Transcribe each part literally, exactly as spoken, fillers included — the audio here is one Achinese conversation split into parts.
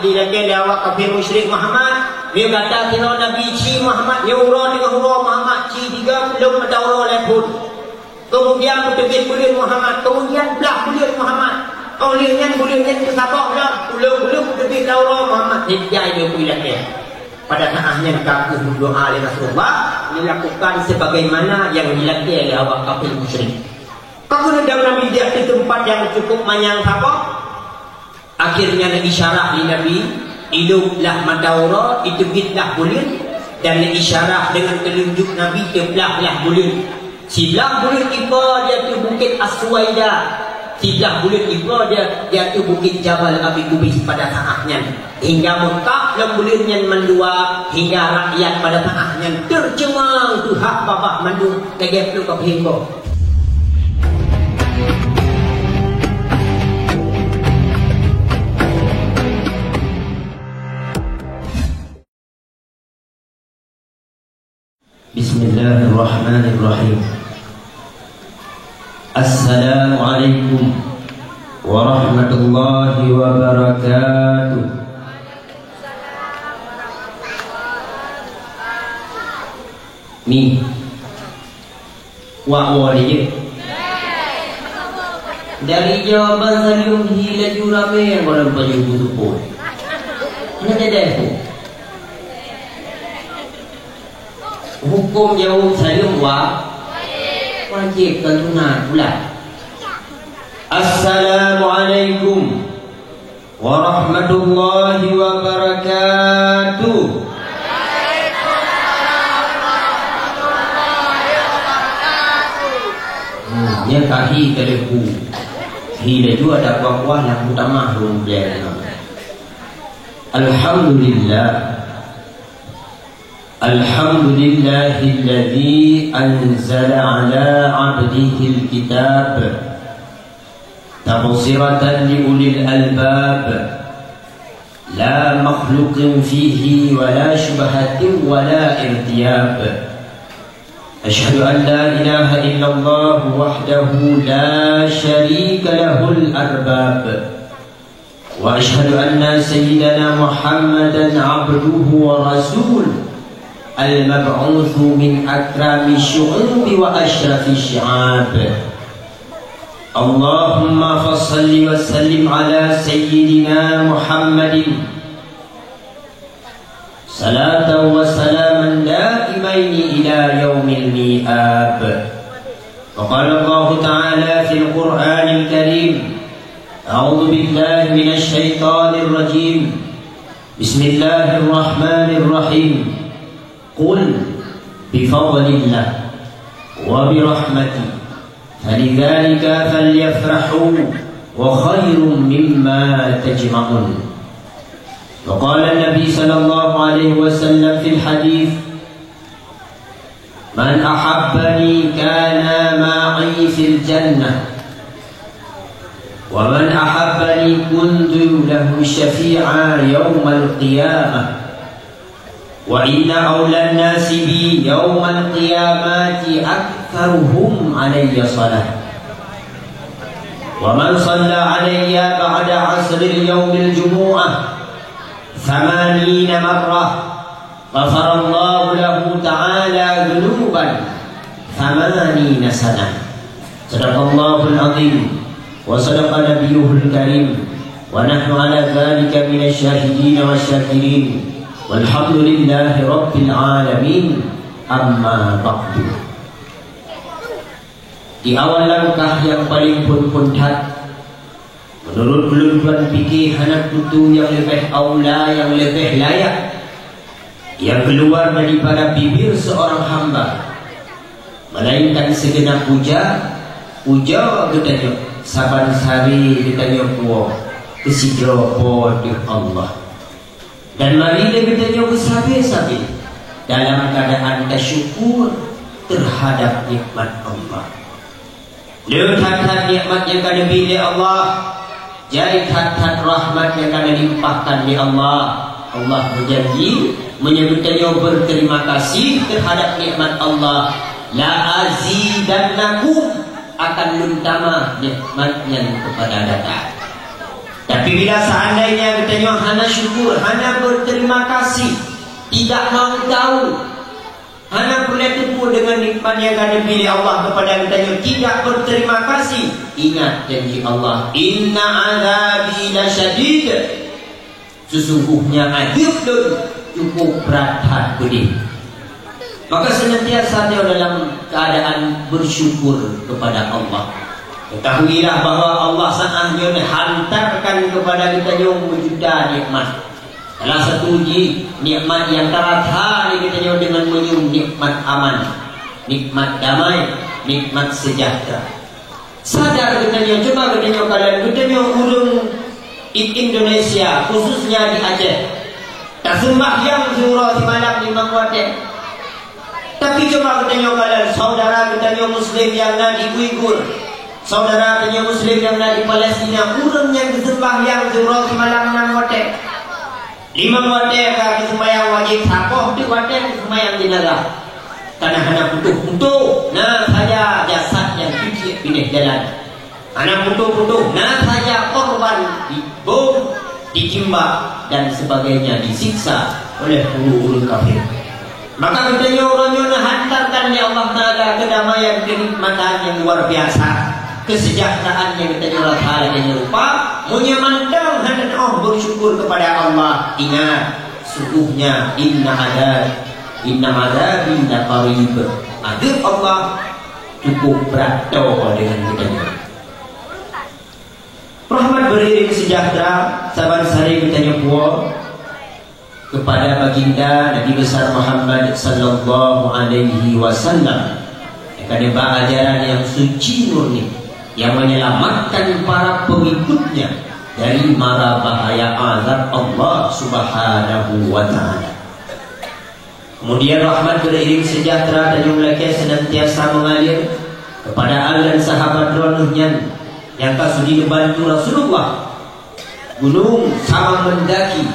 Dilakée lé awak kafé musyrik Muhammad, nyoe gata sidroe nabi ci Muhammad, nyoe uroe teungoh uroe Muhammad, ci tiga ploh mata uroe lhée phon. Keumudian beuteubiet buleuen Muhammad, keumudian blah buleuen Muhammad. Óh lheueh nyan buleuen nyan teusaboh lom, ulôn-ulôn beuteubiet lam uroe Muhammad, sehingga ilôn peuilakée. Pada saát nyan ka kheueh meudoá lé Rasulullah, dilakukan sebagaimana nyang dilakée lé awak kafé musyrik. Ka keuneuk dam Nabi di ateueh teumpat nyang cukup manyang saboh. Akhirnya na isyarah lé Nabi, ilôn blah mata uroe, iteubiet blah buleuen, dan na isyarah deungon teulunjuk Nabi keu blah-blah buleuen. Siblah buleuen ipo di ateueh Bukét As-Suwaida, siblah buleuen ipo di, di ateueh Bukét Jabal Abi Kubais pada saát nyan. Hingga meukab lom buleuen nyan mandua, hingga rakyat pada saát nyan teuceumang teuhah babah mandum lagée plueng ka peuhinggoe. Bismillahirrahmanirrahim. Assalamualaikum warahmatullahi wabarakatuh. Mi. Wak woe lé jeuet. Dari jawaban saleuem hi laju ramé nyang gohlom pajoh beutupo. Hana jadeh pu. Huköm jaweueb saleuem wa-, wajéb, kon sunat pula. Assalamualaikum warahmatullahi wabarakatuh. Hmm, nyan ka hi ka lheueh bu. Hi laju ada kuah-kuah lam tamah lôn bleng. Alhamdulillah. Alhamdulillahilladzi anzala ala abdihil kitab. Tabsiratan li ulil albab, la makhluqin fihi wa la syubhatin wa la irtiyab. Asyhadu an la ilaha illallah wahdahu la syarika lahul arbab. Wa asyhadu anna sayyidana Muhammadan abduhu wa rasuluh, al-mab'utsu min akrami syu'ubi wa asyrafi syi'ab. Allahumma fassalli wa sallim ala sayyidina Muhammadin, salatan wa salaman daimaini ila yaumil mi'ad. Wa qala Allahu ta'ala fil Qur'anil Karim, a'udzu billahi minasy syaithanir rajim. Bismillahirrahmanirrahim. Qul bi fadlillah wa bi rahmatihi fabidzalika falyafrahu huwa khairum mimma yajma'un. Wa qala Nabi sallallahu alaihi wasallam fil hadits, man ahabbani kana ma'i fil jannah, wa man ahabbani kuntu lahu syafi'a yaumal qiyamah. Wa inna aulan nasi bi yaumal qiyamati aktsaruhum alayya shalah. Wa man shalla alayya ba'da asril yaumil jumu'ah tsamanina marrah, ghafarallahu lahu ta'ala dzunuban tsamanina sanah. Sadaqallahul azim wa sadaqa nabiyyuhul karim wa nahnu ala dzalika minasy syahidin wasy syakirin. Walhamdulillahi rabbil alamin. Amma ba'du. Di awal langkah nyang paleng phon-phon that, meunurot ulôn tuan pike hana tutoe nyang leubeh aula, nyang leubeh layak, nyang keuluar daripada bibir seurang hamba, melainkan sigeunab puja, puja geutanyoe, saban sari geutanyoe puwoe keu sidroe Po teuh Allah. Dan mari lé geutanyoe beusabe-sabe dalam keuadaan tasyukur teuhadab nikmat Allah. Le that-that nikmat nyang ka neubri lé Allah, jai that-that rahmat nyang ka neulimpahkan lé Allah. Allah meujanji, meunyoe geutanyoe beuterima kasih teuhadab nikmat Allah, la azidannakum, akan lôn tamah nikmat nyan keupada gata. Tapi bila seandainya geutanyoe hana syukur, hana berterima kasih, tidak mau tahu, hana peureulée teupeu deungon nikmat nyang ka neubri lé Allah kepada geutanyoe, tidak berterima kasih, ingat janji Allah, "Inna azabi lasyadid." Sesungguhnya adeueb Lôn cukup brat that peudeh. Maka senantiasa nyoe dalam keadaan bersyukur kepada Allah. Ketahuilah bahwa Allah saat nyoe hantarkan kepada geutanyoe meujuta nikmat. Salah satu jih nikmat nyang tarasa lé geutanyoe deungon meunyoe nikmat aman, nikmat damai, nikmat sejahtera. Sadar geutanyoe, cuba geutanyoe kalon, geutanyoe ureuëng di Indonesia, khususnya di Aceh, taseumbahyang siuroe simalam limong watée. Tapi cuba geutanyoe kalon, saudara geutanyoe Muslim nyang na di Uighur, saudara geutanyoe Muslim nyang na di Palestina, ureuëng nyang geuseumbahyang siuroe simalam limong watée. Limong watée ka geuseumayang wajéb, saboh teuk watée geuseumayang jenazah. Kana hana putôh-putôh, na saja jasad nyang cicik pineh jalan. Hana putôh-putôh, na saja korban dibom, ditimbak, dan sebagainya disiksa oleh ureuëng-ureuëng kafir. Maka geutanyoe uroe nyoe neuhantarkan lé Allah Taala keudamaian, keunikmatan nyang luar biasa, keuseujahteuraan nyang geutanyoe rasa lagée nyoe rupa, meunyoe mantong hana teuoh beusyukur keupada Allah. Ingat, sungguhnya inna adab, inna adabi laqarib. Adeueb Allah cukup brat toe deungon geutanyoe. Rahmat beriring sejahtera saban sari geutanyoe puwoe kepada Baginda Nabi Besar Muhammad sallallahu alaihi wasallam, nyang ka neuba ajaran nyang suci murni, nyang menyelamatkan para pengikutnya dari mara bahaya azab Allah Subhanahu wa Ta'ala. Kemudian rahmat beriring sejahtera dan nyang lakée senantiasa mengalir kepada al dan sahabat droeneuh nyan nyang ka sudi neubantu Rasulullah. Gunong sama mendaki,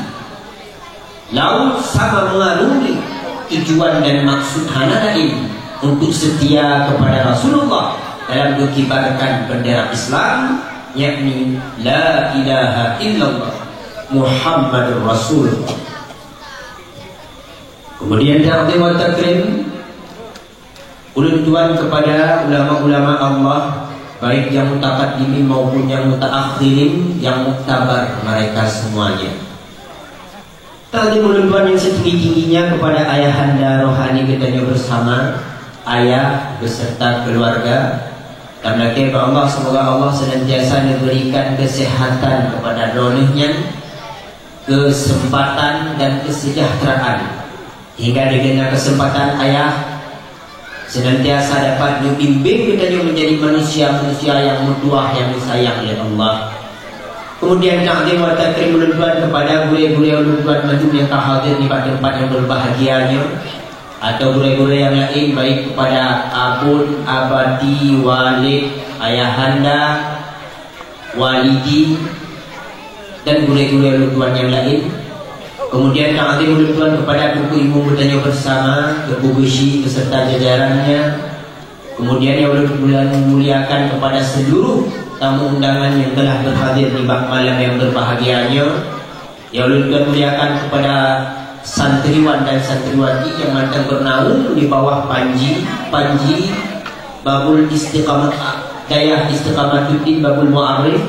laut sama mengarungi, tujuan dan maksud hana lain untuk setia kepada Rasulullah dalam mengibarkan bendera Islam, yakni la ilaha illallah Muhammadur Rasulullah. Kemudian takzim wa takrim ulôn tuan kepada ulama-ulama Allah, baik yang mutaqaddimin maupun yang mutaakhirin, yang muktabar mereka semuanya. Takzim ulôn tuan yang setinggi-tingginya kepada ayahanda rohani geutanyoe bersama, ayah beserta keluarga. Dan lakée bak Allah, semoga Allah senantiasa memberikan kesehatan kepada droeneuh nyan, kesempatan dan kesejahteraan. Hingga dibina kesempatan ayah senantiasa dapat membimbing geutanyoe menjadi manusia-manusia yang meutuah, yang disayang oleh Allah. Kemudian takzim wa takrim ulôn tuan kepada gurée-gurée ulôn tuan mandum nyang ka hadir nibak teumpat nyang berbahagia nyoe, atau gurée-gurée nyang laén, baik kepada abon, abati, walid, ayahanda, walidi, dan gurée-gurée ulôn tuan nyang laén. Kemudian takzim ulôn tuan kepada Teungku Imum geutanyoe bersama, Teungku Geuchik beserta jajarannya. Kemudian nyang ulôn muliakan kepada seluruh tamu undangan yang telah berhadir di bak malam yang berbahagia nyoe. Nyang ulôn tuan muliakan kepada santriwan dan santriwati yang mantong bernaung di bawah panji, panji Babul Istiqamah, Dayah Istiqamatuddin Babul Mu'arrif.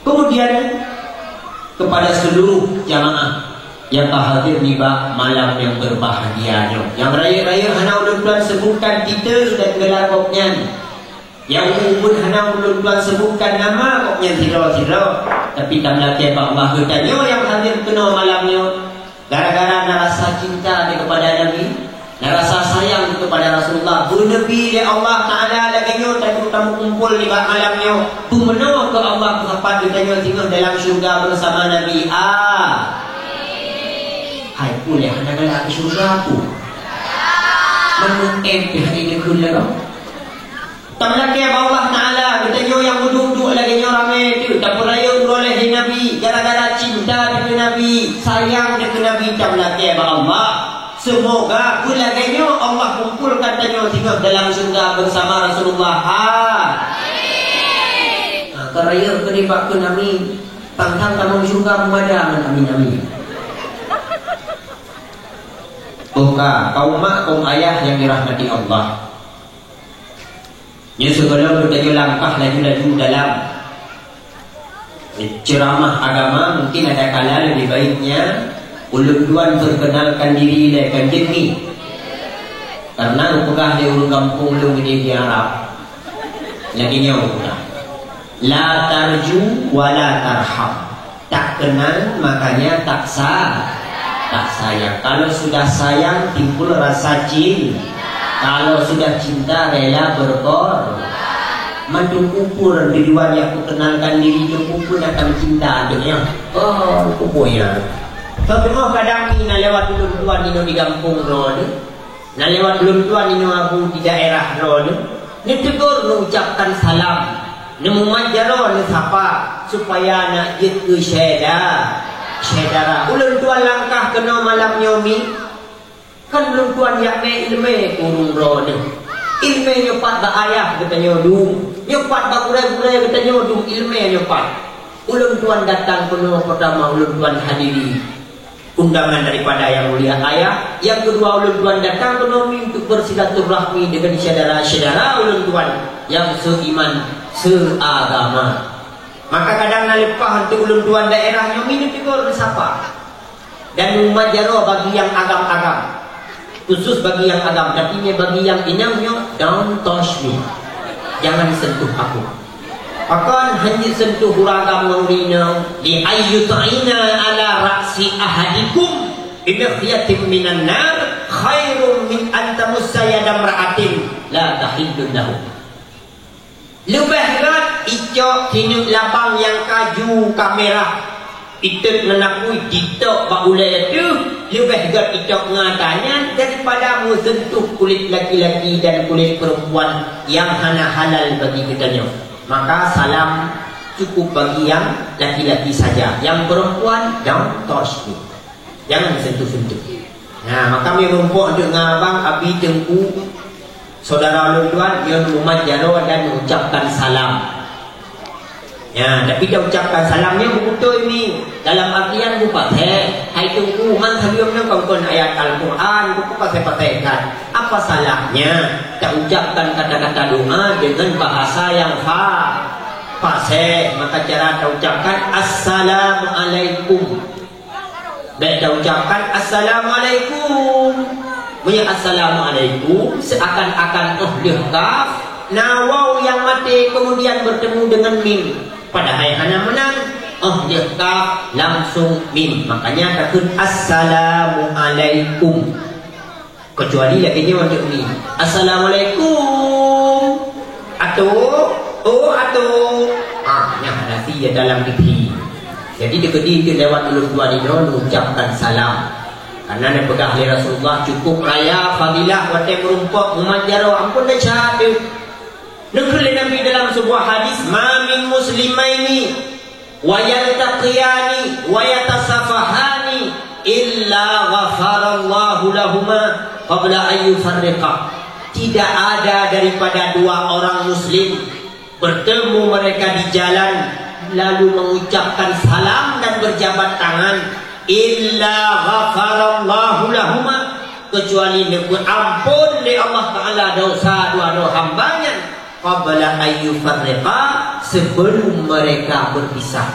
Kemudian kepada seluruh jamaah yang ka hadir nibak malam yang berbahagia nyoe. Nyang rayeuk-rayeuk hana ulôn tuan sebutkan titel dan geula gobnyan. Nyang ubeut hana ulôn tuan sebutkan nama gobnyan sidroe-sidroe, tapi tameulakée bak Allah geutanyoe nyang hadir keunoe malam nyoe, gara-gara na rasa cinta di kepada Nabi, na rasa sayang di kepada Rasulullah, beuneubri lé Allah Taala lagée nyoe taduek tameukumpol nibak malam nyoe, peumeunoe keu Allah peusapat geutanyoe singoh dalam syeuruga beusama Nabi. Ah. Hai, puléh hana galak keu syeuruga, peue? Meunyoe M P H I neukheun lé kamoe. Tameulakée bak Allah Taala, geutanyoe nyang meuduek-duek lagée nyoe ramé teuk, tapeurayeuk uroe lahé Nabi, gara-gara cinta dikeue Nabi, sayang dikeue Nabi, tameulakée bak Allah. Seumoga beulagée nyoe Allah kumpolkan tanyoe singoh dalam syeuruga beusama Rasulullah. Ha. Ha, ka rayeuk keu nibak keu Nabi. Sang-sang tamong syeuruga meumada ngon amin, amin. Boh ka, kaum mak, kaum ayah nyang dirahmati Allah. Nyoe sigohlom geutanyoe langkah laju-laju dalam ceramah agama, mungkin ada kala leubeh baiknya ulôn tuan perkenalkan diri lé kan jeuet ngieng. Karena geupeugah lé ureueng gampông lôn di Arab. Lagèe nyoe geupeugah, "La tarju wa la tarham." Tak kenal, makanya tak sa-, tak sayang. Kalau sudah sayang, timbul rasa cin-, kalau sudah cinta, rela berkor-, mandum ukur tujuan nyang kukenalkan diri, mandum ukur akan cinta tu, ya. Oh, ukurnya. Tapi, oh, kadang ni na lewat ulôn tuan nyoe di gampông droeneuh. Na lewat ulôn tuan nyoe Abu di daerah droeneuh, neutegur, neuucapkan salam, neumumat jaroe, neusapa, supaya na jeuet keu syeda-, syedara. Ulôn tuan langkah keunoe malam nyoe mi, kan ulôn tuan jak mè ileumèe keu ureueng droeneuh. Ileumèe nyoe pat bak ayah geutanyoe dum, nyoe pat bak gurèe-gurèe geutanyoe dum ileumèe nyoe pat. Ulôn tuan datang keunoe peurtama ulôn tuan hadiri undangan daripada Yang Mulia Ayah. Yang kedua, ulôn tuan datang keunoe mi untuk bersilaturahmi dengan syedara-syedara ulôn tuan nyang seiman, seagama. Maka kadang na leupah untuk ulôn tuan daerah nyoe mi neutegur, neusapa. Dan umat jaroe bagi nyang agam-agam. Khusus bagi nyang agam, tapi nyoe bagi nyang inong nyoe, don't touch me. Jangan sentuh aku. Pakon hana sentuh ureueng agam ngon ureueng inong? "Li ayyut'ina ala ra'si ahadikum bimikhyatin minan nar khairun min an tamussa yada imra'atin la tahillun lahu." Leubeh rot icok sineuk labang nyang ka ju ka mirah, itot ngon apui, jitok bak ulèe teuh, leubeh gèt icok ngon ata nyan daripada meuseuntuh kulét laki-laki dan kulét peurempuan nyang hana halal bagi geutanyoe. Maka salam cukup bagi nyang laki-laki saja, nyang peurempuan don't touch me. Jangan sentuh-sentuh. Nah, maka meunyoe meurumpok ngon abang, abi, teungku, saudara ulôn tuan, nyoe mumat jaroe dan mengucapkan salam. Ya, tapi taucapkan salam nyoe beutôi ni. Dalam artian beupaséh, hai teungku, man saleuem nyoe kon, kon ayat Al-Quran, buku paséh-paséh kan. Apa salahnya taucapkan kata-kata doa dengan bahasa yang fa-, faséh? Maka cara taucapkan, "Assalamualaikum." Bèk taucapkan, "Assalamualaikum." Meunyoe "Assalamualaikum", seakan-akan óh lheueh kaf, na waw nyang maté kemudian bertemu dengan mim. Padahai hana meunan, óh lheueh kaf langsung mim. Makanya takheun, "Assalamualaikum." Kecuali lagèe nyoe, "Assalamualaikum." Atô, oh, atô. Ah, nyan hana sie dalam diri. Jadi, teukeudi lewat ulôn tuan inoe mengucapkan salam. Karena neupeugah lé Rasulullah, cukup raya fadilah watèe meurumpok mumat jaroe, amphon desya teuh. Neukheun lé Nabi dalam sebuah hadis, "Ma min muslimaini wa yaltaqiyani wa yatasafahani illa ghafarallahu lahuma qabla an yufarriqa." Tidak ada daripada dua orang muslim bertemu mereka di jalan, lalu mengucapkan salam dan berjabat tangan, illa ghafarallahu lahuma, kecuali neupeuampon lé Allah Taala dosa dua droe hamba nyan, qabla an yufarriqa, sebelum mereka berpisah.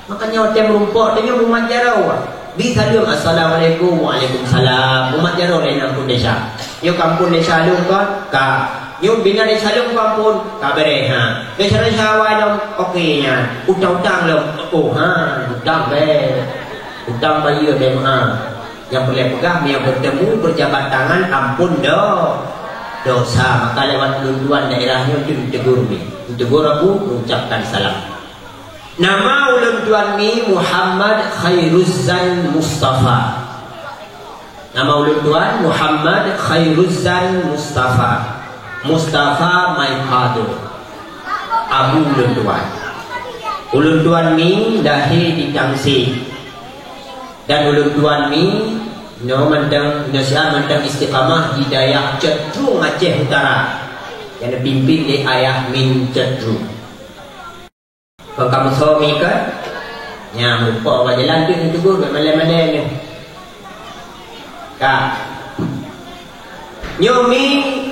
Makanya watèe meurumpok, tanyoe mumat jaroe. Bi saleuem, "Assalamualaikum." "Waalaikumsalam." Mumat jaroe lé, ampon desya. Nyoe ka ampon desya lôn kon? Ka. Nyoe bina desya lôn kon ampon? Ka, bèrèh, ha. Desya-desya awai lom? Oke nyan. Utang-utang lom? Oh, ha, utang bèk. Utang bayeue bèk, ha. Nyang peureulèe peugah, meunyoe bertemu, berjabat tangan, ampon do-, dosa. Maka lewat ulôn tuan daerah nyoe tu ditegur ni. Ditegur aku, mengucapkan salam. Nama ulôn tuan ni Muhammad Khairuzzan Mustafa. Nama ulôn tuan Muhammad Khairuzzan Mustafa. Mustafa my father. Abu ulôn tuan. Ulôn tuan ni lahé di Tangse. Dan ulôn tuan ni nyoe mantong, nyoe siat mantong istiqamah di dayah Cot Trueng, Aceh Utara. Nyang neupimpin lé Ayah Min Cot Trueng. Kon ka meusoe mi kan? Nyang meurumpok bak jalan tu, neutegur, malèe-malèe nyoe. Ka. Nyoe mi,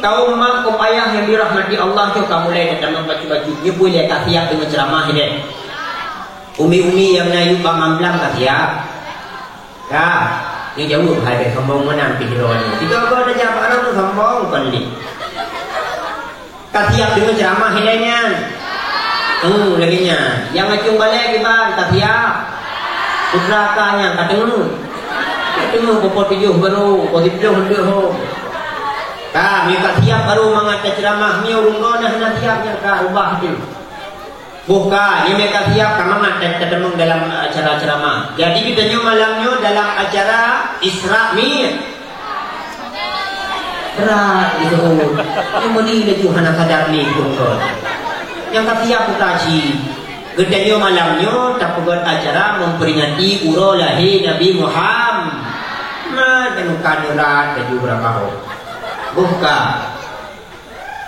kaum mak, kaum ayah yang dirahmati Allah, nyoe ka mulai tatamong bacut-bacut. Nyoe pun lé ka siap deungon ceuramah ilèe. Umi-umi nyang na yub bak mamblang ka siap. Ka. Nyoe jaweueb hai, bèk sombong meunan pih droeneuh. Tiga-tiga tajak bak droeneuh sombong kon lé. Ka siap deungon ceuramah ilèe nyan? Hmm, lagèe nyan. Nyang acung balèe kiban, ka siap? Putra ka nyan ka teungeut. Ka teungeut, po tujoh baru, po siplôh lheuh ho. Ka, mi ka siap baru mangat taceuramah, mi ureueng droeneuh hana siap nyan ka ubah tu. Boh ka, nyoe mi ka siap ka mangat ta-, tatamong dalam acara ceuramah. Jadi geutanyoe malam nyoe dalam acara Isra Mi- Brat disebut. Nyang meuli laju hana sadar lé beutôi. Nyang ka siap putra cit. Geutanyoe malam nyoe tapeugöt acara memperingati uroe lahé Nabi Muhammad. Dan bukan urat laju beurangkaho. Boh ka.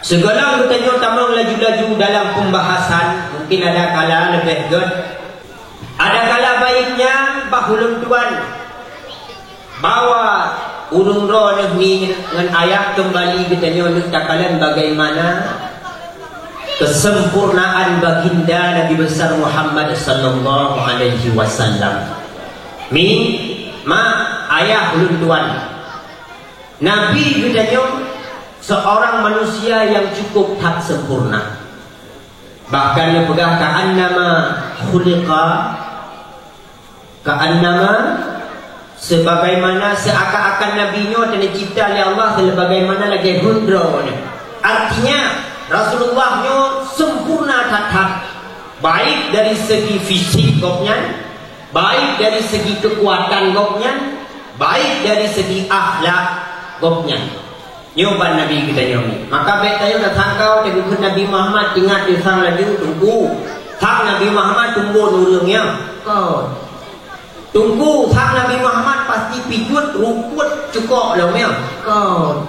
Sigohlom geutanyoe tamong laju-laju dalam pembahasan, mungkin ada kala leubeh göt. Ada kala baiknya bah ulôn tuan bawa ureueng droeneuh mi ngon ayah keumbali geutanyoe neuk takalon bagaimana kesempurnaan baginda Nabi Besar Muhammad sallallahu alaihi wasallam. Mi, mak, ayah ulôn tuan. Nabi geutanyoe seorang manusia yang cukup that sempurna. Bahkan neupeugah ka'annama khuliqa, ka'annama, sebagaimana seakan-akan Nabi nyoe teuma cipta lé Allah sebagaimana lagèe hindroe nyoe. Artinya, Rasulullah nyoe sempurna that-that, baik dari segi fisik gobnyan, baik dari segi keukuatan gobnyan, baik dari segi akhlak gobnyan. Nyoe ban Nabi geutanyoe. Maka bèk tanyoe tasangka teugeukheun Nabi Muhammad ingat disang laju teungku. Sang Nabi Muhammad tumbon ureueng nyan. Kon. Teungku, sang Nabi Muhammad pasti pijuet rukut cukok lom nyan. Kon.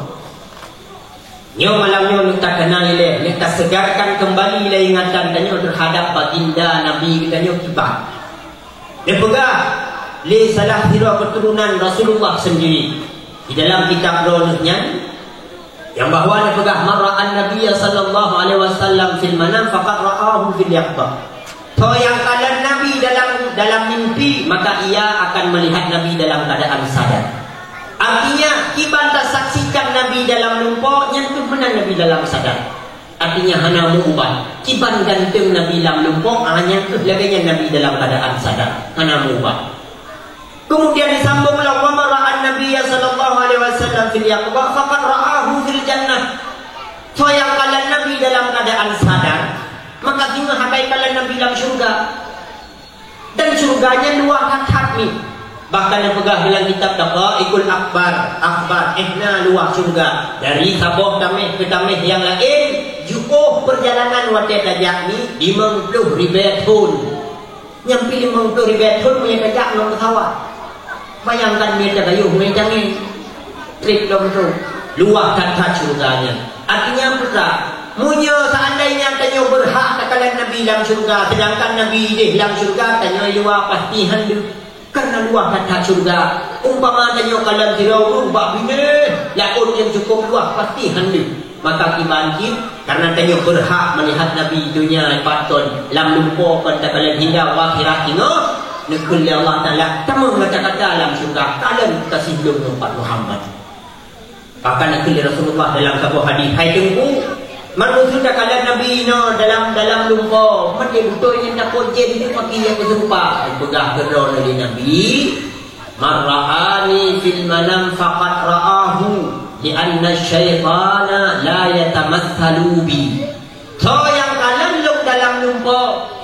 Nyoe malam nyoe neuk takeunang ilèe, neuk tasegarkan keumbali lé ingatan tanyoe teuhadap baginda Nabi geutanyoe kiban. Neupeugah lé salah sidroe keuturonan Rasulullah sendiri di dalam kitab droeneuh nyan, nyang bahwa neupeugah, "Man ra'an Nabiyya sallallahu alaihi wasallam fil manam faqad ra'ahu fil yaqzah." Soe nyang kalon Nabi dalam, dalam mimpi, maka ia akan melihat Nabi dalam keadaan sadar. Artinya, kiban tasaksikan Nabi dalam lumpoe, nyan keuh meunan Nabi dalam sadar. Artinya hana meuubat. Kiban ganteng Nabi lam lumpoe, ah, nyan keuh lagèe nyan Nabi dalam keadaan sadar. Hana meuubat. Kemudian disambung lom, "Wa man ra'an Nabiyya sallallahu alaihi wasallam fil yaqzah, faqad ra'ahu fil jannah." Soe nyang kalon Nabi dalam keadaan sadar, maka singoh akai kalon Nabi lam syurga. Dan syurga nyan luwah that-that mi. Bahkan neupeugah dalam kitab Daqaiqul Akhbar, akhbar, eh, na luwah syurga. Dari saboh tamèh keu tamèh nyang laén, jiôh peurjalanan watèe tajak mi limong ploh ribèe thôn. Nyan pih limong ploh ribèe thôn meunyo tajak ngon peusawat. Bayangkan meunyo tagayôh ngon tangieng. Trép lom tu. Luwah that-that syurga nyan. Artinya peue? Meunyoe seandainya tanyoe beurhak takalon Nabi lam syurga, sedangkan Nabi idéh lam syurga, tanyoe i luwa pasti han deuh. Karena luwah that-that syurga. Umpama tanyoe kalon sidroe ureueng bak binéh laôt nyang cukôp luwah, pasti han deuh. Maka kiban cit, karena tanyoe beurhak meulihat Nabi donya pat thôn, lam lumpoe kon takalon, hingga u akhirat singoh, neukheun lé Allah Taala, tamong mata kata lam syurga, kalon kasih lôn ummat Muhammad. Bahkan neukheun lé Rasulullah dalam saboh hadis, "Hai Teungku, man meuseu takalon Nabi nyoe dalam, dalam lumpoe, meunyoe beutôi nyan tapot jén teuh paki nyang beuseurupa." Peugah keudroe lé Nabi, "Man ra'ani fil manam faqad ra'ahu, li'anna syaitana la yatamatsalu bi." Soe nyang kalon lôn dalam lumpoe,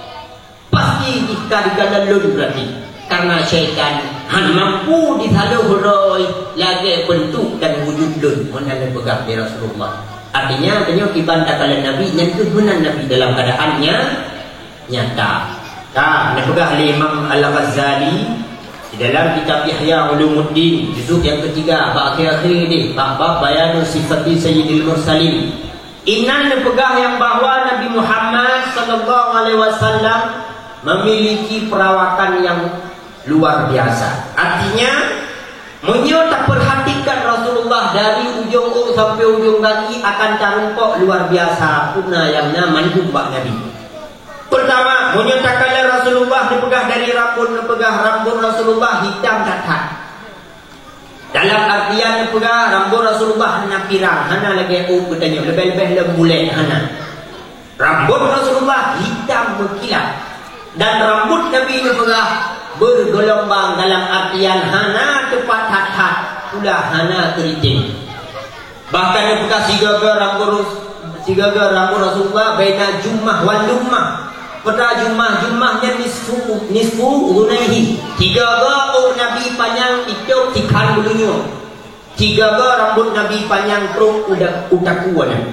pasti jih ka dikalon lôn berarti. Karena syaitan han mampu jisaloe droe lagèe beuntuk dan wujud lôn, meunan lôn peugah lé Rasulullah. Artinya, tanyoe kiban takalon Nabi, nyan keuh meunan Nabi dalam keadaan nya-, nyata. Ka, neupeugah lé Imam Al-Ghazali di dalam kitab Ihya Ulumuddin, juzuk nyang ketiga, bak akhé-akhé deh, bak bab Bayanu Sifati Sayyidil Mursalin. Inan neupeugah nyang bahwa Nabi Muhammad sallallahu alaihi wasallam memiliki perawakan yang luar biasa. Artinya, meunyoe tapeurhatikan Rasulullah dari ujong ôk sampai ujong gaki akan tarumpok luar biasa, peue na nyang na mandum bak Nabi. Peurtama, meunyoe takalon Rasulullah, neupeugah dari rambot, neupeugah rambot Rasulullah hitam that-that. Dalam artian neupeugah rambot Rasulullah hana pirang, hana lagée ôk geutanyoe, leubeh-leubeh lom bulek, hana. Rambot Rasulullah hitam meukilat. Dan rambot Nabi neupeugah beurgeulombang, dalam artian hana teupat that-that, pula hana keuriting. Bahkan neupeugah sigaga rambot Ras-, sigaga rambot Rasulullah baina jumah wal lummah. Peue na jumah, jumah nyan nisfu, nisfu udhunaihi. Sigaga ôk Nabi panyang itôb sikhan bulunyueng. Sigaga rambot Nabi panyang trok u da-, u takue nyan.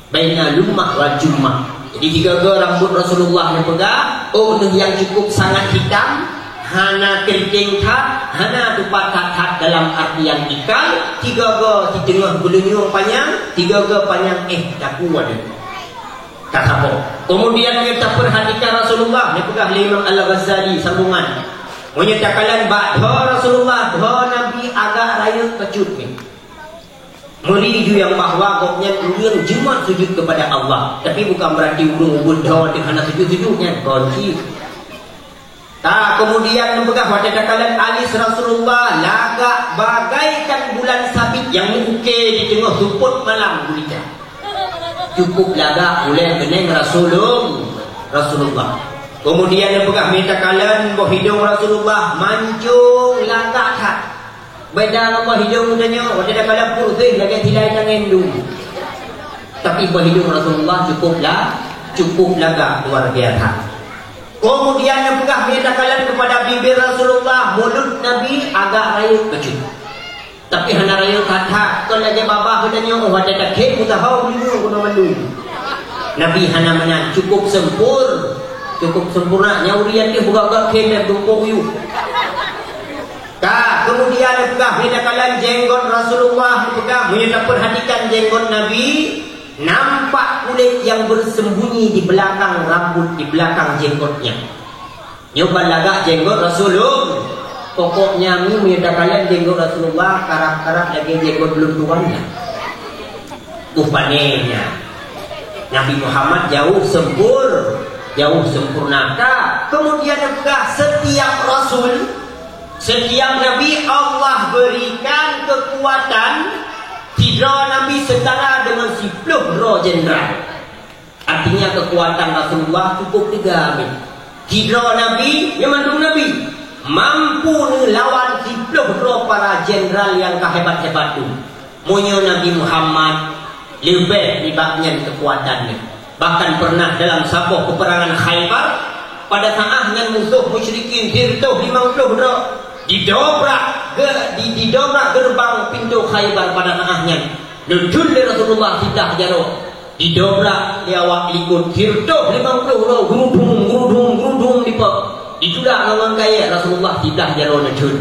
Baina lummah wal jumah. Jadi, sigaga rambot Rasulullah neupeugah, ôk neuh nyang cukup sangat hitam, hana keuriting that, hana teupat that-that dalam artian ikal, sigaga siteungoh bulunyueng panyang, sigaga panyang éh takue nyan. Ka saboh. Keumudian, meunyoe tapeurhatikan Rasulullah, neupeugah lé Imam Al-Ghazali sambongan. Meunyoe takalon bak dhoe Rasulullah, dhoe Nabi agak rayeuk bacut nyan. Meuri ju nyang bahwa gobnyan ureuëng jimat sujud kepada Allah. Tapi bukan berarti ureuëng ubit dhoe teuh hana sujud-sujud nyan, kon cit. Ka, keumudian neupeugah watée takalon alis Rasulullah lagak bagaikan bulan sabit nyang meu-uke di teungoh seupôt malam gulita. Cukup lagak ulée keuneng Rasulul-, Rasulullah. Keumudian neupeugah meunyoe takalon boh hidong Rasulullah mancong lagak that. Beda ngon boh hidong geutanyoe, watée takalon putih lagée tilai tangen dum. Tapi boh hidong Rasulullah cukup la-, cukup lagak luar biasa. Keumudian neupeugah meunyoe takalon keupada bibir Rasulullah, mulut Nabi agak rayeuk bacut. Tapi hana rayeuk that-that, kon lagée babah geutanyoe, oh, watée takhém meusaho uleue guna mandum. Nabi hana meunan, cukup sempur-, cukup sempurna. Nyan ureuëng nyang deuh beugak-gak khém dan tumpôk uyueh. Ka, keumudian neupeugah, meunyoe takalon jenggot Rasulullah, neupeugah, meunyoe tapeurhatikan jenggot Nabi, nampak kulit yang bersembunyi di belakang rambut, di belakang jenggotnya. Nyoe ban lagak jenggot Rasulullah. Pokoknya, meunyoe takalon jenggot Rasulullah, karab-karab lagée jenggot lôn tuan nyan. Uh, panéh nyan. Nabi Muhammad jauh sempur-, jauh sempurna. Ka, keumudian neupeugah, setiap rasul, setiap nabi Allah berikan kekuatan sidroe nabi setara dengan siploh droe jenderal. Artinya, kekuatan Rasulullah cukup teuga habéh. Sidroe nabi, nyoe mandum nabi, mampu neulawan siploh droe para jenderal nyang ka hebat-hebat tu. Meunyoe Nabi Muhammad leubeh nibak nyan kekuatan nyan. Bahkan pernah dalam saboh peperangan Khaybar, pada saat nyan musoh musyrikin siratoh limong ploh droe, didobrak ge-, di-, didobrak geureubang pintoe Khaybar pada saat nyan. Neutheun lé Rasulullah siblah jaroe. Didobrak lé awak likot, siratoh limong ploh droe, gurudung, gurudung, gurudung dipok. Ditulak ngon kayée Rasulullah siblah jaroe neutheun.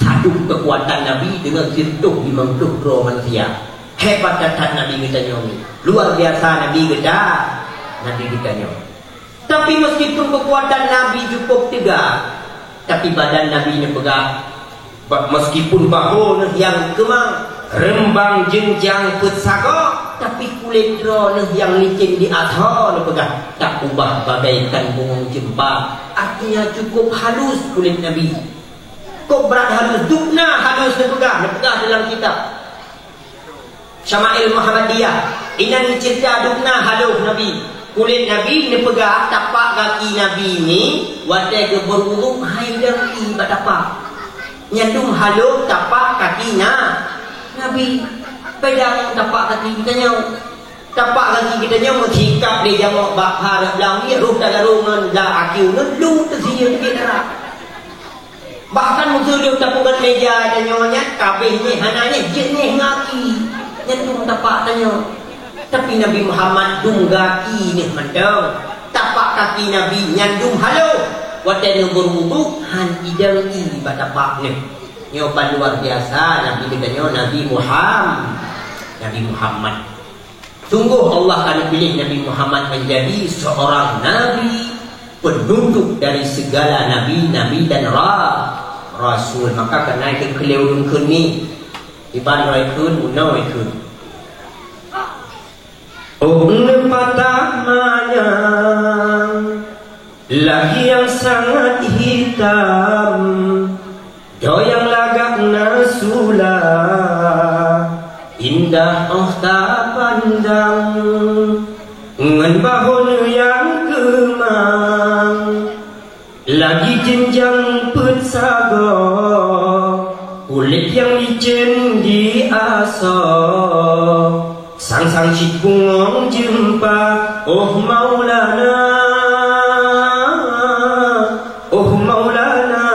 Satu kekuatan Nabi dengan siratoh limong ploh droe manusia. Hebat that-that Nabi geutanyoe. Luar biasa Nabi geuta-, Nabi geutanyoe. Tapi meskipun kekuatan Nabi cukup teuga, tapi badan Nabi neupeugah, ba-, meskipun bahu neuh nyang keumang, reumbang jeunjang peuet sagoe, tapi kulét droe neuh nyang licén di athoe neupeugah, tak ubah bagaikan bungong jeumpa. Artinya cukup halus kulét Nabi. Kok brat halus, dubna halus neupeugah, neupeugah dalam kitab Syama'il Muhammadiyah, inan cerita dubna halôh Nabi. Kulét Nabi neupeugah tapak gaki Nabi ni watée geubeurwudhu hai deuh ié bak tapak. Nyan dum halôh tapak gaki na-, Nabi. Beda ngon tapak gaki geutanyoe. Tapak gaki geutanyoe meusikab lé jamok bak ha rot blang ié, roh tagaro ngon blang akiu ngon lu teusie teubiet darah. Bahkan meuseu lheueh tapeugét méja tanyoe nyan, kabéh nyeh hana nyeh, jeuet nyeh ngaki. Nyan tu tapak tanyoe. Tapi Nabi Muhammad dum gaki neh mantong. Tapak kaki Nabi nyan dum halôh. Watée neubeurwudhu, han idang i bak tapak neh. Nyoe ban luar biasa Nabi geutanyoe, Nabi Muham-, Nabi Muhammad. Sungguh Allah ka neupiléh Nabi Muhammad menjadi seorang nabi Penutup dari segala nabi-nabi dan ra-, rasul. Maka keunan keu keuleue ulôn kheun nyoe, iban droe kheun, bunoe kheun. Ôk neupatah manyang, lagi nyang sangat hitam, doe nyang lagak na sula, indah óh tapandang, ngon bahô nyang keumang. Lagi jeunjang peuet sagoe, kulét nyang licén di asoe, sang-sang cit bungöng jeumpa, oh Maulana, oh Maulana,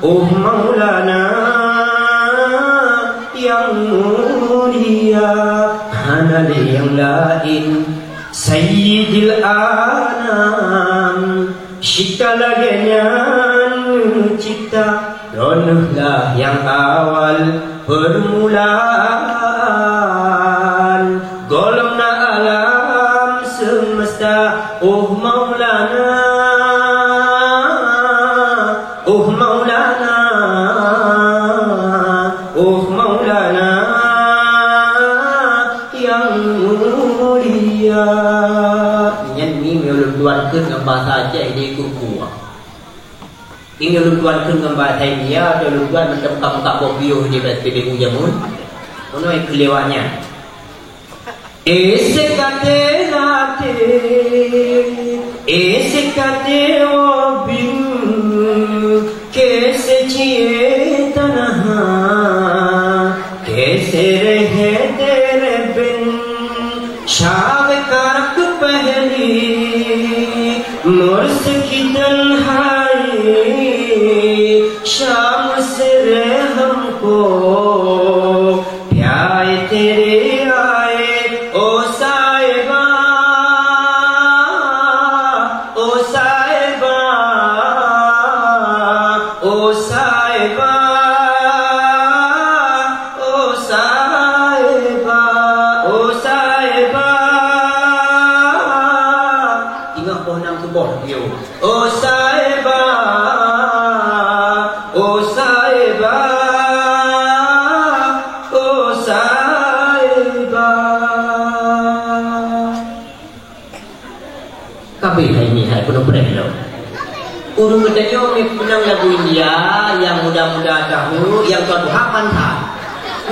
oh Maulana nyang mulia, hana lé nyang laén. Sayyidil anam, cit ka lagée nyan cita, droeneueh lah nyang awal peurmulaan. Gohlom na alam seumeusta, oh Maulana, oh Maulana, oh Maulana nyang mulia. Nyan mi meunyoe lôn tuan kheun ngon bahasa Aceh, di kuku. Nyoe lôn tuan kheun ngon bahasa India, atau lôn tuan macam buka-buka boh piôh di P B U jameun. Meunoe keu lewat nyan. Aisé ka teulatée, aisé ka teuwoe bieu, keuseujid tanah, keuseureuhée teureuben, sabe karab keu peuheli, meuseukidon hai, syameuseureuham ko. Piae tiri ae, oh Saeba, oh Saeba, oh Saeba, oh Saeba, oh Saeba. Ingat boh nam tuboh dia. Oh Saeba, oh Saeba, oh Saeba. Kabeh hai ni hai penuh brand lo. Ureuëng geutanyoe meunang lagu India, nyang muda-muda tahu, nyang tua-tua hafal that.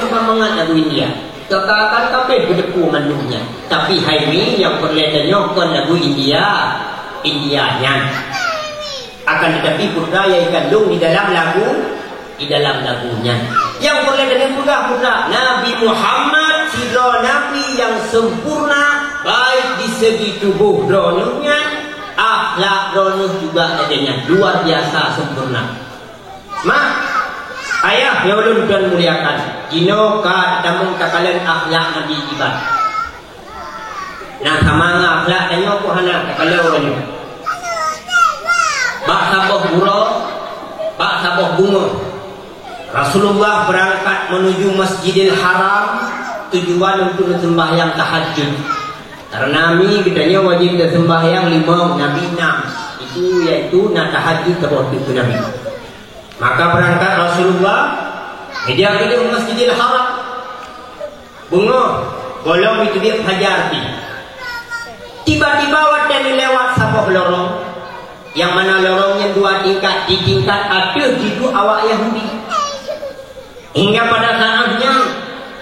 Memang mangat lagu India. Keukakan kabeh beudeupu mandum nyan. Tapi hai mi nyang peureulée tanyoe kon lagu India, India nyan. Akan tetapi peue nyang ikandong di dalam lagu, di dalam lagu nyan. Nyang peureulée tanyoe peugah peue Nabi Muhammad sidroe nabi nyang sempurna, baik di segi tuboh droeneueh nyan, akhlak droeneueh juga lagée nyan, luar biasa sempurna. Mak, ayah nyang ulôn tuan muliakan, jinoe ka tamong takalon akhlak Nabi iban. Nah, sama ngon akhlak tanyoe pun hana takalon nyoe. Bak saboh uroe, bak saboh bumoe, Rasulullah beurangkat menuju Masjidil Haram, tujuan untuk sembahyang tahajud. Karena mi geutanyoe wajib tasembahyang limong, Nabi enam. Itu yaitu na tahajud saboh teuk keu Nabi. Maka beurangkat Rasulullah, geujak u Masjidil Haram. Beungoh, gohlom jiteubiet fajar pih. Tiba-tiba watée neulewat saboh lorong, nyang mana lorong nyan dua tingkat, di tingkat ateueh jiduek awak Yahudi. Hingga pada saat nyan,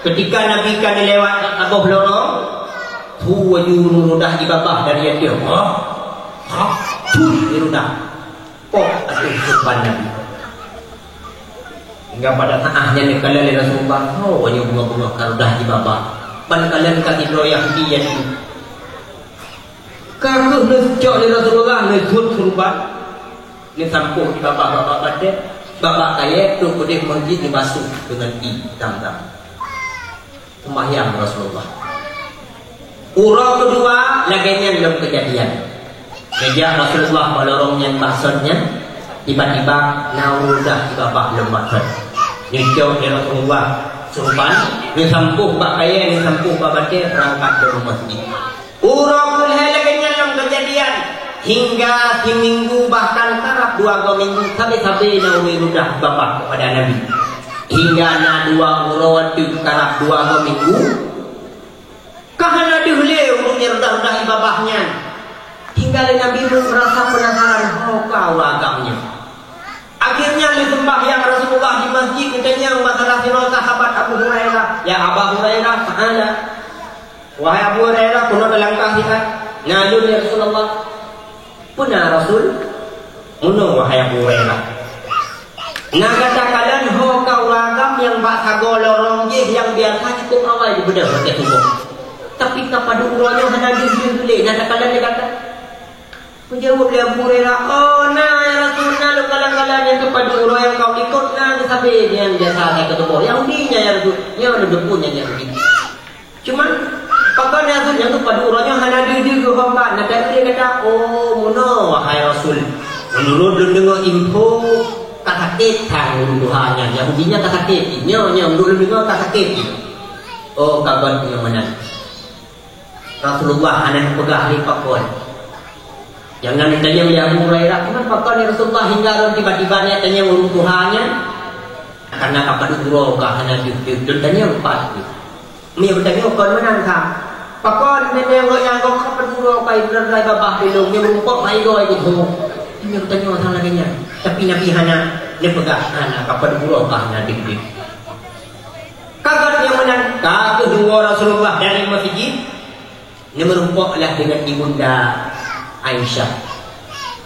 ketika Nabi ka neulewat saboh lorong, hu laju rudah jibabah dari ateueh. Hah? Hah? Hu rudah. Poh ateueh keureubeuen Nabi. Hingga pada saat nyan neukalon lé Rasulullah, oh, nyoe beungoh-beungoh ka rudah jibabah. Ban kalon ka sidroe Yahudi nyan. Ka kheueh neucok lé Rasulullah, neusuet keureubeuen, neusampôh jibabah bak batée, bak kayée, trok keudeh masjid neubasuh deungon ié Zam-Zam. Seumahyang Rasulullah. Uroe keudua lagée nyan lom keujadian. Geujak Rasulullah bak lorong nyan bak sot nyan, tiba-tiba na ureuëng rudah jibabah lom bak sot. Neucok lé Rasulullah keureubeuen, neusampôh bak kayée, neusampôh bak batée, beurangkat lom u masjid. Uroe keulhée lagée nyan lom keujadian. Kemudian, hingga siminggu, bahkan karab dua go minggu, sabe-sabe na ureuëng ludah babah kepada Nabi. Hingga na dua uroe teuk karab dua go minggu, ka hana deuh lé ureuëng nyang ludah-ludah babah nyan. Hingga lé Nabi Nuh merasa penasaran, ho ka ureuëng agam nyan. Akhirnya, lé sembahyang Rasulullah di masjid, geutanyong bak salah sidroe sahabat Abu Hurairah, "Ya Aba Hurairah, ta'ala." "Wahai Abu Hurairah, keunoe talangkah siat." "Na lôn, ya Rasulullah." "Peue na, Rasul?" "Meunoe, wahai Abu Hurairah. Na gata kalon ho ka ureuëng agam nyang bak sagoe lorong jih nyang biasa cukôp awai geubeudôh watée tuboh. Tapi ka padub uroe nyoe hana deuh-deuh lé, na takalon lé gata?" Geujaweueb lé Abu Hurairah, "Oh, na, ya Rasul, na lôn kalon-kalon nyang teupadub uroe nyang ka likot na geusabe nyang biasa gata tuboh. Yahudi nyan, ya Rasul, nyoe lôn teupeu nyan Yahudi." Cuma, pakon Rasul nyang teupadub uroe nyoe hana deuh-deuh geuhom ban, na teupeue lé gata? Oh, meunoe, wahai Rasul. Meunurot lôn deungoe info, ka sakét that ureuëng tuha nyan. Yahudi nyan ka sakét. Nyoe, nyoe, meunurot lôn deungoe ka sakét. Oh, ka gét nyang meunan. Rasulullah hana neupeugah lé pakon. Nyang na neutanyong lé Abu Hurairah, "Kiban pakon, ya Rasulullah, hingga lôn tiba-tiba neutanyong ureuëng tuha nyan?" "Karena ka padub uroe ka hana deuh-deuh lôn tanyong pat." Meunyoe geutanyong kon meunan ka. "Pakon neutanyong lôn nyang ka padub uroe ka ibeureurai babah di lôn, nyoe meurumpok bak igoe geuh." Meunyoe geutanyong sang lagée nyan. Tapi Nabi hana neupeugah, hana ka padub uroe ka hana deuh-deuh. Ka gét nyang meunan, ka geuh jiwoe Rasulullah dari masjid, neumeurumpok lah deungon Ibunda Aisyah.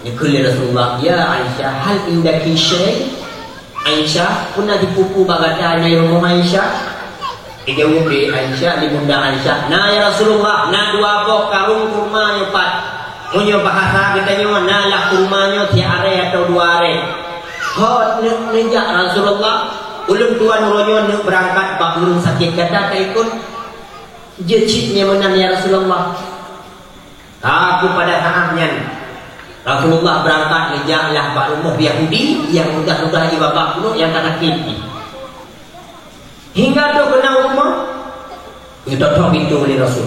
Neukheun lé Rasulullah, "Ya Aisyah, hal indaki syai'?" "Aisyah, peue na dipupu bak gata nyoe rumoh, Aisyah?" Geujaweueb lé Aisyah, lé Ibunda Aisyah, "Na, ya Rasulullah, na dua boh karung kurma nyoe pat. Meunyoe bahasa geutanyoe, na lah kurma nyoe siat aré atawa dua aré. Ho neuk neujak, Rasulullah, ulôn tuan uroe nyoe neuk beurangkat bak ureuëng sakét gata taikot." "Jeuet cit nyang meunan, ya Rasulullah." Ka keuh pada saat nyan, Rasulullah beurangkat neujak lah bak rumoh Yahudi nyang ludah-ludah jih babah bunoe nyang ka sakét jih. Hingga trok keunan u rumoh, geutok-tok pintoe lé Rasul.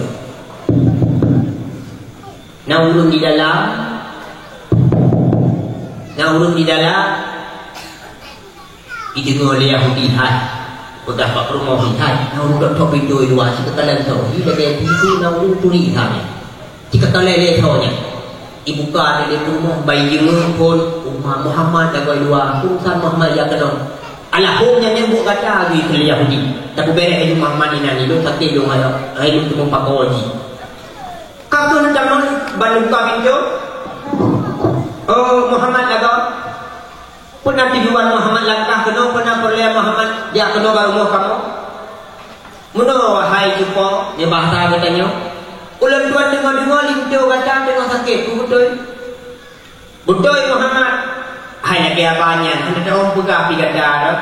Na ureuëng di dalam, na ureuëng di dalam, jideungoe lé Yahudi hai, peugah bak peurumoh hai, na ureuëng tok-tok pintoe luwa, cit ka kalon tho, hi lagée pintoe na ureuëng turi hai. Cit ka kalon lé tho nyan. Ibuka lé peurumoh, ban jideungoe phon, "Uma Muhammad lagoe luwa, urosan Muhammad jak keunoe." "Alah, hom nyan nyang buet gata," geukheun lé Yahudi. "Tapeubeuréh laju Muhammad inan, ilôn sakét lôn hai, hai lôn teumeupakoe jih." Ka keuh tamong ban buka pintoe. "Oh, Muhammad lagoe. Peue na tujuan Muhammad langkah keunoe, peue na peureulée Muhammad jak keunoe bak rumoh kamoe?" "Meunoe, wahai cupo," nyoe bahasa geutanyoe, "ulôn tuan deungoe-deungoe linto gata teungoh sakét, peue beutôi?" "Beutôi, Muhammad." "Hai lagée haba nyan, hana teupeugah pih gata dah.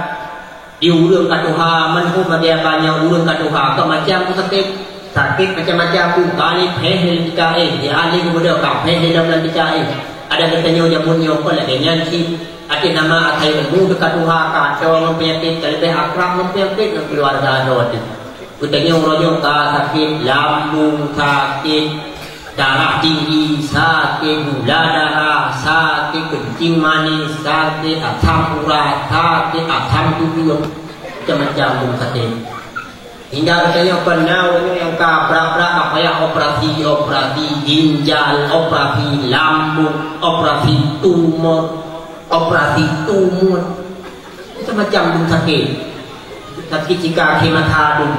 Di ureuëng ka tuha, meunan lagée haba nyan ureuëng ka tuha, ka macam sakét. Sakét macam-macam, ka lé pheh lé tika éh, di alé geubeudôh ka pheh lé lom lam tika éh. Adak geutanyoe jameun nyoe kon lagée nyan cit. Até nama asai ilmu teuka tuha, ka toe ngon peunyakét, ka leubeh akrab ngon peunyakét ngon keuluwarga droe teuh. Geutanyoe uroe nyoe ka sakét lambung, sakét darah tinggi, sakét gula darah, sakét keuncing manis, sakét asam urat, sakét asam tujuh, macam-macam pun sakét. Hingga geutanyoe pernah ureuëng nyang ka brat-brat ka payah operasi, operasi ginjal, operasi lambung, operasi tumor, operasi tumor. Macam-macam dum sakét. Sakét cika akhé masa dum.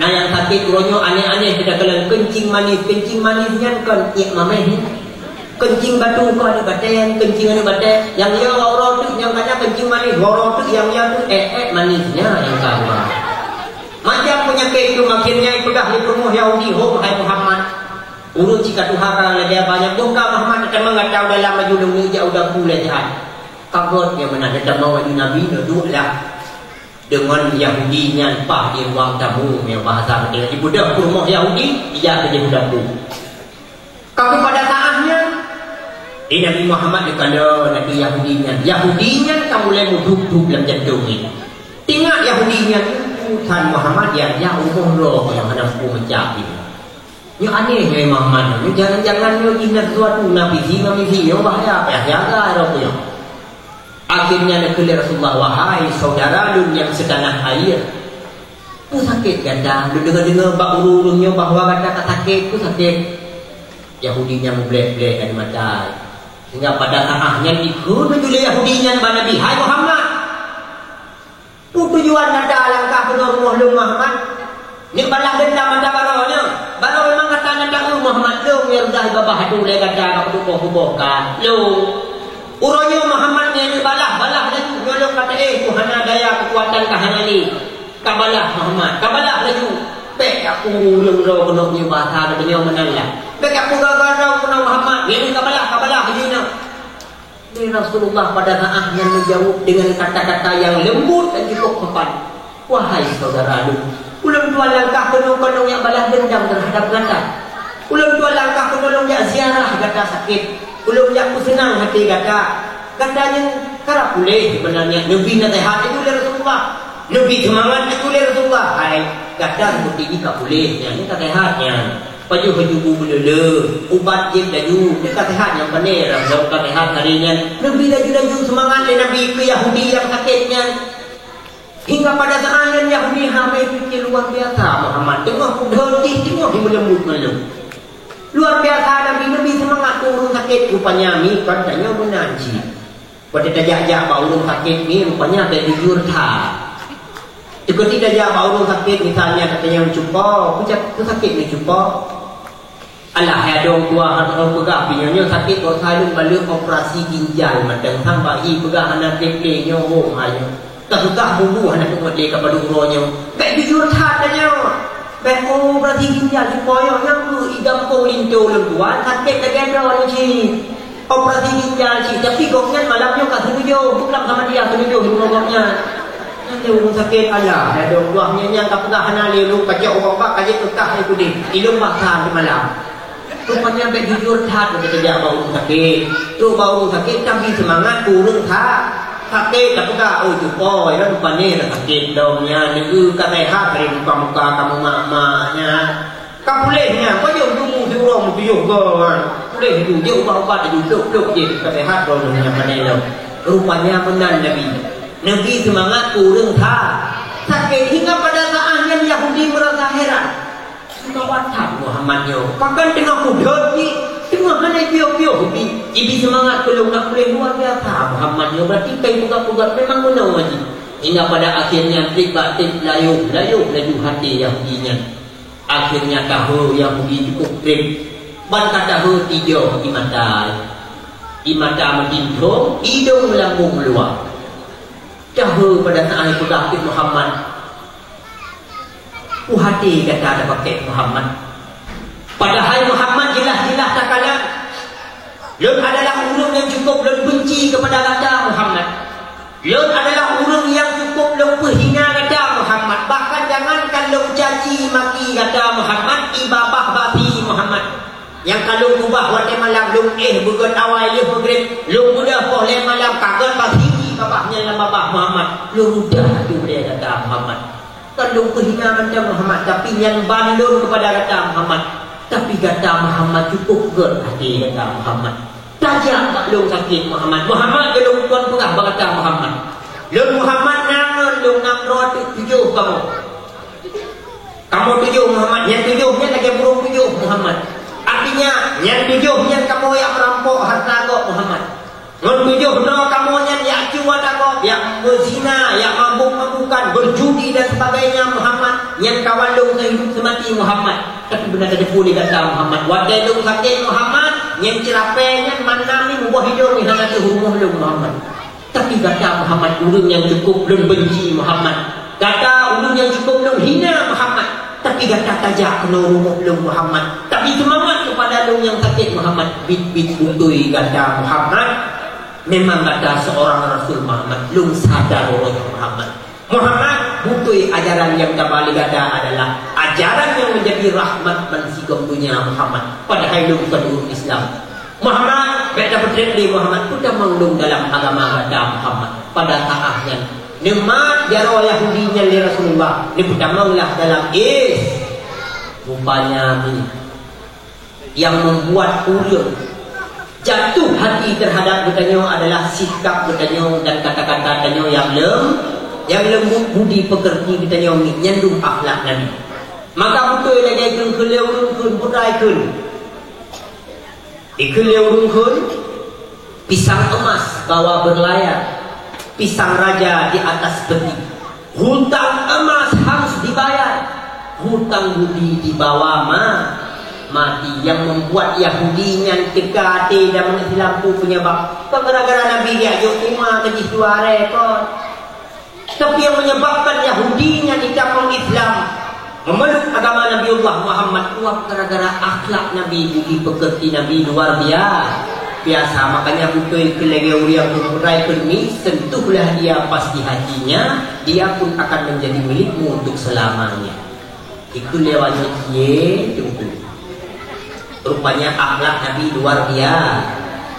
Na nyang sakét uroe nyoe aneh-aneh, teuka kalon keuncing manis. Keuncing manis nyan kon iek mameh. Keuncing batu kon aneuk batée, keuncing aneuk batée. Nyang yo uroe teuk nyang kana keuncing manis, uroe teuk nyang yo teuk ék-ék manis nyan nyang ka keuluwa. Macam peunyakét itu makin nyai peugah lé peurumoh Yahudi, "Ho hai Muhammad, ureuëng cika tuha ka lagée banyak boh ka Muhammad, teutamong gata u dalam laju lôn jak u dapu lé jahat." Ka gét nyang meunan, teutamong laju Nabi neuduek lah deungon Yahudi nyan paih di ruang tamu, nyang bahasa geutanyoe jibeudôh peurumoh Yahudi, ijak keu jih u dapu. Ka keuh pada saat nyan, di Nabi Muhammad geukalon ateueh Yahudi nyan. Yahudi nyan ka mulai meudup-dup lam jantông jih. Teuingat Yahudi nyan, "Tuhan Muhammad nyang jak u rumoh droe nyang hana muphom meucah jih." Nyoe aneh nyoe Muhammad nyoe. Jangan-jangan nyoe jih na sesuatu, na visi, na misi. Nyoe bahaya, payah jaga droe nyoe. Akhirnya neukheun lé Rasulullah, "Wahai saudara lôn nyang sitanah air, peue sakét gata? Lôn deungoe-deungoe bak ureuëng-ureuëng nyoe bahwa gata ka sakét, peue sakét?" Yahudi nyan mublek-blek dari mata. Sehingga pada saat nyan dikheun laju lé Yahudi nyan bak Nabi, "Hai Muhammad, peue tujuan gata langkah keunoe rumoh lôn Muhammad? Neuk balah dendam ata baroe nyoe? Baroe memang gata nyang taeu Muhammad lôn nyang reudah babah atu lé gata ka peutuboh-tuboh ka lôn. Uroe nyoe Muhammad nyan neuk balah, balah laju nyoe lôn ka taéh, hana daya keukuatan ka hana lé. Ka balah Muhammad, ka balah laju. Bék ka peugah ureuëng droe keunoe nyoe bahasa geutanyoe meunan lah. Bék ka peugah droe keunoe Muhammad, nyan ka balah, ka balah laju nyoe." Lé Rasulullah pada saat nyan meujaweueb dengan kata-kata nyang leumbot dan cukup sopan, "Wahai saudara lôn, ulôn tuan langkah keunoe kon lôn jak balah dendam terhadap gata. Ulôn tuan langkah keunoe lôn jak ziarah gata sakét. Ulôn jak peuseunang até gata. Gata nyan ka puléh seubeunarnya." Neubi naseuhat laju lé Rasulullah. Neubi seumangat laju lé Rasulullah. "Hai, gata seperti jih ka puléh nyan, ka seuhat nyan. Pajoh laju bu meuleuleue, ubat jieb laju, nyan ka seuhat nyang pane, lam lom ka seuhat hari nyan." Neubi laju-laju seumangat lé Nabi keu Yahudi nyang sakét nyan. Hingga pada saat nyan Yahudi habéh pikir luar biasa Muhammad. Teungoh peudeuh jih, teungoh meuleumbot ngon lôn. Luar biasa Nabi, neubi seumangat keu ureuëng sakét, rupanya mi kon tanyoe meunan cit. Watée tajak-jak bak ureuëng sakét nyoe, rupanya bék jujur that. Teukeudi tajak bak ureuëng sakét, misalnya tatanyong cupo, peue sakét nyoe cupo? Alah, hai dong tuah, hana peugah, pih nyoe sakét, bak saleuem baleuem operasi ginjal mantong, sampai i peugah hana trép lé nyoe, hom hai nyoe. Ka susah bubu hana teungoh lé ka padub uroe nyoe. Bék jujur that tanyoe. Bék, oh, operasi ginjal cupo nyoe, nyang keu i gampông linto lôn tuan, sakét lagée droe nyoe cit. Operasi ginjal cit, tapi gobnyan malam nyoe ka setuju, buklam sama dia setuju di rumah gobnyan. Nyan lé ureuëng sakét, alah, ladôm tuah nyan nyang ka peugah hana lé lôn, ka cok ubat-ubat, ka jeuet peugah lé kudeh, ilôn basa semalam. Rupanya bék jujur that, beuteupeujak bak ureuëng sakét. Trok bak ureuëng sakét, tapi seumangat keu ureuëng sa-, sakét, tapeugah, "Oh, cupo, ya, rupanya dah sakét dong nyan, neu ka sehat dari muka-muka kamu mak-mak nyan." Ka puléh nyan, pajoh tumu siuroe meutujoh goe nyan. Puléh laju, jeuet ubat-ubat laju, plôk-plôk jih, ka seuhat droe nyan pandai lom. Rupanya meunan Nabi. Nabi seumangat keu ureuëng sa-, sakét. Hingga pada saat nyan Yahudi meurasa heran. Seumangat that Muhammad nyoe. Pakon teungoh udhôt jih, teungoh hana piôh-piôh jih. Ibi seumangat keu lôn nak puléh luar biasa Muhammad nyoe. Berarti kai peugah-peugah memang meunoe jih. Hingga pada akhirnya trép bak trép layôh-layôh laju até Yahudi nyan. Akhirnya tahe Yahudi cukup trép. Ban ka tahe tijoh di mata. Di mata meudinthong, idong lambung meuluwa. Tahe pada saát peugah keu Muhammad, "Peue até gata tapakék Muhammad? Padahai Muhammad jeulaih-jeulaih takalon. Lôn adalah ureuëng nyang cukup lôn beunci keupada gata Muhammad. Lôn adalah ureuëng nyang cukup lôn peuhina gata Muhammad. Bahkan jangankan lôn caci maki gata Muhammad, i babah basi Muhammad. Nyang ka lôn ubah watée malam lôn éh beugét awai lheueh Maghrib, lôn beudôh poh lhée malam ka gét basi babah nyan lam babah Muhammad. Lôn udah atu lé gata Muhammad." Kon lôn peuhina mantong Muhammad, tapi nyan ban lôn keupada gata Muhammad. Tapi gata Muhammad cukup gét até gata Muhammad. Tajak bak lôn sakét Muhammad. Muhammad, keu lôn kon peugah bak gata Muhammad. Lôn Muhammad na ngon lôn nam droe teuk tujoh kamoe. Kamoe tujoh Muhammad, nyan tujoh nyan lagée burông tujoh Muhammad. Artinya, nyan tujoh nyan kamoe jak meurampok hareuta gob Muhammad. Ngon tujoh droe kamoe nyan jak cu ata gob, jak meuzina, jak mabök-mabökan, beujudi dan sebagainya Muhammad, nyan kawan lôn seuhidup seumati Muhammad. Tapi beuna tateupeue lé gata Muhammad. Watée lôn sakét Muhammad, nyan ceurapée nyan mandum ni muboh hidong ni hana teuh rumoh lôn Muhammad. Tapi gata Muhammad ureuëng nyang cukup lôn beunci Muhammad. Gata ureuëng nyang cukup lôn hina Muhammad. Tapi gata tajak keunoe rumoh lôn Muhammad. Tapi seumangat keupada lôn nyang sakét Muhammad. Biet-biet beutôi gata Muhammad. Memang gata seorang rasul Muhammad. Lôn sadar lôn Muhammad. Muhammad, beutôi ajaran nyang taba lé gata adalah ajaran nyang meujadi rahmat bansigom donya Muhammad. Padahai lôn kon ureuëng Islam. Muhammad, bék tapeutrép lé Muhammad, peutamong lôn dalam agama gata Muhammad. Pada saát nyan, neumat jaroe Yahudi nyan lé Rasulullah, neupeutamong lah dalam éh. Rupanya mi. Yang membuat ureuëng jatuh hati terhadap geutanyoe adalah sikap geutanyoe dan kata-kata tanyoe yang lem, yang lembut budi pekerti geutanyoe nyandung akhlak Nabi. Maka beutôi lagée kheun keu lé ureuëng kheun, beutôi kheun. Dikheun lé ureuëng kheun, pisang emas bawa berlayar, pisang raja di atas peti. Hutang emas harus dibayar, hutang budi dibawa ma-, mati. Yang membuat Yahudi nyan teuka até dan meuislam peue penyebab? Bukan gara-gara Nabi geujok teuma keu jih dua rekod. Tapi yang menyebabkan Yahudi nyan ikam Islam, memeluk agama Nabiullah Muhammad kuat gara-gara akhlak Nabi, budi pekerti Nabi luar bia-, biasa. Makanya beutôi keu lagée ureuëng nyang meurai kheun, sentuhlah dia pas di hatinya, dia pun akan menjadi milikmu untuk selamanya. Itu lewat cie tunggu. Rupanya akhlak Nabi luar bia-,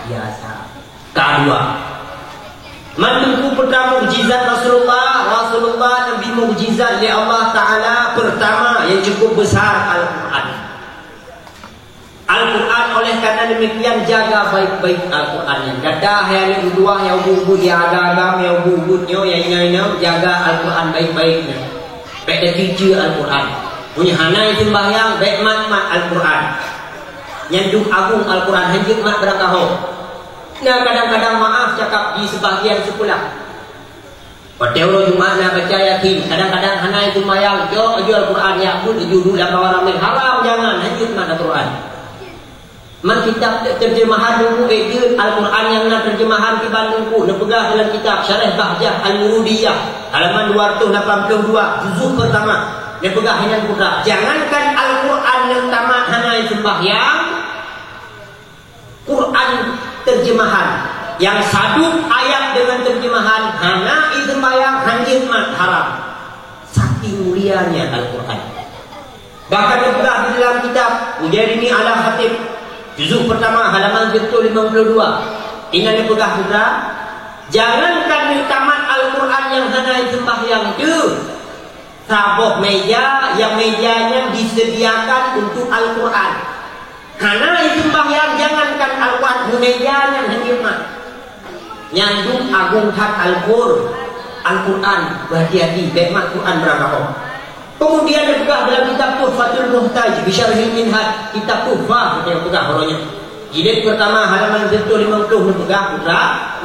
biasa. Kadua, mandum peue mukjizat Rasulullah. Rasulullah neubri mukjizat lé Allah Taala, pertama yang cukup besar Al-Quran. Al-Quran, oleh karena demikian jaga baik-baik Al-Quran nyan. Gata hai aneuk meutuah nyang ubit-ubit, nyang agam-agam, nyang ubit-ubit nyoe, nyang inong-inong, jaga Al-Quran baik-baik nyan. Bék teucue-cue Al-Quran. Meunyoe hana jiseumbahyang, bék mat-mat Al-Quran. Nyan dum agong Al-Quran, hanjeuet mat barangkaho. Na kadang-kadang maaf cakap di sebahagian sekolah. Watée uroe Jumat na baca Yasin, kadang-kadang hana jiseumbahyang, jok aju Al-Quran, jak buet aju duek lam bawah ramé, haram, jangan, hanjeuet mat Al-Quran. Man kitab terjemahan Teungku ék jeuet, Al-Quran nyang na terjemahan kiban Teungku, neupeugah dalam kitab Syarah Bahjah Al-Murudiyah, halaman dua ratus lapan puluh dua, juzuk pertama, neupeugah hinan putra, jangankan Al-Quran nyang tamat hana jiseumbahyang, Quran terjemahan, yang satu ayat dengan terjemahan, hana jiseumbahyang, hanjeuet mat, haram. Saking mulianya Al-Quran. Bahkan neupeugah di dalam kitab Ujarini ala Khatib, juzuk pertama, halaman seratus lima puluh dua, inan neupeugah putra, jangankan neutamat Al-Quran nyang hana jiseumbahyang, deuh, saboh meja, nyang meja nyan disediakan untuk Al-Quran. Hana jiseumbahyang, jangankan Al-Quran, meumeja nyan hanjeuet mat. Nyan dum agong that Al-Qur-, Al-Quran, beuhati-hati, bék mat Quran barangkaho. Kemudian neupeugah dalam kitab Tuhfatul Muhtaj, Bisyarhil Minhaj, kitab Tuhfah, neupeugah uroe nyoe. Jilid pertama, halaman seratus lima puluh, neupeugah putra,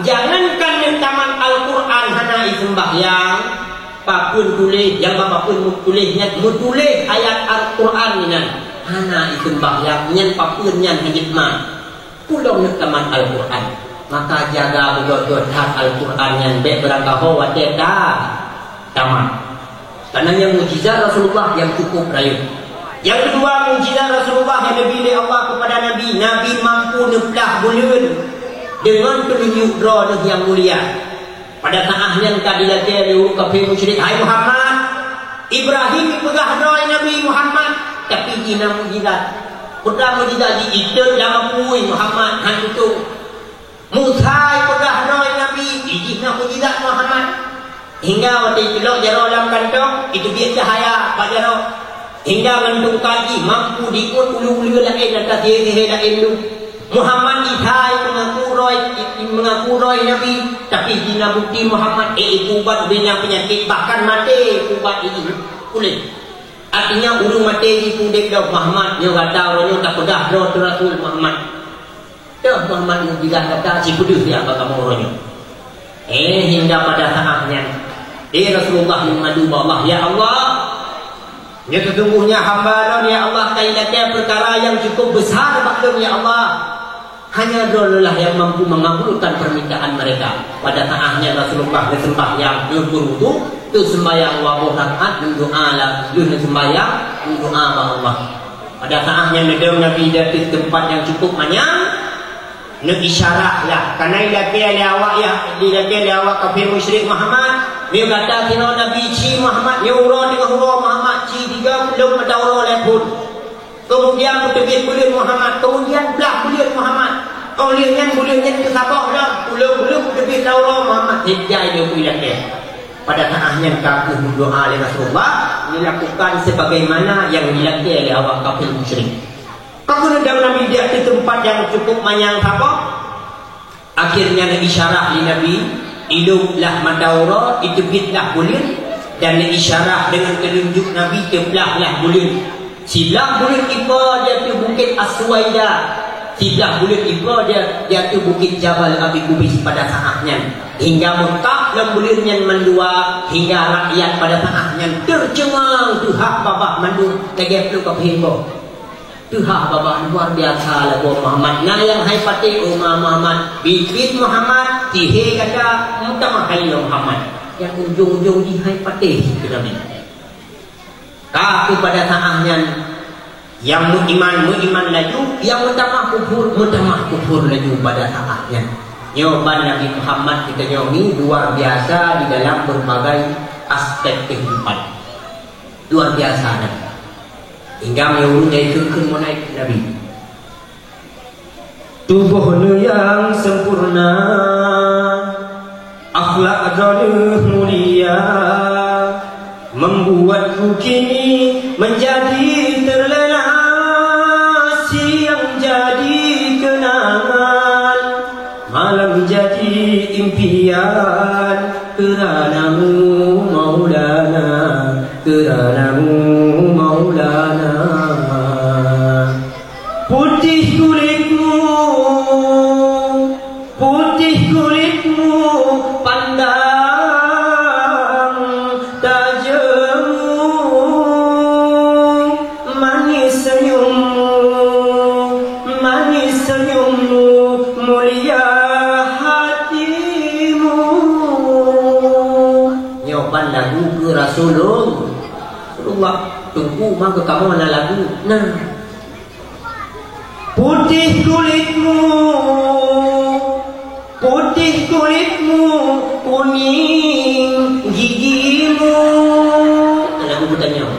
jangankan neutamat Al-Quran hana jiseumbahyang, papeuen tuléh, nyang bak papeuen tuléh nyan meutuléh ayat Al-Quran inan, hana jiseumbahyang, nyan papeuen nyan hanjeuet mat. Ulôn neutamat Al-Quran, maka jaga beugöt-göt that Al-Quran nyan, bék barangkaho watée ta-, tamat. Karena nyan mukjizat Rasulullah nyang cukup rayeuk. Nyang keudua, mukjizat Rasulullah nyang neubri lé Allah keupada Nabi, Nabi mampu neuplah buleuen deungon peununjuk Droeneuh nyang mulia. Pada saát nyan ka jilakée lé ureuëng kafé musyrik, "Hai Muhammad, Ibrahim jipeugah droe Nabi Muhammad, tapi jih na mukjizat." Peue mukjizat jih? Itot lam apui Muhammad, han tutong. Musa jipeugah droe Nabi, jih na mukjizat Muhammad. Hingga watée jipeulok jaroe lam kantong, jiteubiet cahya bak jaroe. Hingga ngon tungkat jih mampu jiuet ulée-ulée laén ateueh sihé-sihé laén dum. Muhammad Isa jipeungaku droe, jipeungaku droe Nabi, tapi jih na bukti Muhammad, eh, jipeuubat ubé nyang peunyakét, bahkan maté jipeuubat jih puléh. Artinya, ureuëng maté jih udeb lom. Muhammad, nyoe gata uroe nyoe tapeugah droe teuh Rasul Muhammad. Teuh Muhammad mukjizat gata, sipeudeuh jak bak kamoe uroe nyoe. Eh, hingga pada saát nyan, eh, Rasulullah meungadu bak Allah, "Ya Allah, nyoe sesungguhnya hamba lôn, ya Allah, ka ilakée peukara nyang cukup besar bak lôn, ya Allah. Hanya Droeneuh lah nyang mampu mengabulkan permintaan mereka." Pada saát nyan Rasulullah geuseumbahyang, geuh beuruduk, geuseumbahyang dua boh rakaat, geudoa lah, geuh geuseumbahyang, geudoa bak Allah. Pada saát nyan neudong Nabi di ateueh teumpat nyang cukup manyang, neuisyarah lah. Kana ilakée lé awak, ya, ilakée lé awak kafé musyrik Muhammad, "Nyoe gata sidroe Nabi, ci Muhammad, nyoe uroe teungoh uroe Muhammad, ci tiga ploh mata uroe lhée phon." Kemudian peuteubiet buleuen Muhammad, kemudian blah buleuen Muhammad. Óh lheueh nyan buleuen nyan teusaboh lom, ulôn-ulôn peuteubiet lam uroe Muhammad, hijai lé ilakée. Pada saát nyan ka kheueh meudoa lé Rasulullah, dilakukan sebagaimana nyang dilakée lé awak kafé musyrik. Keuneudang Nabi di ateueh teumpat nyang cukup manyang saboh. Akhirnya na isyarah lé Nabi, ilop lah mata uroe, iteubiet lah buleuen, dan na isyarah deungon telunjuk Nabi teublah lah buleuen. Siblah buleuen ipo di ateueh Bukét As-Suwaida, siblah buleuen ipo di, di ateueh Bukét Jabal Abi Kubais pada saat nyan. Hingga meukab lom buleuen nyan mandua, hingga rakyat pada saat nyan teuceungang teuhah babah mandum lagée pluek ka peuhimboh. Teuhah babah luar biasa lagoe Muhammad. Na nyang hai patéh, "Oh ma Muhammad, biet-biet Muhammad, sihé gata, meutamah hai Muhammad." Nyang ujong-ujong jih hai patéh keu Nabi. Ka keuh pada saat nyan, nyang meuiman, meuiman laju, nyang meutamah kufur, meutamah kufur laju pada saat nyan. Nyoe ban Nabi Muhammad geutanyoe nyoe luar biasa di dalam berbagai aspek kehidupan. Luar biasa Nabi. Hingga meunyoe ureuëng jai kheun-kheun meunan Nabi. Tuboh neuh nyang sempurna, akhlak droeneuh mulia, membuatku kini menjadi terlena, siang jadi kenangan, malam jadi impian, kerana-Mu Maulana, kerana-Mu Maulana. Putih kulitmu, putih kulitmu pandang tajammu, manis senyummu, manis senyummu, mulia hatimu. Nyoe ban lagu keu Rasulullah. Rasulullah, Teungku, ma keu kamoe na lagu? Nah. Putih kulitmu, putih kulitmu, kuning gigimu. Lagu geutanyoe.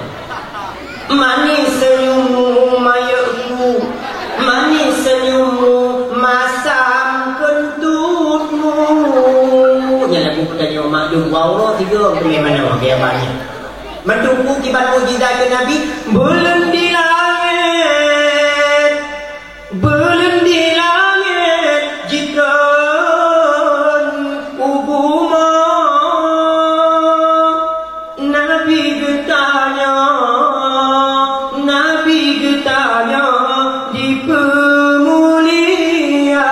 Manis senyummu, mayekku, manis senyummu, masam keuntutmu. Nyan lagu geutanyoe, maklum, waroe tiga keuleumah manoe, biar banyak. Meuteupeue kiban mukjizat keu Nabi, buleuen di langét, buleuen di langét jitreun u bumoe. Nabi geutanyoe, Nabi geutanyoe dipeumulia,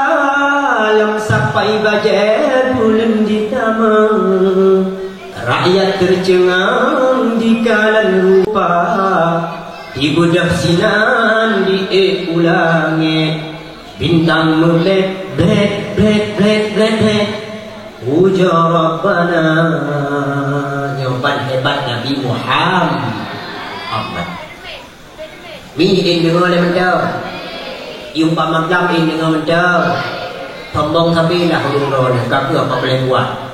lom sapai bajée buleuen ditamong. Rakyat teuceungang dikalan rupa, di beudôh sinan di-ék u langét, bintang meublét, blét, blét, blét, blét, blét, pujoe Rabbana. Nyoe ban hebat Nabi Muhammad. Mi, ên deungoe lé mantong. Yum pamagam, ên deungoe mantong. Sombong sabe lah ureueng droeneuh, ka kheueh apa boleh buat.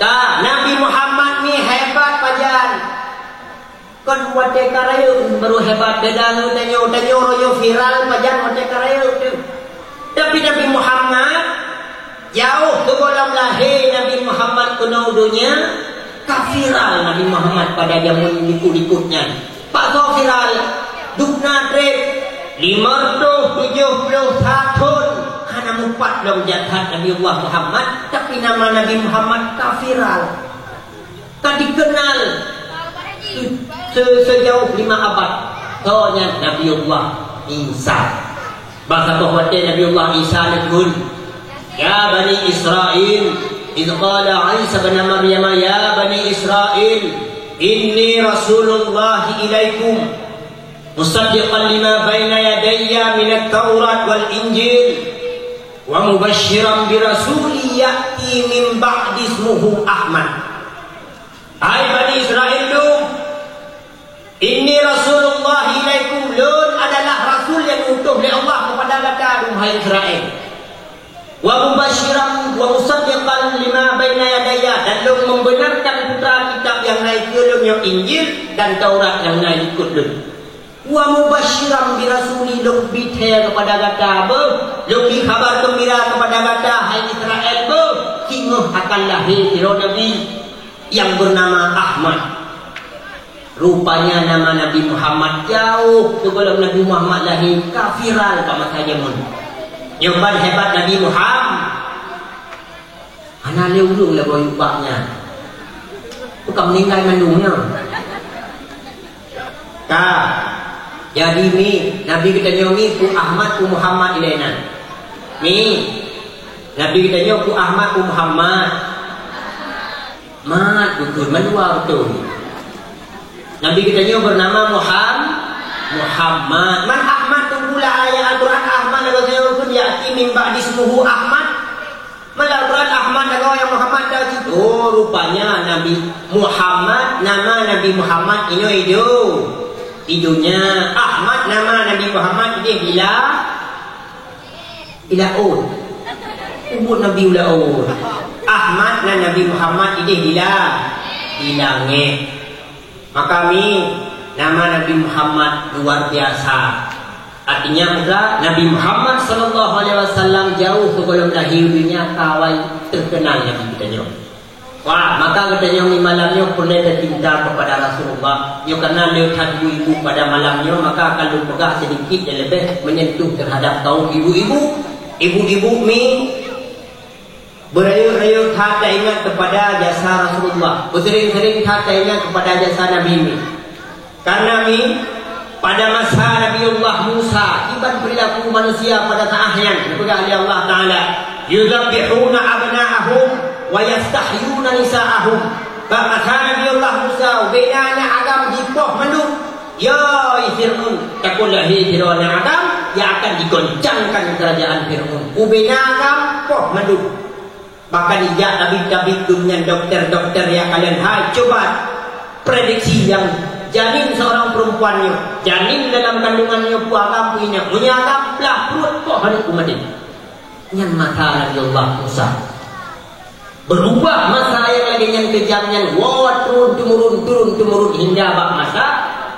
Ka, Nabi Muhammad ni hebat pajan. Kon watée ka rayeuk baru hebat, beda ngon tanyoe. Tanyoe royoe viral pajan watée ka rayeuk teuh. Tapi Nabi Muhammad, jauh keugohlom lahé Nabi Muhammad keunoe donya, ka viral Nabi Muhammad pada jameun likot-likot nyan. Pakon viral? Dubna treb limong reutôh tujoh ploh sa thon hana mupat lom jasad Nabi Allah Muhammad, tapi nama Nabi Muhammad ka viral. Ka dikenal se-, se-, sejauh lima abad. Soe nyan? Nabiullah Isa. Bak saboh watée Nabiullah Isa neukheun, "Ya Bani Israil, idh qala Isa bin Maryam, ya Bani Israil, inni Rasulullah ilaikum, musaddiqan lima baina yadayya minat Taurat wal Injil, wa mubasysyiran bi rasulin ya'ti min ba'di ismuhu Ahmad." Hai Bani Israil lôn, inni Rasulullah ilaikum, lôn adalah rasul nyang diutus lé Allah keupada gata, hai Israil. Wa mubasysyiran wa musaddiqan lima baina yadayya, dan lôn membenarkan putra kitab nyang na dikeue lôn nyoe, Injil dan Taurat nyang na likot lôn. Wa mubasysyiran bi rasulin, lôn bi thée keupada gata beuh, lôn bi khabar geumbira keupada gata, hai Israil beuh, singoh akan lahé sidroe nabi nyang beunama Ahmad. Rupanya nama Nabi Muhammad jauh sigohlom Nabi Muhammad lahé ka viral bak masa jameun. Nyoe ban hebat Nabi Muhammad. Hana lé ureuëng lé boh yub bak nyan. Bukan meninggai mandum nyoe. Ka. Jadi mi, Nabi geutanyoe mi ku Ahmad ku Muhammad ilée na. Mi. Nabi geutanyoe ku Ahmad ku Muhammad. Mat beutôi, mandua beutôi. Nabi geutanyoe bernama Muham-, Muhammad. Man Ahmad tu pula ayat Al-Quran Ahmad lagoe nyoe pun ya'ti min ba'di ismuhu Ahmad. Malah Quran Ahmad lagoe nyang Muhammad dah cit. Oh, rupanya Nabi Muhammad, nama Nabi Muhammad inoe ido. Idonya Ahmad nama Nabi Muhammad ideh bila Ilaôt. Ubit Nabi Ulaôt. Ahmad nan Nabi Muhammad ideh di la-, di langét. Maka mi, nama Nabi Muhammad luar biasa. Artinya, maka Nabi Muhammad sallallahu alaihi wasallam jauh sigohlom lahé dunia ka awai terkenal Nabi geutanyoe. Wah, maka geutanyoe ngon malam nyoe peureulée tacinta kepada Rasulullah. Nyoe karena le that ibu-ibu pada malam nyoe, maka akan lôn peugah sedikit dan lebih menyentuh terhadap kaum ibu-ibu. Ibu-ibu mi, beurayeuk-rayeuk that taingat kepada jasa Rasulullah. Beusering-sering that taingat kepada jasa Nabi mi. Karena mi, pada masa Nabiullah Musa, kiban perilaku manusia pada saat nyan, dipeugah lé Allah Taala, "Yuzabbihuna abna'ahum wa yastahyuna nisa'ahum." Bak masa Nabiullah Musa, ubena aneuk agam jipoh mandum. Ya, i Fir'aun, takon lahé sidroe aneuk agam, yang akan digoncangkan kerajaan Fir'aun. Ubena agam poh mandum. Bahkan ijak tabib-tabib dum nyan, doktor-doktor nyang kalon hai, cuba prediksi nyang janin seorang perempuan nyoe, janin dalam kandungan nyoe peue agam peue inong. Meunyoe agam, blah pruet poh aneuk maté. Nyan masa Nabiullah Musa. Berubah masa nyang lagée nyan keujam nyan, woe turun-temurun, turun-temurun hingga bak masa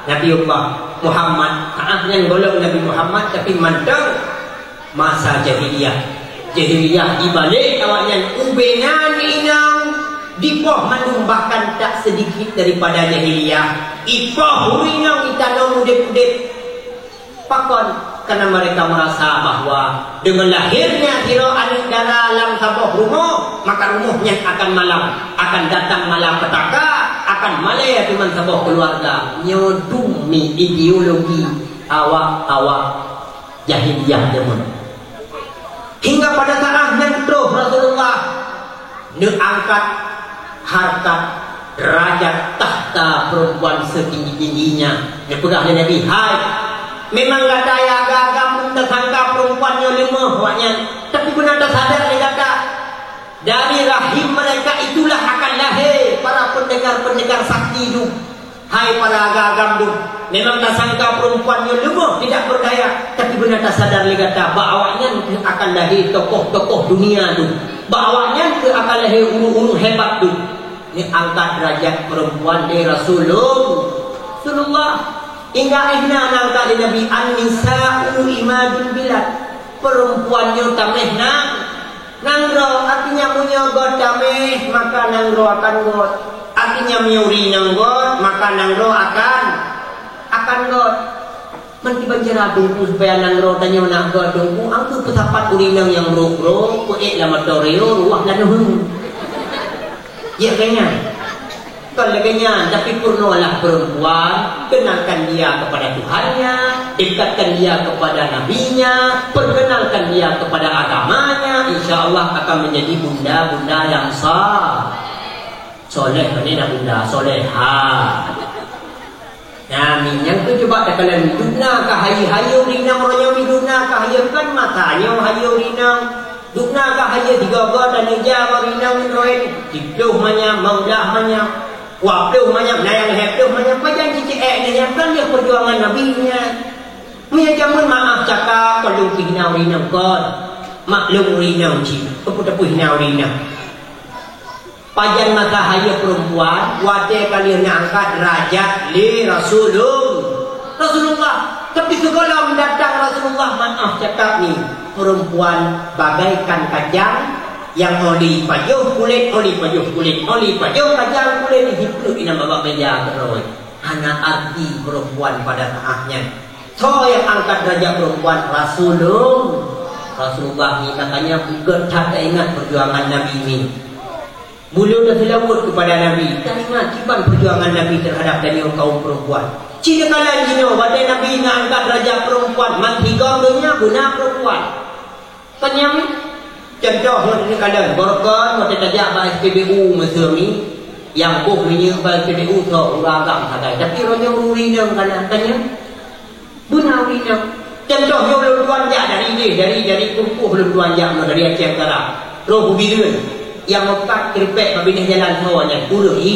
Nabiullah Muhammad. Ah, nyan gohlom Nabi Muhammad, tapi mantong masa jahiliyah. Jahiliyah ibalek awaknyan ubena inong dipoh mandum, bahkan tak sedikit daripada jahiliyah. Ipoh ureuëng inong itanom udeb-udeb. Pakon? Karena mereka merasa bahwa dengan lahirnya sidroe aneuk dara lam saboh rumoh, maka rumoh nyan akan malam, akan datang malapetaka, akan malée teuma saboh keluarga. Nyoe dum mi ideologi awak-awak jahiliyah jameun. Hingga pada saat nyan troh Rasulullah neuangkat harkat, derajat, takhta perempuan setinggi-tingginya. Neupeugah lé Nabi, "Hai, memang gata nyang agam-agam tasangka perempuan nyoe leumoh awaknyan, tapi beuna tasadar lé gata, dari rahim mereka itulah akan lahé para pendekar-pendekar sakti dum." Hai para agam-agam dum, memang tasangka perempuan nyoe leumoh tidak berdaya, tapi beuna tasadar lé gata, bak awaknyan kheueh akan lahé tokoh-tokoh dunia dum. Bak awaknyan kheueh akan lahé ureuëng-ureuëng hebat dum. Neuangkat derajat perempuan lé Rasulul-, Rasulullah. Hingga akhirnya neuangkat lé Nabi, "An-nisa'u imadul bilad." Perempuan nyoe tameh nang Nanggroe, artinya meunyoe göt tameh, maka nanggroe akan göt. Artinya meunyoe ureuëng inong göt, maka nanggroe akan, akan göt. Man kiban cara Teungku supaya nanggroe tanyoe nak göt, Teungku? Angku peusapat ureuëng inong nyang brok-brok, peuék lam atoe reue, ruwah lam neuheue. Ya, kan nyan? Kon lagée nyan, tapi peurunoelah perempuan, kenalkan dia kepada Tuhannya, dekatkan dia kepada nabinya, perkenalkan dia kepada agamanya, insya Allah akan menjadi bunda-bunda yang sa-, soleh, bukan nak bunda, soleha. Nah, mi nyang keu coba takalon, dubna ka hayeue-hayeue ureuëng inong uroe nyoe, mi dubna ka hayeue, kan masa nyoe hayeue ureuëng inong. Dubna ka hayeue tiga-tiga dan ija bak ureuëng inong droe, siplôh manyam, meulah manyam, dua plôh manyam, na nyang lhèe plôh manyam, pajan cicik ék nyan, nyan kan lheueh peujuangan Nabi nyan. Meunyoe jameun maaf cakap, kon lôn peuhina ureuëng inong kon. Maklum ureuëng inong cit, peue-peue hina ureuëng inong. Pajan masa hayeue perempuan, watèe ka lheueh neuangkat derajat lé Rasulul-, Rasulullah. Tapi sigohlom datang Rasulullah, maaf cakap ni, perempuan bagaikan kacang nyang oli pajoh kulét, oli pajoh kulét, oli pajoh kacang kulét, jipluek inan babah meja keudroe. Hana arti perempuan pada saat nyan. Soe nyang angkat derajat perempuan? Rasulullah. Rasulullah ni, makanya beugét that taingat perjuangan Nabi ni. Bulu dah selawat kepada Nabi, taingat kiban perjuangan Nabi terhadap tanyoe kaum perempuan. Cina kalian jinoe, watée Nabi na angkat derajat perempuan, man sigom donya guna perempuan. Kan nyan, contoh ngon ini kalian, beureukan watée tajak bak S P B U meuseu mi, nyang boh minyeuk bak S P B U soe, ureuëng agam sagai. Tapi roh nyoe ureuëng inong kana, kan nyan? Beuna ureuëng inong. Contoh nyoe lôn tuan jak dari jih, dari, dari Kurukoh lôn tuan jak nyoe dari Aceh Utara. Roh u Bireuen, nyang meukat keuripek bak binéh jalan soe nyan, ureuëng i.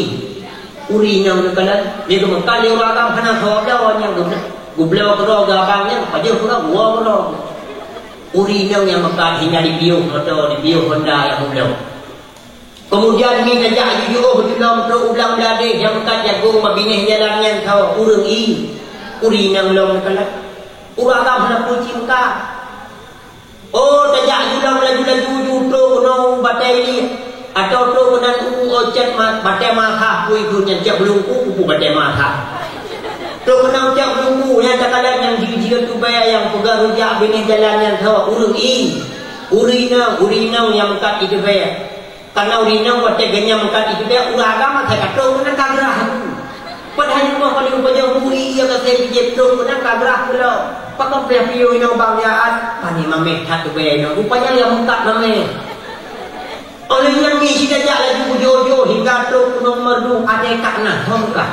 Ureuëng inong neukalon, lé geumeukat lé ureuëng agam hana soe bloe nyan geubloe. Geubloe keudroe geuh abang nyan, pajoh keudroe, geuwoe keudroe. Ureuëng inong nyang meukat hingga jipiôh moto, jipiôh honda nyang meubloe. Keumudian mi tajak jiôh julom trok u Blang Bladeh nyang meukat jagong bak binéh jalan nyan soe, ureuëng i. Ureuëng inong lom neukalon. Ureuëng agam hana peue cit meukat. Oh, tajak julom laju-laju ju trok keunoe u Batée Iliek, atawa trok keunan u Ocet ma-, Batée Masah, pui keu nyan cok Beulungku, pue Batée Masah. Trok keunan cok Beulungku, nyang takalon nyang jeuet-jeuet tubée nyang peugah rujak binéh jalan nyan soe, ureuëng i. Ureuëng inong, ureuëng inong nyang meukat i tubée. Karena ureuëng inong watée geunyang meukat i tubée, ureuëng agam asai ka trok keunan ka grah. Padahai rumoh paléng pajoh bui, ia ka sép jép trok keunan ka grah pulo. Pakon piôh-piôh inong bang jaat, pani mameh that tubée inong. Rupanya nyang meukat mameh. Óh lheueh nyan mi si tajak laju bujoe-joe hingga trok keunoe Meureudu, adé ka na, hom ka.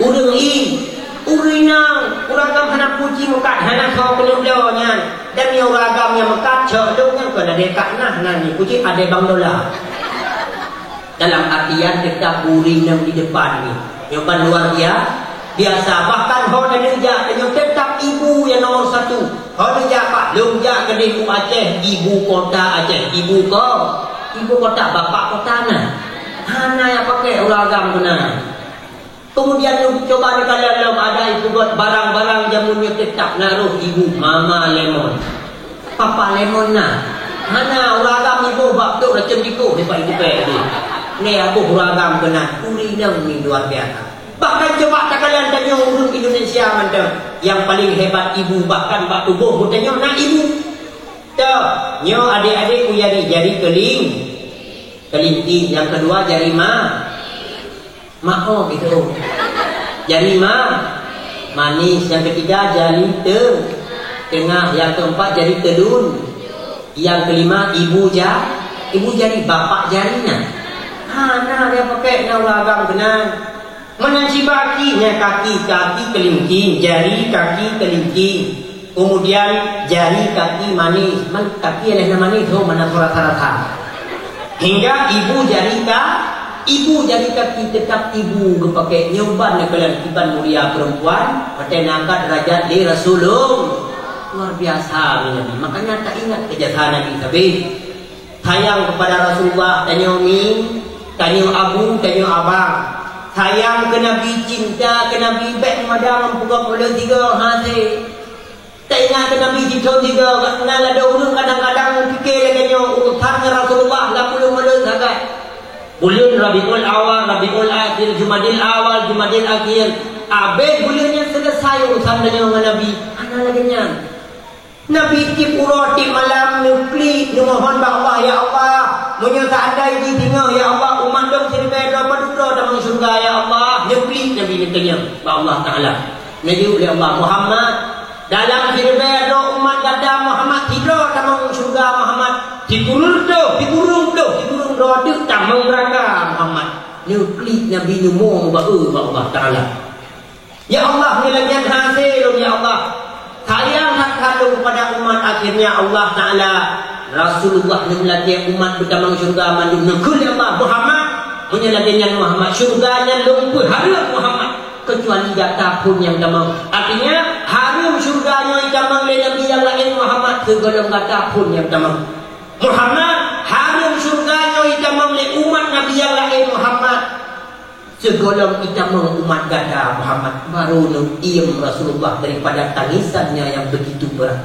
Ureuëng i, ureuëng inong, ureuëng agam hana peue cit meukat, hana soe keuneuk bloe nyan. Dan nyang ureuëng agam nyang meukat, cok lôn nyan kon adé ka na, na ni, peue cit adé bang dola. Dalam artian tetap ureuëng inong di depan ni. Nyoe ban luar bia-, biasa. Bahkan ho taneuk jak, tanyoe tetap ibu nyang nomor satu. Ho neujak bak, lôn jak keudeh u Aceh, ibu kota Aceh, ibu ko-, ibu kota, bapak kota na. Hana nyang pakai ureuëng agam keunan. Keumudian lôn cuba neukalon lom, ada ipeugöt barang-barang jameun nyoe teutap na rôh ibu, mama lemon, papa lemon na. Hana, ureuëng agam iboh bak trok racun tikus nibak ibu pèh tadi. Nè, aboh ureuëng agam keunan, ureuëng inong ni luar biasa. Bahkan cuba takalon tanyoe ureuëng Indonesia mantong, nyang paling hebat ibu, bahkan bak tuboh geutanyoe na ibu. Toh, nyoe adék-adék ku jari, jari keuling-, keulingking, nyang keudua jari ma-, Maoh itu. Jari ma-, manis. Yang ketiga jari te-, tengah. Yang keempat jari telun. Yang kelima ibu ja-, ibu jari, bapak jari na. Ha, na dia pakai na ureuëng agam keunan. Meunan sibak aki, nya kaki, kaki keulingking, jari kaki keulingking. Keumudian jari kaki manis, man kaki lheueh na manis, ho mana rasa-rasa. Hingga ibu jari ka, ibu jari kaki tetap ibu geupakai. Nyoe ban neukalon kiban mulia perempuan, watée na angkat derajat lé Rasulullah. Luar biasa mi Nabi. Makanya taingat keu jasa Nabi sabe. Sayang kepada Rasulullah, tanyoe mi, tanyoe abu, tanyoe abang. Sayang keu Nabi, cinta keu Nabi, bék meumadang peugah ulôn tiga hase. Taingat keu Nabi jithon tiga, na ladôm ureuëng kadang-kadang pike lagée nyoe, urusan ngon Rasulullah lam ulôn ulôn sagai. Buleuen Rabiul Awal, Rabiul Akhir, Jumadil Awal, Jumadil Akhir, abéh buleuen nyan seuleusai urusan tanyoe ngon Nabi. Hana lagée nyan. Nabi tieb uroe tieb malam neuklik, neumohon bak Allah, "Ya Allah, meunyoe seandai jih singoh, ya Allah, umat lôn siribée droe padub droe tamong syeuruga, ya Allah." Neuklik Nabi neutanyong bak Allah Taala. Neujaweueb lé Allah, "Muhammad, dalam siribée droe umat gata Muhammad, sidroe tamong syeuruga Muhammad, sikureueng ploh, sikureueng ploh, sikureueng droe teuk tamong neuraka Muhammad." Neuklik Nabi neumoe meubaeu bak Allah Taala. Ya Allah, meulagée hase lôn, ya Allah. Sayang that-that lôn kepada umat, akhirnya Allah Taala, Rasulullah neumeulakée umat beutamong syeuruga mandum neukheun lé Allah, "Muhammad, meunyoe lagée nyan Muhammad, syeuruga nyan lôn peuhareuem Muhammad, keucuali gata phon nyang tamong." Artinya, hareuem syeuruga nyoe jitamong lé nabi nyang laén Muhammad, sigohlom gata phon nyang tamong. Muhammad, hareuem syeuruga nyoe jitamong lé umat nabi nyang laén Muhammad. Sigohlom jitamong umat gata Muhammad, baru neuiem Rasulullah daripada tangisannya yang begitu berat,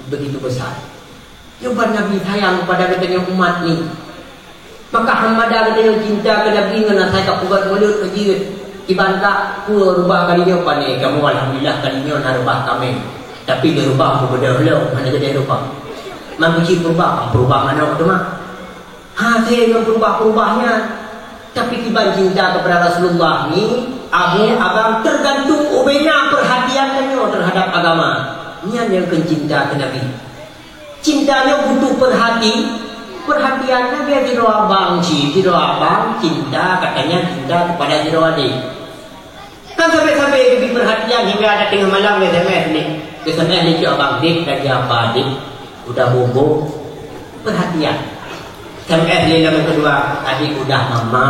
begitu besar. Nyoe ban Nabi sayang kepada geutanyoe umat ni. Maka hamada geutanyoe cinta keu Nabi ngon asai ka peugöt mulut keu jeuet. Iban kak, peue reubah kali nyoe pane kamoe? Alhamdulillah, kali nyoe na reubah kaméng. Tapi di reubah peubeudôh lom, hana jadi reubah. Man keuci peurubah, peurubah manok teuma. Hase ngon peurubah-peurubah nyan. Tapi kiban cinta kepada Rasulullah ni, abu, abang, tergantung ubena perhatian tanyoe terhadap agama. Nyan nyang kheun cinta keu Nabi. Cinta nyoe butuh perhati-, perhatian. Nabi sidroe abang cit, sidroe abang cinta, katanya cinta kepada sidroe adek. Kan sabe-sabe geubri perhatian hingga ada tengah malam S M S ni. S M S ni cok abang, "Dek, lagi apa, Dek? Udah bobo?" Perhatian. S M S lilom yang kedua, "Adik udah mama."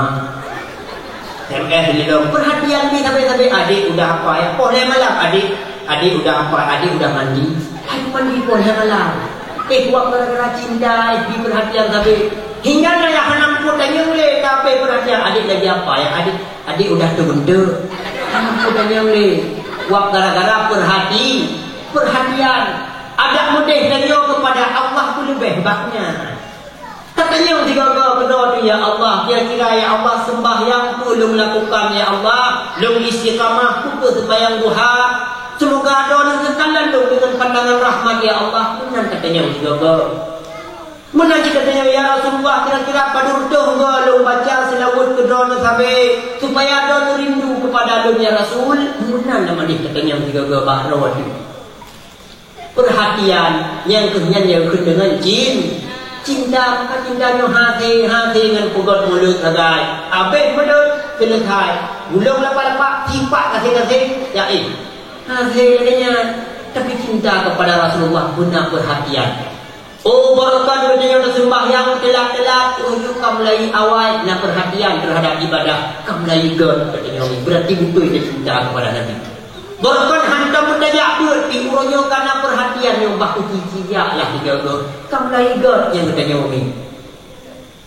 S M S lilom, perhatian ni sabe-sabe, "Adik udah apa ya?" Poh lhèe malam, "Adik, adik udah apa? Adik udah mandi?" Adik mandi poh lhèe malam. Eh, buat gara-gara cinta, eh, di perhatian sabe. Hingga na yang hana mampu tanyong lé, tapi perhatian, "Adik lagi apa ya? Adik, adik udah tu bentuk." Hana mampu tanyong lé. Buat gara-gara perhati-, perhatian. Adak mudeh tanyoe kepada Allah pun lebih baknya. Tatanyong sigoe-goe keunoe tu, "Ya Allah, kira-kira, ya Allah, sembahyang peue lôn lakukan, ya Allah? Lôn istiqamah peue keu sembahyang duha? Semoga droeneuh geukalon lôn deungon pandangan rahmat, ya Allah." Meunan tatanyong sigoe-goe. Meunan cit tatanyong, "Ya Rasulullah, kira-kira padum reutôh goe lôn baca seulaweuet keu droeneuh sabe, supaya droeneuh rindu kepada lôn, ya Rasul?" Meunan lam hadis tatanyong sigoe-goe bak droe teuh. Perhatian, nyang keuh nyan nyang kheun deungon cin-, cinta. Maka cinta nyoe hase-hase ngon peugöt mulod sagai. Abéh mulod, selesai. Gulong lapak-lapak, sipak gaseng-gaseng, ya eh. Hase lagèe nyan, tapi cinta kepada Rasulullah beuna perhatian. Oh, barokon geutanyoe teuseumbahyang teulat-teulat, uroe nyoe ka mulai awai na perhatian terhadap ibadah, ka mulai göt geutanyoe, berarti beutôi cinta kepada Nabi. Barokon hantom meutajak beuet, di uroe nyoe ka na perhatian nyoe bah kuci cijak lah dijaga. Ka mulai göt nyang geutanyoe mi.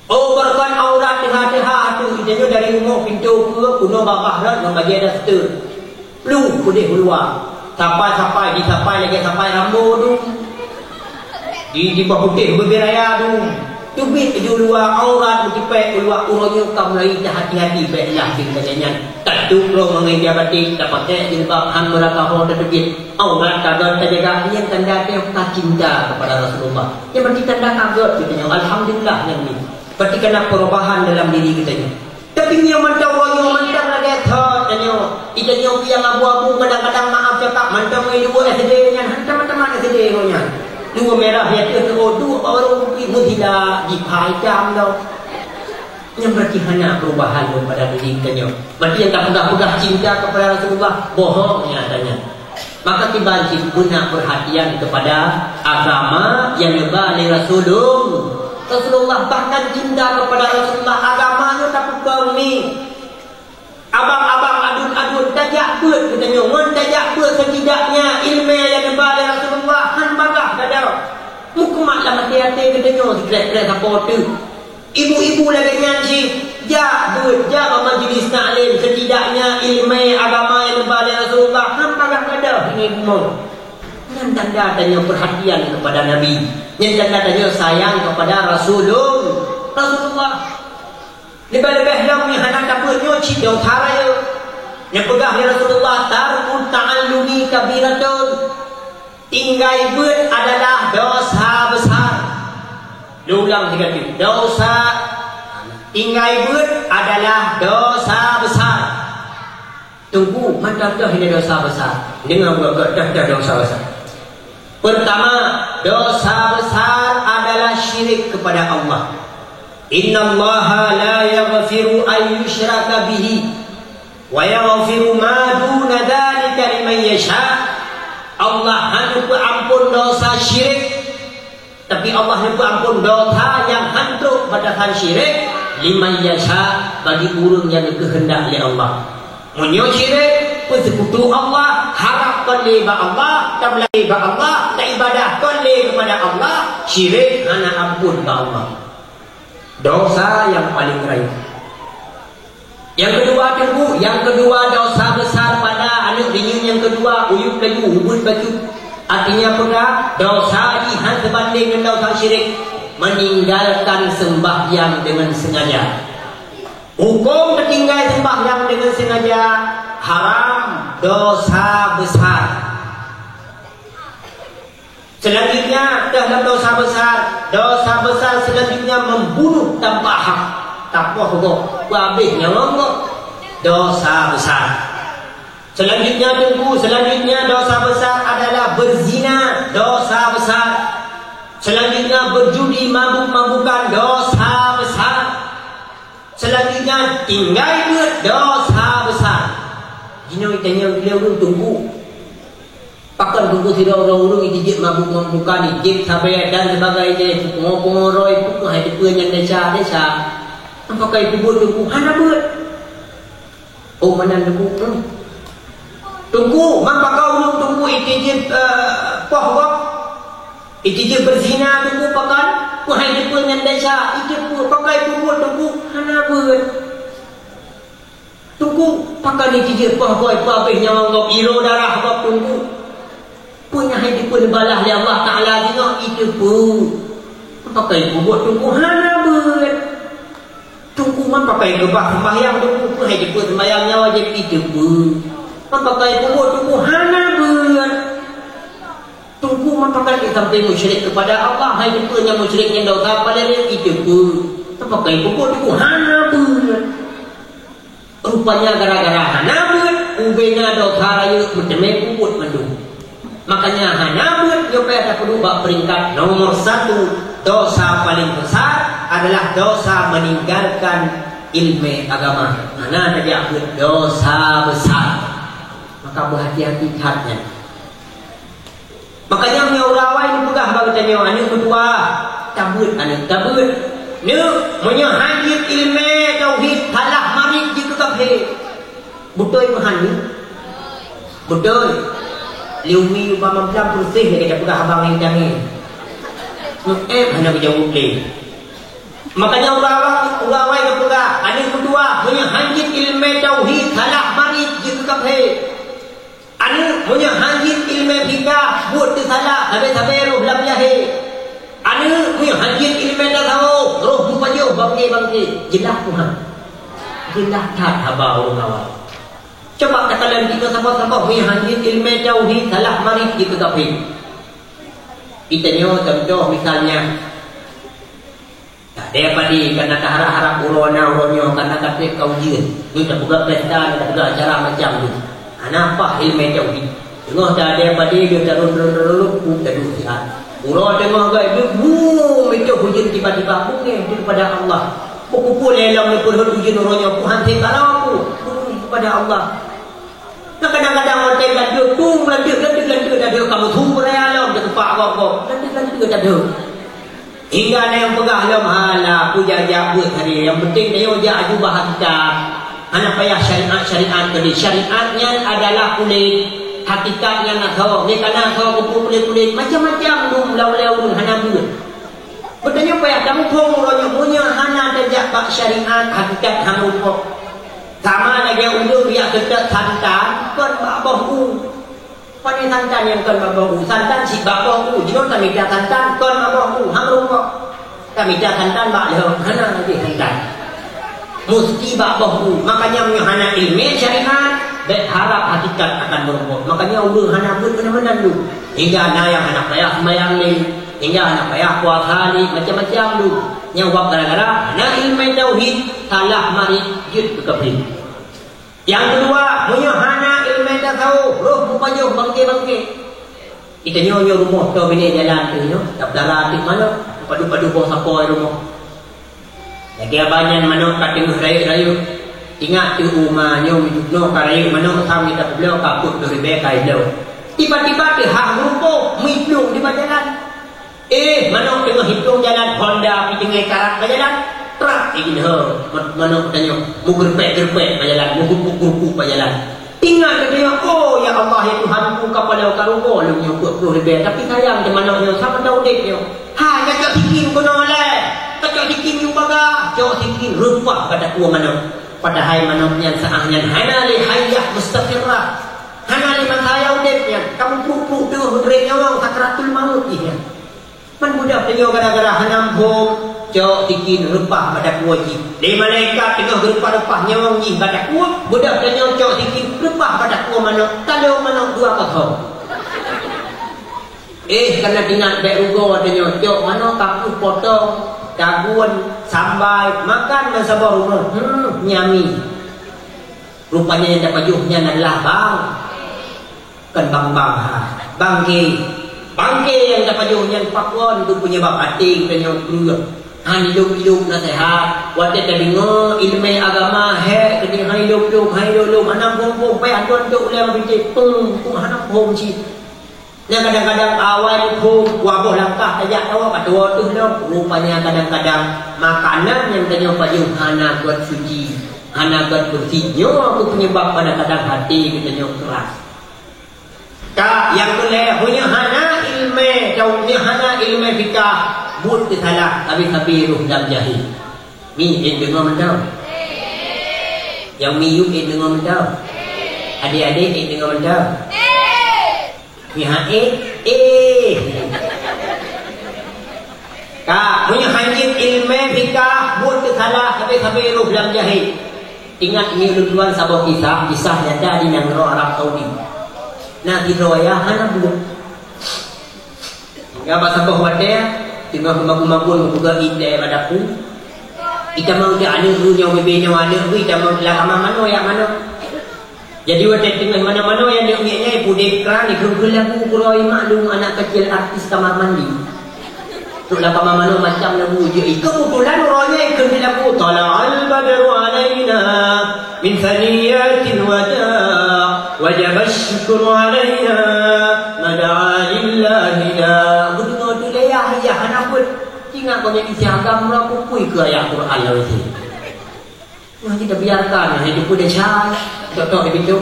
Oh, barokon aurat teuha-teuha tu, geutanyoe dari rumoh pintoe keue, keunoe babah rot ngon bajèe daster. Pluh udeh u luwa. Sapai-sapai, disapai lagèe sapai Rambo tu. Di, di bawah putih beubi raya tu. Teubiet ju luwa aurat meutipék u luwa, uroe nyoe ka mulai teuhati-hati, bèk lah lagèe nyan. Tatôp droe ngon meja batik, tapakék jilbab, han meurakaho tateubiet. Aurat ka göt tajaga, nyan tanda teuh ka cinta kepada Rasulullah. Nyan berarti tanda ka göt geutanyoe. Alhamdulillah nyan ni. Berarti ka na perubahan dalam diri geutanyoe. Tapi nyoe mantong, uroe nyoe mantong lagèe thot tanyoe. Geutanyoe nyang abu-abu kadang-kadang, maaf cakap, mantong ngon dua S D nyan, hantom teuma S D ngon nyan. Dua merah di ateueh tu, oh, dua baru mungkin meuhila di pai jam tu. Nyan berarti hana perubahan daripada diri geutanyoe. Berarti nyang tapeugah-peugah cinta kepada Rasulullah, bohong nyatanya. Maka kiban cit beuna perhatian kepada agama nyang neuba lé Rasulullah. Rasulullah bahkan cinta kepada Rasulullah, agama nyoe tapeukong mi. Abang-abang, aduen-aduen, tajak beuet geutanyoe, ngon tajak beuet setidaknya ileumèe nyang neuba lé Rasulullah han bagaih gadôh. Meukumat lam até-até geutanyoe sikrek-krek sapo teuk. Ibu-ibu lagèe nyan cit, jak beuet, jak bak majlis taklim, setidaknya ileumèe agama nyang neuba lé Rasulullah han bagaih gadôh nibak bumoe. Nyan tanda tanyoe perhatian kepada Nabi. Nyan tanda tanyoe sayang kepada Rasulul-, Rasulullah. Leubeh-leubeh lom nyang hana tabeuet nyoe cit desya rayeuk. Nyang peugah lé Rasulullah, "Tarkut ta'allumi kabiratun." Tinggai beuet adalah dosa besar. Lôn ulang tiga kali. Dosa, tinggai beuet adalah dosa besar. Teungku, mantong toh ini dosa besar. Deungoe, göt-göt, toh, toh dosa besar. Pertama, dosa besar adalah syirik kepada Allah. "Innallaha la yaghfiru an yushraka bihi wa yaghfiru ma duna dzalika liman yasha." Allah hana peuampon dosa syirik, tapi Allah hana peuampon dosa nyang han trok batasan syirik, liman yasha, bagi ureueng nyang geukeuheundak lé Allah. Meunyoe syirik, peusekutu Allah, harab kon lé bak Allah, tameulakée bak Allah, taibadah kon lé keupada Allah, syirik hana ampon bak Allah. Dosa nyang paleng rayeuk. Nyang keudua, Teungku, nyang keudua dosa besar pada aneuk binèh nyang keudua, uyueb laju, ubeuet bacut. Artinya peue? Dosa jih han teubandeng ngon dosa syirik, meninggalkan sembahyang dengan sengaja. Hukôm teutinggai seumbah-, Yang dengan sengaja haram, dosa besar. Selanjutnya, dalam dosa besar, dosa besar selanjutnya membunuh tanpa hak. Tapoh gob, peuhabéh nyawöng gob. Dosa besar. Selanjutnya, Teungku, selanjutnya dosa besar adalah berzina, dosa besar. Selanjutnya, berjudi, mabuk-mabukan, dosa besar. Selanjutnya, tinggai beuet, dosa besar. Jinoe itanyong lé ulôn, Teungku. Pakon Teungku sidroe ureuëng-ureuëng jijeuet mabuk-mabukan, jijeuet sabe dan sebagainya, pungo-pungo roe, peue hai teupeu nyan desya-desya. Pakon peubuet Teungku, hana beuet. Oh, meunan Teungku. Hmm. Teungku, man pakon ureuëng Teungku jijeuet, eh, poh gob? Jijeuet beuzina Teungku pakon? Peue hai teupeu nyan desya, jijeuet peue, pakon peubuet Teungku? Hana beuet. Teungku, pakon jijeuet poh gob, peuhabéh nyawöng gob, jiroe darah gob Teungku? Peue nyang hai teupeu neubalah lé Allah Taala jinoe, jiteupeue. Pakon peubuet Teungku? Hana beuet. Teungku, man pakon keubah seumbahyang Teungku, peue hai teupeu seumbahyang nyan wajéb, jiteupeue. Man pakon peubuet Teungku? Hana beuet. Teungku, man pakon sampai musyrik kepada Allah, hai teupeu nyang musyrik nyan dosa paléng rayeuk, jiteupeue. Man pakon peubuet Teungku? Hana beuet. Rupanya gara-gara hana beuet, ubena dosa rayeuk meuteumé peubuet mandum. Makanya hana beuet nyoe payah tapeuduek bak peringkat nomor satu, dosa paling besar adalah dosa meninggalkan ilmu agama. Hana tajak beuet, dosa besar. Maka beuhati-hati that nyan. Makanya meunyoe ureuëng awai neupeugah bak geutanyoe, "Aneuëk meutuah, tabeuet aneuëk, tabeuet." Neuk, meunyoe han jeuet ileumèe tauhid, salah marit jeuet keu kafé. Beutôi meuhan nyoe? Beutôi. Lé umi ubak mamplam peureuseh lagèe tapeugah abang nyang tangieng. Meu'èp hana geujaweueb lé. Makanya ureuëng awai, ureuëng awai geupeugah, "Aneuëk meutuah, meunyoe han jeuet ileumèe tauhid, salah marit jeuet keu kafé." Aneuëk, meunyoe han jeuet ileumèe fika, buet teusalak, sabe-sabe roh lam jahé. Aneuëk, meunyoe han jeuet ileumèe tasawôh, roh meupajoh bangke-bangke. Jeulaih Tuhan. Jeulaih that haba ureuëng awai. Coba takalon geutanyoe saboh-saboh, meunyoe han jeuet ileumèe tauhid, salah marit jeuet keu kafé. Geutanyoe contoh misalnya, Tadè padé, kana taharap-harap uroe na uroe nyoe, kana ka trép ka ujeuen. Nyoe tapeugah pesta, tapeugah acara macam nyoe. Hana paih ileumèe tauhid. Teungoh tadè padé, lheueh tarôn-rôn-rôn, buet taduek siat. Uroe teungoh geuh, buet, buet, meucôh ujeuen tiba-tiba, beungèh daripada Allah. Beukumpôi lé lom neupeurhot ujeuen uroe nyoe, Tuhan teuka lawa, beungèh daripada Allah. Nah, kadang-kadang watèe lanteuk, tung lanteuk, lanteuk, lanteuk, lanteuk, kamoe su beuraya lom, teukepak gob-gob, lanteuk, lanteuk, lanteuk. Hingga na nyang peugah lom, "Halah, peue jak-jak buet tadi. Nyang penting tanyoe jak aju bah hakikat. Hana payah syariat-syariat tadi. Syariat nyan adalah kulét. Hakikat nyan asoe. Nyan kana asoe keupeue kulét-kulét. Macam-macam dum lau-lau dum hana buet." Geutanyoe payah tamuphom uroe nyoe, meunyoe hana tajak bak syariat, hakikat hana muphom. Sama lagèe ureuëng jak seutôt santan, kon bak boh u. Pane santan nyang kon bak boh u? Santan cit bak boh u. Jinoe tamita santan kon bak boh u, han meurumpok. Tamita santan bak lheueh, hana lagèe santan. Musti bak boh u. Makanya meunyoe hana ileumèe syariat, bèk harap hakikat akan meurumpok. Makanya ureuëng hana buet meunan-meunan dum. Hingga na nyang hana payah seumayang lé, hingga hana payah puasa lé, macam-macam dum. Nyang sabab gara-gara hana ileumèe tauhid, salah marit jeuet keu kafé. Nyang keudua, meunyoe hana ileumèe tasawôh, roh meupajoh bangke-bangke. Geutanyoe nyoe rumoh toe binéh jalan teuh nyoe, tapeulara ateueh manok, padub-padub boh sapoe rumoh. Lagèe abah nyan manok ka teungoh rayeuk-rayeuk. Ingat teuh uma nyoe meunoe ka rayeuk manok, sam geuh tapeubloe ka peuet ploh ribèe ka ibloe. Tiba-tiba teuh hah meurumpok, meuplueng di bak jalan. Eh, manok teungoh itong jalan, honda pih teungoh karat bak jalan. Trak, eh, geuh, manok tanyoe meugeureumpek-geureumpek bak jalan, meugeurupuk-geurupuk bak jalan. Ingat geutanyoe, "Oh, ya Allah, ya Tuhanku, kapala ka rugoe lôn nyoe peuet ploh ribèe, tapi sayang teuh manok nyoe, saban udép nyoe." Hai, tacok sikin keunoe lé. Tacok sikin yue bagah, cok sikin reupah bak takue manok. Padahai manok nyan saát nyan hana lé hayah mustaqirrah. Hana lé masa nyang udép nyan, ka meupruk-pruk teungoh meuteurék nyawöng, sakratul maut jih nyan. Man mudah tanyoe gara-gara hana muphom, Cok sikin reupah bak dakue jih. Lé malaikat teungoh geureupah-reupah nyawöng jih bak dakue, beudôh tanyoe cok sikin reupah bak dakue manök, talô manök dua kosong. Eh, kana tingat bèk rugoe tanyoe cok manök, ka peuet potong, dagun, sambai, makan meusaboh rumoh. Hmm, nyami. Rupanya nyang tapajoh nyan adalah bang. Kon bang-bang ha. Bangke. Bangke nyang tapajoh nyan pakon keu penyebab até geutanyoe kreueh. Han ilôp-ilôp naseuhat. Watèe tadeungoe ileumèe agama, hék, keudéh han ilôp-ilôp, han ilôp-ilôp, hana phom-phom, payah tuan tok ulèe meubincéng, peueng, peueng, hana phom cit. Nyan kadang-kadang awai muphom, dua boh langkah tajak tawoe, ka tuwoe teuh lom. Rupanya kadang-kadang makanan nyang tanyoe pajoh hana gèt suci, hana gèt beureusi. Nyoe keuh penyebab kadang-kadang até geutanyoe keuras. Ka, nyang keulhèe, meunyoe hana ileumèe, meunyoe hana ileumèe fikah, buet teusalah, sabe-sabe rôh lam jahé. Mi, ék deungoe mantong? Nyang miyueb ék deungoe mantong? Adék-adék ék deungoe mantong? Nyan, eh, eh. Ka, meunyoe hanjeuet ileumèe fikah, buet teusalah, sabe-sabe rôh lam jahé. Ingat, nyoe lôn tuan saboh kisah, kisah nyata di nanggroe Arab Saudi. Na sidroe ayah hana buet. Hingga bak saboh watèe, teungoh meumagun-magun meupeugah ié bak dapu. Itamong teuh aneuk geuh nyoe, bebe nyoe aneuk geuh, itamong teuh lam kama manoe, jak manoe. Jadi, watèe teungoh manoe-manoe, aneuk miet nyan ipudép kran, ikheun-kheun lagu, "Keuroe maklum anak kecil artis kamar mandi." Trok lam kama manoe macam lagu jih. Keubeutulan uroe nyan ikheun lagu, "Tala'al badru alaina min saniyatil wada', wajabasy syukru alaina, ma da'a lillahi da'." Geudeungoe tu lé yah, yah hana beuet. Ingat gobnyan isi agam uroe pukui keu ayat Quran lawét. Nyoe jih tabiarkan, hai teupeu desya, tok-tok di pintoe.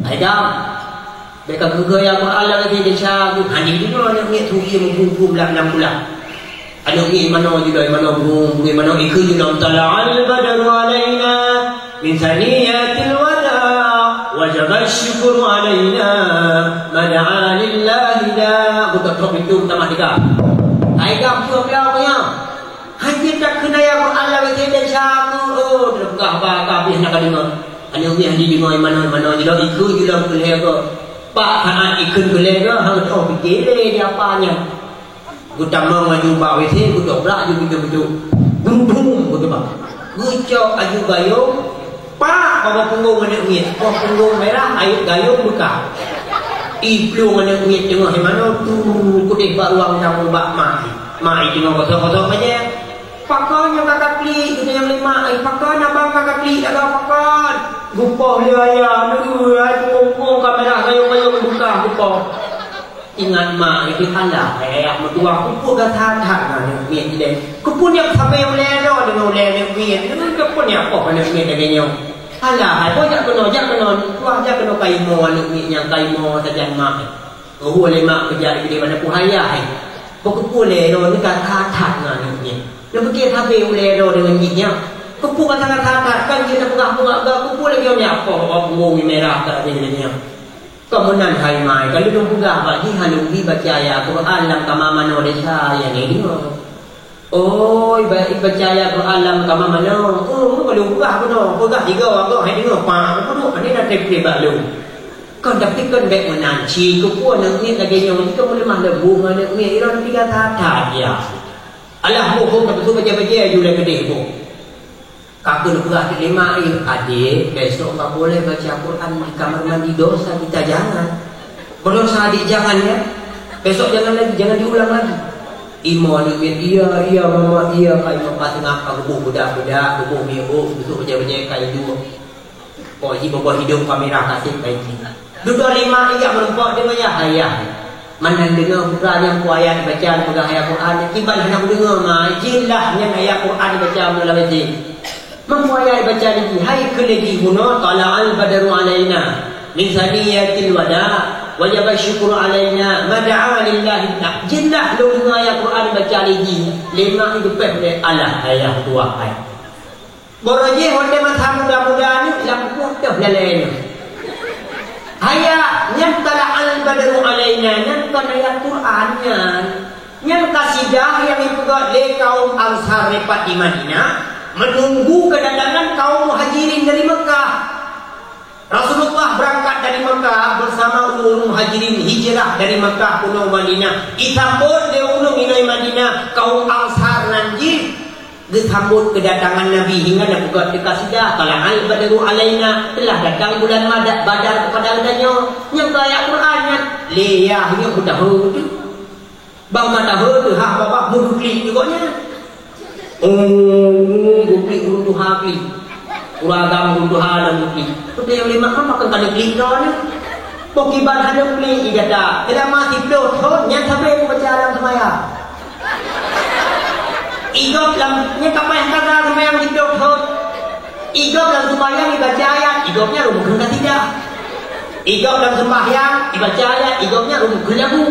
Hai dam, bèk ka geugoe ya Quran lam até desya, hana deungoe aneuk miet su ie meugrung-grung lam, lam bulan. Aneuk miet manoe jih lom, manoe grung, grung manoe ikheun jih lom, "Tala'al badru alaina min saniyatil wada', wajabasy syukru alaina, ma da'a lillahi da'." Beutot-tot pintoe tamah tiga. Hai dam, peue blau keu nyan? Hanjeuet takheun ayat Quran lawét desya keuh, oh, teupeugah ba ka habéh na ka deungoe. Aneuk miet hana deungoe manoe-manoe jih lom, ikheun jih lom keu lhèe goe. Bak saát ikheun keu lhèe goe, han geutanyoe pike lé di apa nyan. Geutamong laju bak WC, geudobrak laju pintoe-pintoe. Dung-dung, geuteubak. Geucok laju gayông, Pak, bak boh punggông aneuk miet. Boh punggông mirah, ayat gayông beukah. Iplueng aneuk miet teungoh manoe, tu keudéh bak ruang tamu bak mak. Mak teungoh gosok-gosok bajèe. "Pakon nyang ka kaklik?" geutanyong lé mak. "Ai, pakon abang ka kaklik, lagèe pakon?" Geupoh lé ayah, "Aduh, ai, punggông-punggông ka mirah, gayông-gayông beukah," geupoh. Ingat mak, "Alah, hai ayah meutuah, keupeue gata that ngon aneuk miet ilèe? Keupeue nyak sabe ulèe droe deungon ulèe aneuk miet? Keupeue nyak poh aneuk miet lagèe nyoe? Alah, hai, boh jak keunoe, jak keunoe, tuah jak keunoe ka imoe aneuk miet nyan, ka imoe sajan mak." Geuhue lé mak keujak di keudè bak dapu, "Hai ayah, hai, keupeue lé droeneuh ka that-that ngon aneuk miet? Neupike sabe ulèe droe deungon jih nyan? Keupeue ka that-that, kan jih neupeugah-peugah, keupeue lagèe nyan poh bak punggông mirah ka lagèe nyan?" "Kon meunan hai mak, ka lôn peugah bak jih han lôn bi baca ayat Quran lam kama manoe desya, nyang lé deungoe." "Oh, iba-, ibaca ayat Quran lam kama manoe. Oh, ka lôn peugah keunoe, peugah tiga agak hai deungoe, pak, keupeue duek, pane na trép-trép bak lôn." "Kon, tapi kon bèk meunan cit, keupeue aneuk miet lagèe nyoe, jih ka meuleumah leumbông aneuk miet, ilôn tiga that-that, ya. Alah, boh, boh, ka teupeu bajèe-bajèe aju lé keudéh, boh." Ka keuneuk peugah lé mak, "Eh, adék, besok ka boleh baca Quran di kamar mandi, dosa kita jangan." "Berdosa adik jangan, ya. Besok jangan lagi, jangan diulang lagi." Imoe aneuk miet, "Iya, iya, mama, iya," ka imoe ka seungab, ka geuboh beudak-beudak, geuboh miôk, geuboh bajèe-bajèe, ka iduek. Poh jih boh-boh hidông ka mirah ka sép ka jih. Dudoe lé mak ijak meurumpok deungon ayah, "Ayah, mantong deungoe putra nyan peue ayat ibaca, neupeugah ayat Quran, kiban hana kudeungoe, ma, jeuet lah nyan ayat Quran ibaca meulawan jih." "Man peue ayat ibaca lé jih?" "Hai kheun lé jih bunoe, 'Tala'al badru alaina min saniyatil wada', wajaba syukru alaina, ma da'a lillahi da'.'" Jeuet lah lôn deungoe ayat Quran ibaca lé jih, lé mak, geupéh lé, "Alah, ayah tuah hai." Barô jih watèe masa muda-muda nyoe lam kueh teuh lalèe nyoe. Ayat nyan, "Tala'al badru alaina," nyan kon ayat Quran nyan. Nyan kasidah nyang jipeugét lé kaum Ansar dipat di Madinah, menunggu kedatangan kaum Muhajirin dari Mekah. Rasulullah berangkat dari Mekah bersama ureuëng Muhajirin, hijrah dari Mekah keunoe Madinah. Disambot lé ureuëng inong Madinah, kaum Ansar nan jih. Geusambot kedatangan Nabi hingga na peugah teuka sida, "Tala'al badru alaina," telah datang bulan Mada-, Badar kepada geutanyoe. Nyang keu ayat Quran nyan, lé yah nyoe peutahô teuh. Bang meutahô teuh hah babah meuduklik juga nyan. Oh, duklik ureuëng tuha klik. Ureuëng agam ureuëng tuha dan duklik. Beutôi nyang lima kan makan kali klik droe nyan. Boh kiban hana klik ijata. Selama siplôh thon nyan sabe kubaca lam sembahyang. Igop lam, nyan ka payah kaza seumayang siplôh thon. Igop lam seumayang ibaca ayat, igopnya rumoh keu kasidah. Igop lam seumayang ibaca ayat, igopnya rumoh keu lagu.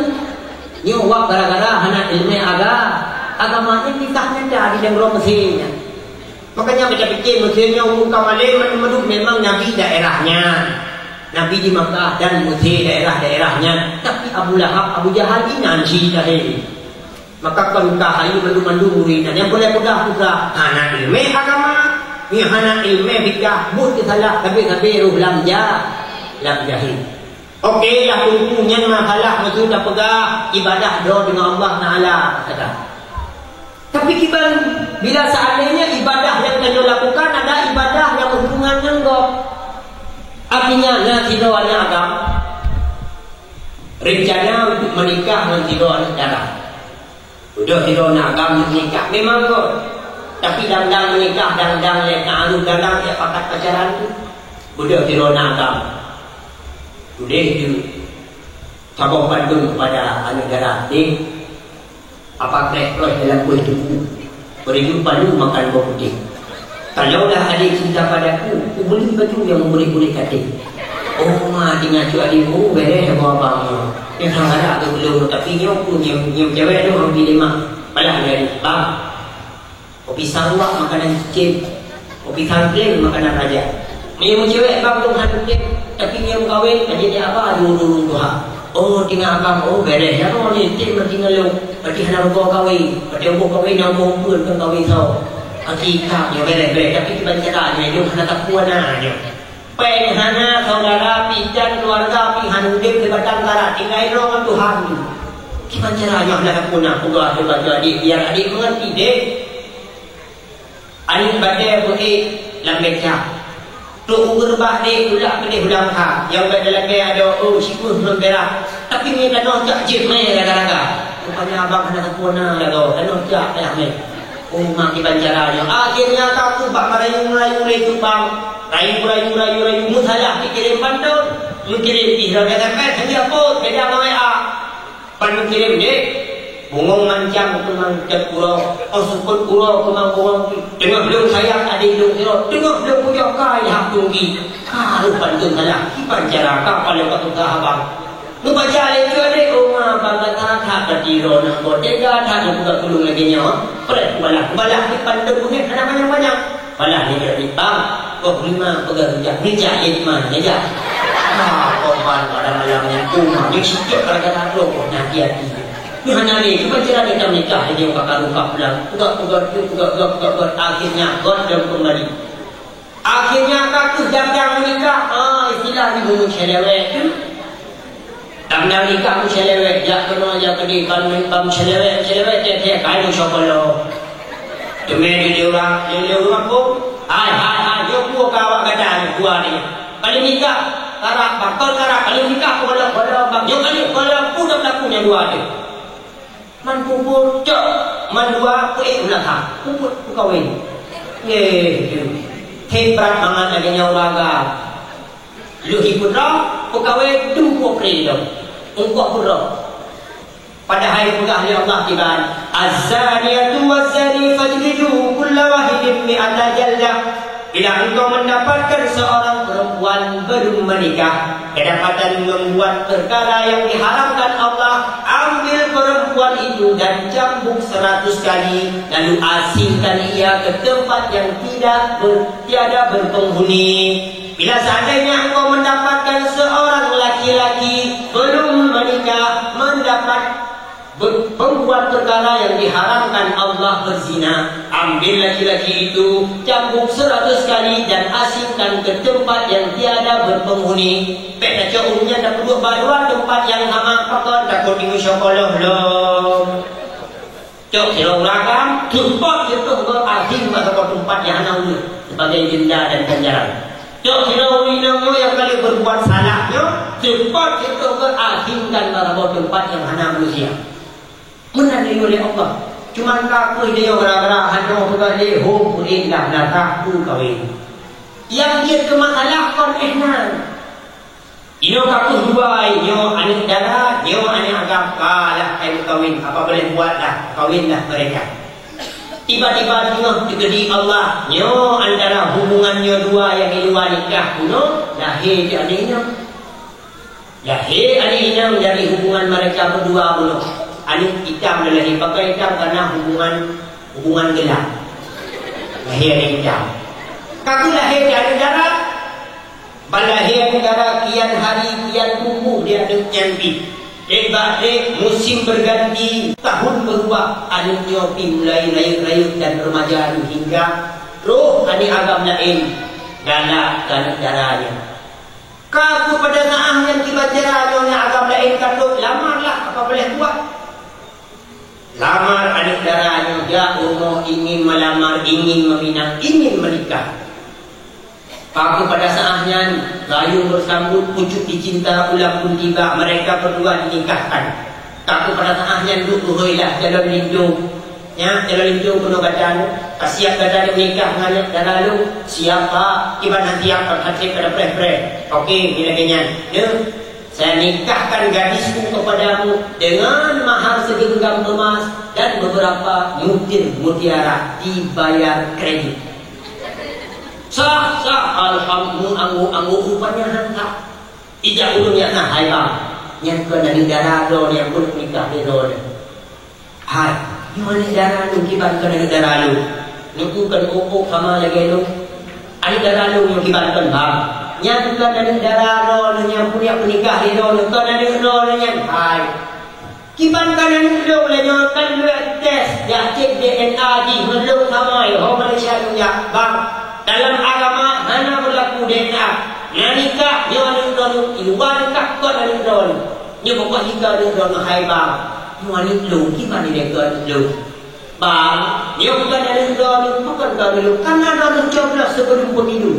Nyoe wak gara-gara hana ileumèe aga-, agama nyan kisah nyata di nanggroe Mesir nyan. Makanya baca fikir Mesir nyoe ureuëng ka malèe meunurut memang Nabi daerahnya. Nabi di Makkah dan Mesir daerah-daerahnya. Tapi Abu Lahab, Abu Jahal inan cit lahé. Maka kon ka hayu mandum-mandum murit nyan. Nyang boleh peugah-peugah hana ileumèe agama, nyang hana ileumèe bid'ah, buet teusalah, sabe-sabe roh lam ja-, lam jahil. Oke lah, teungku, nyan masalah meuseu tapeugah ibadah droe deungon Allah Taala saja. Tapi kiban bila seandainya ibadah nyang tanyoe lakukan ada ibadah nyang hubungan ngon gob. Artinya, na sidroe aneuk agam rencana untuk menikah ngon sidroe aneuk dara. Udah sidroe na agam nikah memang kot. Tapi dang-dang menikah, dang-dang lé ta'aruf, dang-dang lé pakat pacaran tu. Udah sidroe na agam. Tuléh tu saboh pantun kepada aneuk dara. Deh, apa kreh-kreh dalam kueh teungku? Beri palu makan buah putih. Kalaulah adik cinta padaku, kubeli baju yang murid-murid kating. Oh, ma, tinggal cu adik, oh, bereh dah bawa abang nyoe. Yang sangat galak tu belum, tapi nyoe pun nyoe, nyoe cewek tu hampir lima. Balah dia ni, bang. Kopi sawak makanan kecil. Kopi sangkling makanan raja. Nyoe cewek bang tu hana kecil, tapi nyoe kawin, adik dia apa, dulu-dulu tuha. Oh, tinggal abang, oh, bereh ya, oh, ni, tim berarti ngelung. Berarti hana rugoe kawin. Berarti rugoe kawin, nyang rugoe pun kan kawin tau. Hakikatnya bereh-bereh, tapi kiban cara nyoe, nyoe hana takue na nyoe. Péng hana, saudara, pijan keluarga pi hana udeb di batang kara, tinggai droe ngon Tuhan. Kiban cara nyoe hana takue na, peugah lé bak adik, biar adik mengerti deh. Aneuk batée beuék lam beca. Trok u geureubah deh, tulak keudeh u lam kha. Nyang bèk talakée adoe, oh, sipeuh lôn peurah. Tapi nyoe tanoh cak jeuet mé raga-raga. Rupanya abang hana takue na lagoe, tanoh cak payah mé. Oh, ma kiban cara nyoe. Akhirnya ka kheueh bak meurayu-meurayu lé cubang. Rayu, rayu, rayu, rayu. Meusalah dikirém pantôn. Meukirém pih lom S M S, hana jeuet, beda ngon W A. Ban meukirém deh. Bungong mancang keumang cot uroe, oh, seupôt uroe keumang bungong. Teungoh lôn sayang adék lôn sidroe, teungoh lôn pujoe kai hak tunggi. Ka rôh pantôn salah, kiban cara ka paleng ka peugah abang. Neubaca lé cue deh, oh, ma, bangga that-that, berarti droeneuh boh teuga that neupeugah tulông lagèe nyoe. Preh kubalah, kubalah di pantôn bunoe hana panyang-panyang. Malah nyoe jadi bang, boh lima peugah rujak, rujak hikmah nyoe jak. Ah, korban pada malam nyan, umat nyoe sicok gara-gara droe, hati-hati. Nyoe hana lé, cuma cara kita menikah, jadi orang kakak lupa pulang. Peugah, peugah, peugah, peugah, peugah, peugah, akhirnya God dan kembali. Akhirnya ka kheueh jam-jam menikah, ah, istilah di gunung selewet tu. Dang-dang nikah meuselewet, jak keunoe, jak keudeh, ban, ban meuselewet, meuselewet, tiep-tiep kali meusyok kolo. Teumé di lé ureueng, lé, lé ureueng kampung, "Hai, hai, hai, nyoe peue ka awak gata nyoe, dua nyoe? Ka lheueh nikah, karab, bakot karab, ka lheueh nikah, peue golom, golom, bang, nyoe ka lheueh, golom, peue dak laku nyan dua nyoe?" Man pupur, cok, man dua, peuék u lakang, puput, peukawen. Yeh, tu. Hei, brat mangat lagèe nyoe ureueng agam. Lheueh ipeuet droe, peukawen, dum puwoe pre lom. Eungkot peuet droe. Padahai geupeugah lé Allah kiban, "Az-zaniatu waz-zani fajlidu kulla wahidin mi'ata jaldah." Bila engkau mendapatkan seorang perempuan belum menikah, kedapatan membuat perkara yang diharamkan Allah, ambil perempuan itu dan cambuk seratus kali, lalu asingkan ia ke tempat yang tidak ber-, tiada berpenghuni. Bila seandainya engkau mendapatkan seorang laki-laki belum menikah, mendapat Ber-, pembuat perkara yang diharamkan Allah berzina, ambil laki-laki itu, cambuk seratus kali dan asingkan ke tempat yang tiada berpenghuni. Bèk tacok ureueng nyan tapeuduek bak luwa teumpat nyang sama, pakon takot jimeusyokoloh lom. Cok sidroe ureueng agam, seupôt jiteuh keu asing bak saboh teumpat nyang hana ureueng, sebagai denda dan ganjaran. Cok sidroe ureueng inong nyoe nyang ka lheueh berbuat salah nyoe, seupôt jiteuh keu asingkan bak saboh teumpat nyang hana manusia. Meunan lé Allah. Cuman ka keuh lé gara-gara hana peugah lé hom, udah lah, lah, lah, tu kawin. Nyang jeuet keu masalah kon éh nan. Inoe ka keuh dua, nyoe aneuk dara, nyoe aneuk agam, ka lah hai meukawen, apa boleh buat lah, kawinlah mereka. Tiba-tiba teungoh teukeudi Allah, nyoe antara hubungan nyoe dua nyang di luwa nikah bunoe, lahé cit aneuk inong. Lahé aneuk inong dari hubungan mereka berdua bunoe. Aneuk itam dan lahé, pakon itam, karena hubungan, hubungan gelap. Lahé aneuk itam. Ka keuh lahé cit aneuk dara, Ban lahé aneuk dara kian hari kian tumbuh di aneuk nyan pih. Trép bak trép, musim berganti, tahun berubah, aneuk nyoe pih mulai rayeuk-rayeuk dan remaja hingga troh aneuk agam laén galak keu aneuk dara nyan. Ka keuh pada saát nyan kiban cara nyoe aneuk agam laén ka trok, lamarlah, apa boleh buat. Lamar aneuk dara nyoe jak rumoh, ingin melamar, ingin meminang, ingin menikah. Ka keuh pada saát nyan, gayung beusambot, pucuk dicinta, ulam pun tiba, mereka berdua dinikahkan. Ka keuh pada saát nyan, duek reuhôi lah calon linto. Nyan, calon linto keunoe gata nyoe, ka siap gata nyoe meunikah ngon aneuk dara lôn? Siap, Pak. Kiban han siap, Pak, hase pada preh-preh. Oke, nyoe lagèe nyan. Nyoe, saya nikahkan gadismu kepadamu dengan mahar segenggam emas dan beberapa butir mutiara dibayar kredit. Sah, sah, alhamdulillah, anggô-anggô rupanya han sah. Ijak ureueng nyan na, "Hai bang, nyan kon aneuk dara droeneuh nyang peureulèe nikah lé droeneuh." "Hai, nyoe aneuk dara lôn, kiban kon aneuk dara lôn?" "Nyoe kon ôk-ôk sama lagèe lôn." "Aneuk dara lôn nyoe kiban kon, bang?" "Nyan kon aneuk dara droeneuh nyang peureulèe peunikah lé droeneuh, kon aneuk droeneuh nyan." "Hai, kiban kon aneuk lôn lé nyoe, kan lôn tes, jak cek D N A jih ngon lôn sama, ho Malaysia lôn jak, bang. Dalam agama hana berlaku D N A. Na nikah nyoe aneuk droeneuh, i luwa nikah kon aneuk droeneuh." "Nyoe pokok jih kon aneuk droeneuh, hai bang." "Nyoe aneuk lôn, kiban ilèe kon aneuk lôn?" "Bang, nyoe kon aneuk droeneuh, pakon kon aneuk lôn? Kan na droeneuh coblos sebelum pemilu."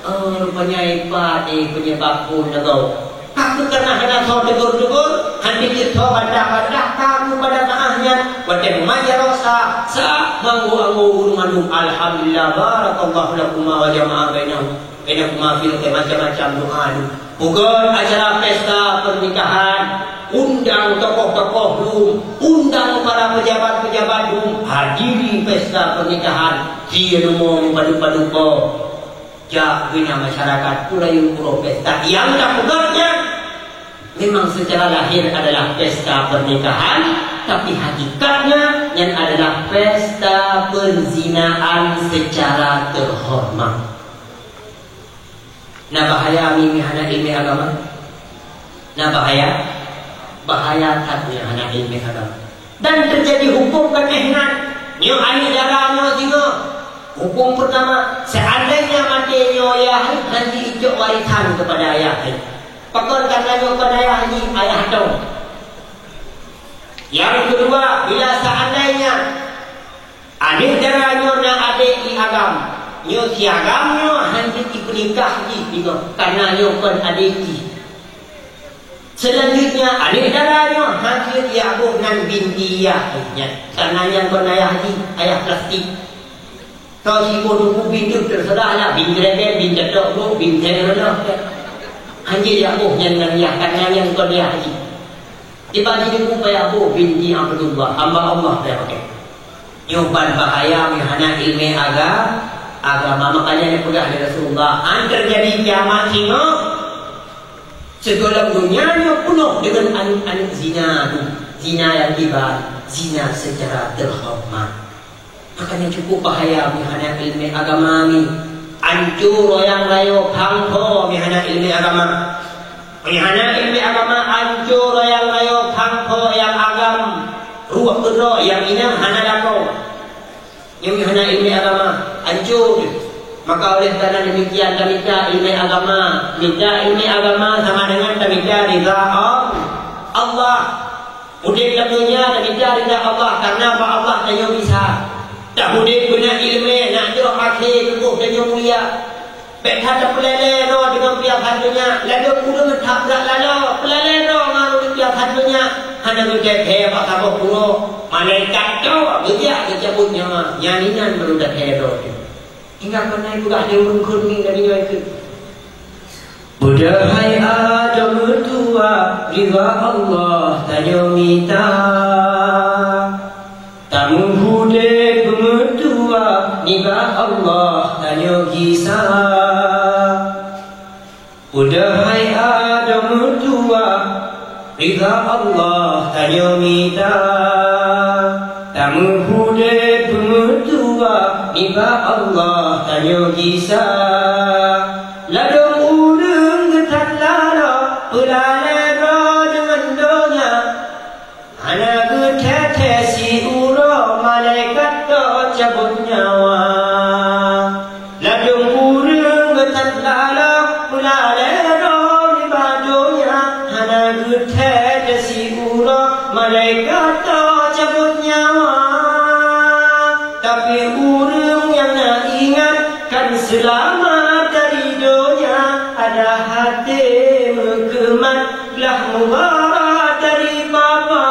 Oh, rupanya ipat, eh, penyebab phôn lagoe. Ka keuh kareuna hana tho tegur-tegur, han jiteupeue bantah-bantah, ka keuh pada saát nyan, watèe meumaja roh sa, sa, meuanggô-anggô ureueng mandum. Alhamdulillah, barakallahu lakuma wa jama'a bainahum. Bainakuma fil khair, macam-macam doa lom. Peugöt acara pesta pernikahan, undang tokoh-tokoh lom, undang para pejabat-pejabat lom, hadiri pesta pernikahan, di rumoh padub-padub boh. Jak bina masyarakat, peurayeuk uroe pesta nyang tapeugöt nyan. Memang secara lahir adalah pesta pernikahan, tapi hakikatnya nyan adalah pesta perzinaan secara terhormat. Na bahaya mi-, mi hana ileumèe agama? Na bahaya? Bahaya that mi hana ileumèe agama. Dan terjadi hukum kan eh nan. Nyoe aneuk dara nyoe singoh. Hukum pertama, seandainya maté nyoe yah, nanti icok warisan kepada ayah. Pakon karena nyoe kon ayah jih, ayah dong. Yang kedua, bila seandainya aneuk dara nyoe na adék di agam, nyoe si agam nyoe hana jeuet jipeunikah jih singoh, karena nyoe kon adék jih. Selanjutnya, aneuk dara nyoe hana jeuet jiboh nan binti yah nyan, karena nyan kon ayah jih, ayah plastik. Keu jiboh teungku bin deuh, terserahlah, bin kreken, bin teutôk, bin thèe reuloh. Hana jeuet jiboh nyan ngon yah, karena nyan kon yah jih. Tiba di teungku payah boh binti Abdullah, hamba Allah payah pakai. Nyoe ban bahaya meuhana ileumèe aga-, agama. Makanya neupeugah lé Rasulullah, "An teujadi kiamat singoh, sigohlom donya nyoe peunoh deungon aneuk-aneuk zina tu, zina nyang kiban, zina secara terhormat." Makanya cukup bahaya meuhana ileumèe agama ni. Ancô royang rayoe phang tho meuhana ileumèe agama. Meunyoe hana iéleumé agama, ancô royang rayoe, phang pho nyang agam, ruweueng keudroe nyang inong hana lakoe. Nyoe hana iéleumé agama, ancô. Maka oleh karena demikian, tamita iéleumé agama. Mita iéleumé agama sama dengan tamita ridha Allah. Udeb lam donya tamita ridha Allah, karena bak Allah tanyoe bisa. Taudeb beuna iéleumé, nak jroh akhé tuboh tanyoe mulia. Bék that tapeulélé droe deungon piasan donya, ladôm ureuëng that brat laloe, peulélé droe ngon ureuëng piasan donya, hana geuthèe-thèe bak saboh uroe, malaikat droe geujak geucabot nyawa, nyan inan baru tathèe droe teuh. Hingga keunoe peugah lé ureuëng kheun ngieng lagèe nyoe keuh. Padahai adoe meutuwah, ridha Allah tanyoe mita. Tameuhudeb beumeutuwah, nibak Allah tanyoe gisa. Padahai adoe meutuwah, ridha Allah tanyoe mita. Tameuhudeb beumeutuwah, nibak Allah tanyoe gisa. Ladôm ureuëng geuthat laloe, peulalé droe deungon donya. Hana geuthèe-thèe siuroe, malaikat droe cabot nyawa. Ladôm ureuëng geuthat laloe, peulalé droe nibak donya. Hana geuthèe-thèe siuroe, malaikat droe cabot nyawa. Tapi ureuëng nyang na ingat kan seulamat dari donya, ada até meukeumat, glah mubarak dari Papa.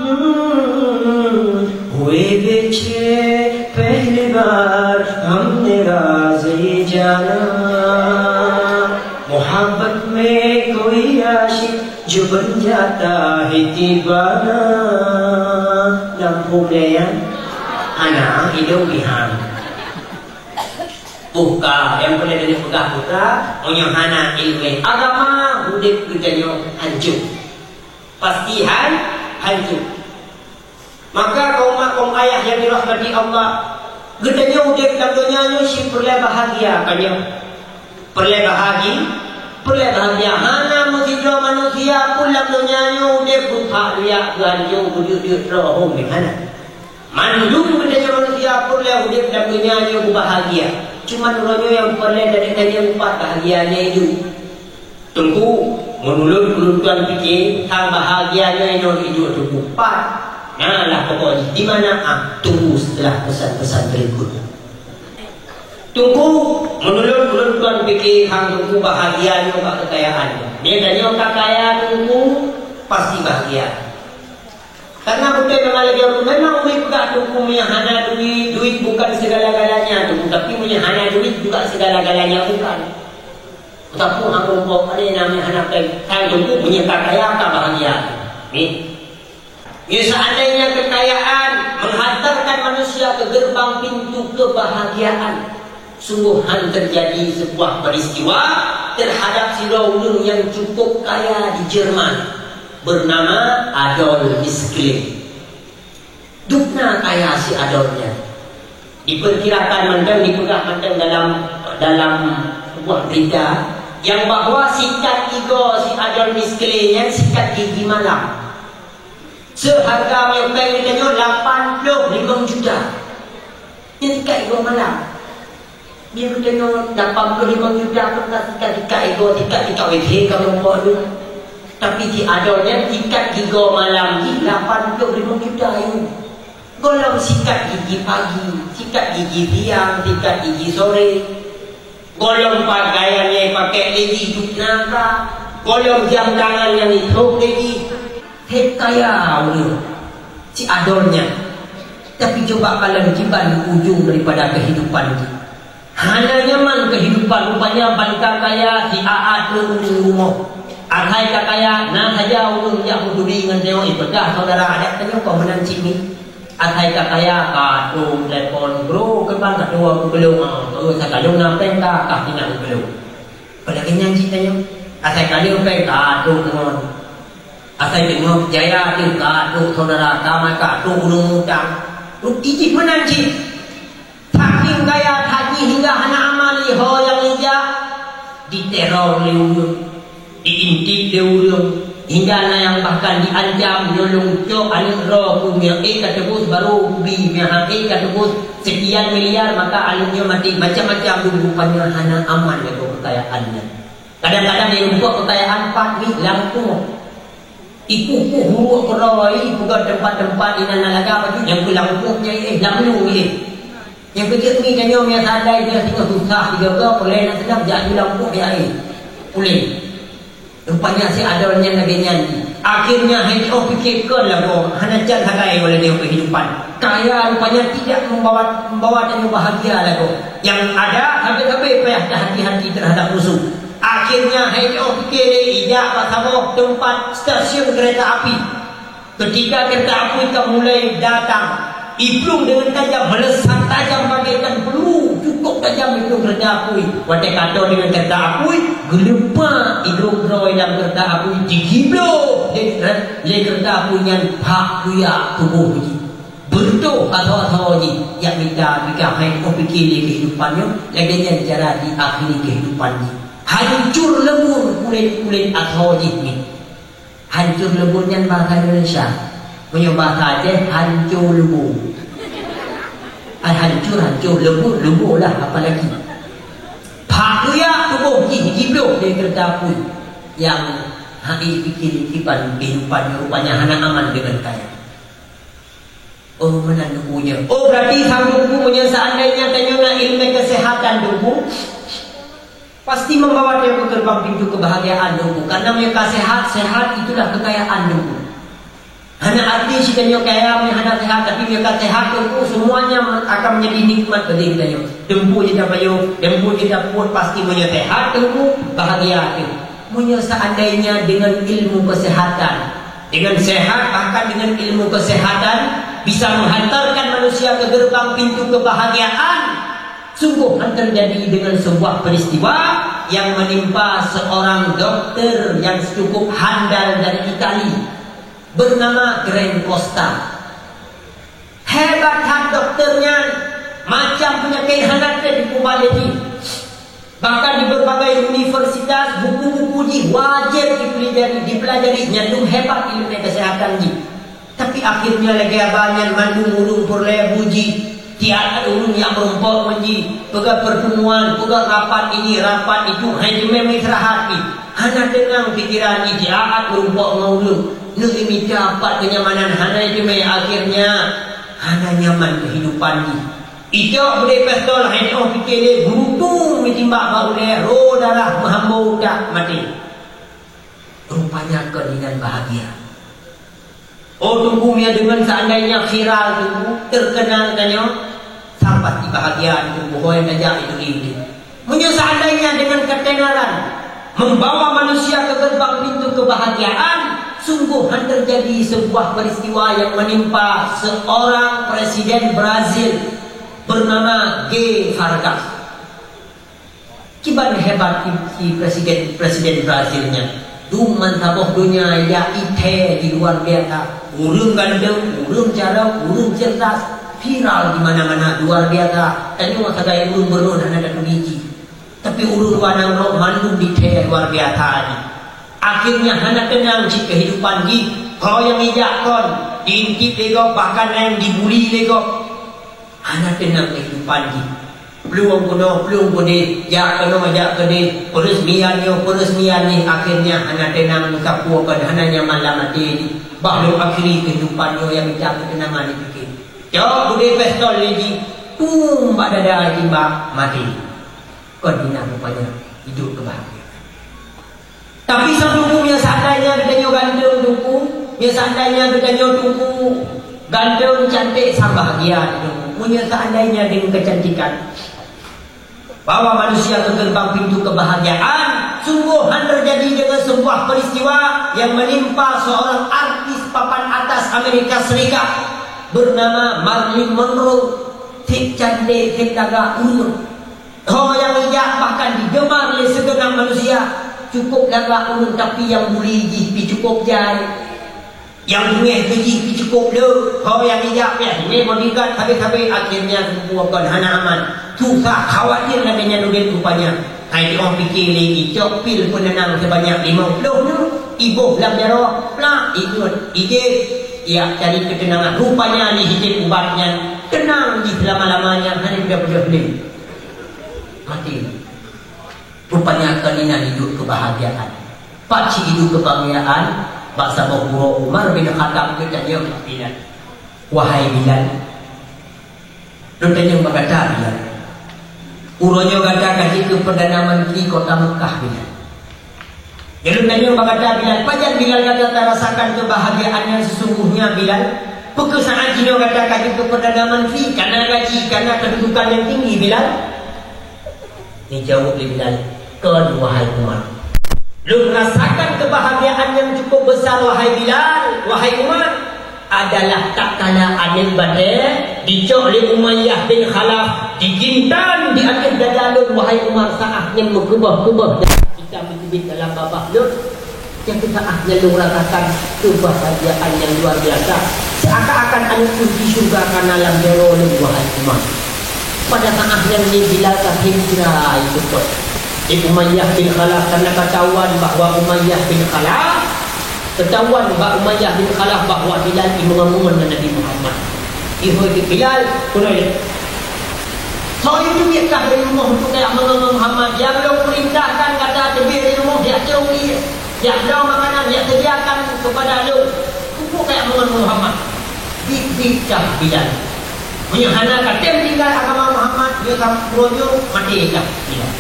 Hmm, huwe beche pehli bar hamne razi jana, muhabbat mein koi aashiq jo bun jata hai dibana. Lam phôn lé nyan, hana idong pih han. Boh ka nyang peureulèe lôn peugah, putra, meunyoe hana iéleumé agama, udeb geutanyoe hanco. Pasti han-, hanco. Maka kaum mak kaum ayah nyang dirahmati Allah, geutanyoe udeb lam donya nyoe cit peureulèe bahagia, ka nyoe. Peureulèe bahagi-, peureulèe bahagia. Hana meusidroe manusia pun lam donya nyoe udeb beupah luyak, beuhanco, beujeuet-jeuet droe, hom, hana. Mandum geutanyoe manusia peureulèe udeb lam donya nyoe beubahagia. Cuman uroe nyoe nyang peureulèe dari tanyoe pat bahagia nyan iduek. Teungku, meunurot ulôn tuan pike, sang bahagia nyoe inoe iduek Teungku pat. Nah lah pokok jih, di mana? Ah, tunggu setelah pesan-pesan berikut. Teungku, meunurot ulôn tuan pike, sang Teungku bahagia nyoe bak kekayaan. Dia tanyoe ka kaya Teungku, pasti bahagia. Karena beutôi memang lagèe ulôn, memang ulôn peugah Teungku, meunyoe hana duit, duit bukan segala-galanya, Teungku. Tapi meunyoe hana duit juga segala-galanya bukan. Tapi hana rumpok, ada yang namanya hana péng. Kan Teungku, meunyoe ka kaya, ka bahagia. Ni. Meunyoe seandainya kekayaan menghantarkan manusia ke gerbang pintu kebahagiaan, sungguh han terjadi sebuah peristiwa terhadap sidroe ureuëng nyang cukup kaya di Jerman. Bernama Adolf Hitler. Dubna kaya si Adolf nyan. Diperkirakan mantong, dipeugah mantong dalam, dalam sebuah berita, nyang bahwa sikat gigoe si Adolf Hitler nyan sikat gigi malam. Seharga meunyoe péng geutanyoe lapan ploh limong juta. Nyan sikat gigoe malam. Nyan geutanyoe lapan ploh limong juta pun ka sikat-sikat igoe, sikat-sikat W C ka muphom tu. Tapi si Adolf nyan sikat gigoe malam jih lapan ploh limong juta ayue. Gohlom sikat gigi pagi, sikat gigi siang, sikat gigi sore. Gohlom pakaian nyang ipakék lé jih dubna ka. Gohlom jam tangan nyang itrok lé jih. Hé kaya ureuëng si Adolf nyan. Tapi coba kalon kiban ujong daripada kehidupan jih. Hana nyaman kehidupan, rupanya ban ka kaya si A A trok ureuëng rumoh. Asai ka kaya, na saja ureuëng jak meuturi ngon tanyoe, ipeugah saudara adat tanyoe kon meunan cit nyoe. Asai ka kaya, ka trok telepon, "Bro, keuban ka tuwoe keu Geulong?" "Ah, terus ka lôn na péng ka, ka tinggai keu Geulong." Padahai nyan cit tanyoe. Asai ka lheueh péng ka trok ngon. Asai teungoh jaya teuh ka trok saudara, ka mai ka trok ureuëng utang. Rugi jih meunan cit. Saking kaya that jih hingga hana amal lé ho nyang ijak, diteror lé ureuëng. Diintip lé ureuëng, hingga na nyang bahkan diancam, nyoe lôn cok aneuëk droe ku, nyang ék ka teubiet baru kubi, nyang han ék ka teubiet sekian miliar, maka aneuëk nyoe maté, macam-macam dum. Rupanya hana aman lé keukayaan nyan. Kadang-kadang nyang rumpok keukayaan pat ni lampôh. Ikuh-kuh uruek keudroe, peugah teumpat-teumpat inan na lagak baju, nyang keu lampôh nyang éh, lam lu éh. Nyang keu jeuet mi tanyoe meunyo seandai jih singoh susah tiga ka, peureulée na seudap jak di lampôh ya éh. Ulée. Rupanya si adoe nyan lagée nyan. Akhirnya hai jiôh pike kon lagoe, hana can sagai walai nyoe keuhidupan. Kaya rupanya tidak membawa, membawa tanyoe bahagia lagoe. Yang ada, sabe-sabe payah tahati-hati terhadap musuh. Akhirnya hai jiôh pike lé ijak bak saboh teumpat stasiun kereta api. Ketika kereta apui ka mulai datang, iplueng deungon tajam, meuleusa tajam bagaikan peulu, cukup tajam iplueng kereta apui. Watée ka tô deungon kereta apui, geuleupa idong droe lam kereta apui, jigibloe lé, lé kereta apui nyan bak kuyak tuboh jih. Beureutoh asoe-asoe jih, jak mita pika hai oh pike lé keuhidupan nyoe, lagée nyan cara jiakhiri keuhidupan jih. Hancur lebur kulét-kulét asoe jih nyoe. Hancur lebur nyan bahasa Indonesia. Meunyoe bahasa Aceh, hancô leubô. Ai hancô, hancô, leubô, leubô lah apalagi. Bak kuyak tuboh jih jibloh lé kereta apui nyang hana jipike kiban keuhidupan nyoe rupanya hana aman deungon kaya. Oh, meunan Teungku nyoe. Oh, berarti sang Teungku, meunyoe seandainya tanyoe na ileumèe kesehatan Teungku, pasti membawa tanyoe ke gerbang pintu kebahagiaan Teungku. Karena meunyoe ka sehat, sehat itulah kekayaan Teungku. Hana arti si tanyoe kaya meunyoe hana sehat, tapi meunyoe ka sehat Teungku, semuanya akan menjadi nikmat bagi tanyoe. Teungku jita payoh, teungku jita peuet, pasti meunyoe sehat Teungku, bahagia teuh. Meunyoe seandainya dengan ilmu kesehatan, dengan sehat, bahkan dengan ilmu kesehatan, bisa menghantarkan manusia ke gerbang pintu kebahagiaan, sungguh akan terjadi dengan sebuah peristiwa yang menimpa seorang dokter yang cukup handal dari Itali, bernama Grand Costa. Hebat that dokter nyan, macam peunyakét hana teuh dipeubalek jih. Bahkan di berbagai universitas, buku-buku jih wajéb dipelajari, dipelajari, nyan dum hebat ileumèe kesehatan jih. Tapi akhirnya lagèe haba nyan mandum ureueng peureulèe bu jih, tiap ureueng jak meurumpok ngon jih, peugah pertemuan, peugah rapat ini, rapat itu, hai teumé meuistirahat jih. Hana teunang pikeran jih, jiat meurumpok ngon ureueng. Neuk mita pat kenyamanan hana teumé, akhirnya hana nyaman kehidupan jih. Icok beudé pistol, hai nyoe pike lé, geurutung meujimbak bak ulèe, ro darah meuhambo utak maté. Rupanya kon inan bahagia. Oh, Teungku, meunyoe deungon seandainya viral Teungku, terkenal tanyoe, sang pasti bahagia Teungku, boh nyang tajak itu ini. Meunyoe seandainya dengan ketenaran membawa manusia ke gerbang pintu kebahagiaan, sungguh han terjadi sebuah peristiwa yang menimpa seorang presiden Brazil bernama G Vargas. Kiban hebat si presiden, presiden Brazil nyan. Dum meusaboh donya jak ithèe di luar biasa. Ureueng ganteng, ureueng carông, ureueng cerdas, viral di mana-mana luar biasa. Tanyoe sagai ureueng bunoe hana taturi jih. Tapi ureueng luwa nanggroe mandum ithèe luar biasa jih. Akhirnya hana teunang cit kehidupan jih. Ho nyang ijak kon, diintip lé gob, bahkan nyang dibuli lé gob. Hana teunang kehidupan jih. Plueng keunoe, plueng keudeh, jak keunoe, jak keudeh, peureuseunian nyoe, peureuseunian jih, akhirnya hana teunang meusapeue kon, hana nyaman lam até jih. Bah lôn akhiri kehidupan nyoe nyang mita keuteunangan jipike. Cok beudé pistol lé jih, pum bak dada jijimbak, maté. Kon inan rupanya hidup keubahagiaan. Tapi sang Teungku, meunyoe seandainya geutanyoe ganteng Teungku, meunyoe seandainya geutanyoe Teungku ganteng, cantik, sang bahagia Teungku. Meunyoe seandainya dengan kecantikan bawa manusia ke gerbang pintu kebahagiaan, sungguh han terjadi dengan sebuah peristiwa yang menimpa seorang artis papan atas Amerika Serikat bernama Marilyn Monroe. Seb cantik, seb lagak ureueng. Ho nyang ijak bahkan digemar lé sigeunap manusia. Cukup lagak ureueng, tapi nyang buli jih pih cukup jai. Nyang beungéh keu jih pih cukup le. Ho nyang ijak pih lé bodyguard sabe-sabe, akhirnya Teungku kon hana aman. Susah, khawatir lagèe nyan udép rupanya. Hai, jiôh pike lé, icok pil peunenang seubanyak limong ploh nyoe, iboh lam jaroe, plak, ikôt, ijép, jak cari keuteunangan. Rupanya lé ijép ubat nyan, teunang jih seulama-lamanya, hana peudeh-peudeh lé. Maté. Rupanya kon inan iduek keubahagiaan. Pat cit iduek keubahagiaan, bak saboh uroe Umar bin Khattab geutanyong bak Bilal, "Wahai Bilal, lôn tanyong bak gata, Bilal. Uroe nyoe gata ka jeuet keu Perdana Menteri kota Meukah, Bilal. Nyoe lôn tanyong bak gata, Bilal, pajan, Bilal, gata tarasakan keubahagiaan nyang sesungguhnya, Bilal? Peu kheueh saát jinoe gata ka jeuet keu Perdana Menteri, kana gaji, kana keududukan nyang tinggi, Bilal?" Geujaweueb lé Bilal, "Kon, wahai Umar. Lôn rasakan keubahagiaan nyang cukup besar, wahai Bilal, wahai Umar, adalah tatkala aneuk batèe jicok lé Umayyah bin Khalaf, jigintan di ateueh dada lôn, wahai Umar, saát nyan meukeubah-keubah darah itam teubiet dalam babah lôn." Nyang keusaát nyan lôn rasakan keubahagiaan nyang luar biasa, seuakan-akan aneuk lôn di syeuruga kana lam jaroe lôn, wahai Umar. Pada saát nyan lé Bilal ka seumeubra seupôt. Lé Umayyah bin Khalaf, karena ketahuan bahwa Umayyah bin Khalaf, ketahuan bak Umayyah bin Khalaf bahwa Bilal imeungon-meungon ngon Nabi Muhammad. Ihôi di Bilal, keunoe, "Soe nyang teubiet kah dari rumoh untuk kajak meungon Muhammad? Nyang lôn peurintahkan gata teubiet dari rumoh, jak cok ié, jak bloe makanan, jak sediakan keupada lôn. Keupeue kajak meungon Muhammad?" "Biet-biet kah, Bilal. Meunyoe hana katem tinggai agama Muhammad, nyoe sampoe nyoe maté kah, Bilal."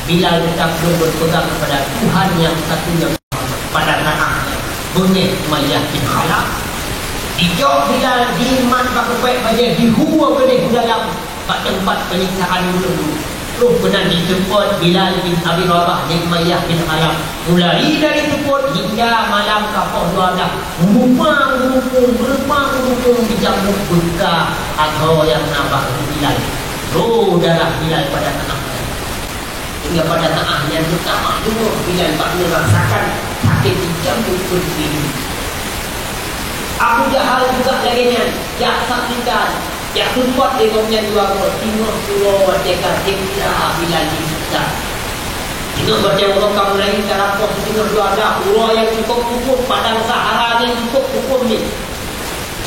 Bilal tetap lôn beupeugang keupada Tuhan nyang satu nyang Pada saát nyan, beungéh Umayyah bin Khalaf, jicok Bilal jimat bak keupék bajèe, jihue keudéh u dalam bak teumpat peunyiksaan ureueng. Roh keunan jiseupôt Bilal bin Abi Rabah lé Umayyah bin Khalaf, mulai dari seupôt hingga malam ka poh dua blah, meureumpang-reumpang, meureumpang-reumpang jicambuk beuka asoe nyang na bak Bilal. Roh darah Bilal pada saát nyan. Sehingga pada saát nyan, teutamah deungoe Bilal bak neurasakan sakét di jambu peue. Abu Jahal juga lagèe nyan, jak saksikan, jak seupôt lé gobnyan dua goe, singoh uroe watèe ka seumeubra Bilal disiksa. Singoh watèe uroe ka mulai ka lampôh singoh dua blah, uroe nyang cukôp kukôm, padang Sahara nyang cukôp kukôm nyan.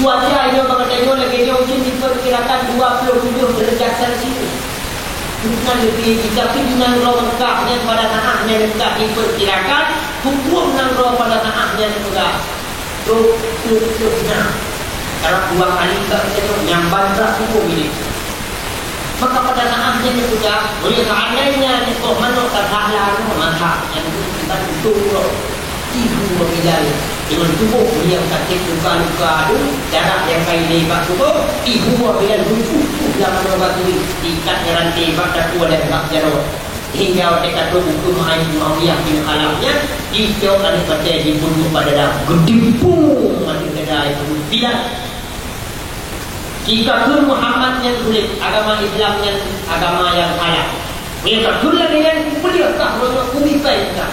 Cuaca inoe bak geutanyoe lagèe nyoe ujeuen dipeukirakan dua ploh tujoh derajat Celcius. Bukan leubeh jih, tapi di nanggroe Meukah nyan pada saát nyan ka dipeukirakan, huköm nanggroe pada saát nyan peugah, trôk peuet ploh na. Karab dua kali ka geutanyoe nyang ban brat huköm ilèe. Maka pada saát nyan geupeugah, meunyoe seandainya nyan boh manok ka that lagèe masa nyang deuh dibantu uroe, ihue Bilal deungon tuboh nyang sakét luka-luka deuh, darah nyang ka ilèe bak tuboh, ihue Bilal geupuih-puih lam manoe batui, ikat ngon ranté bak dakue dan bak jaroe. Hingga watèe ka trôk u keumae Muawiyah bin Khalaf nyan, jicok aneuk batèe jibunuh bak dada, geudimpung ateueh dada Bilal. Jika kheun Muhammad nyan kulét, agama Islam nyan agama nyang salah. Meunyoe ka kheun lagèe nyan, kupeuleueh kah uroe nyoe, kumikai kah.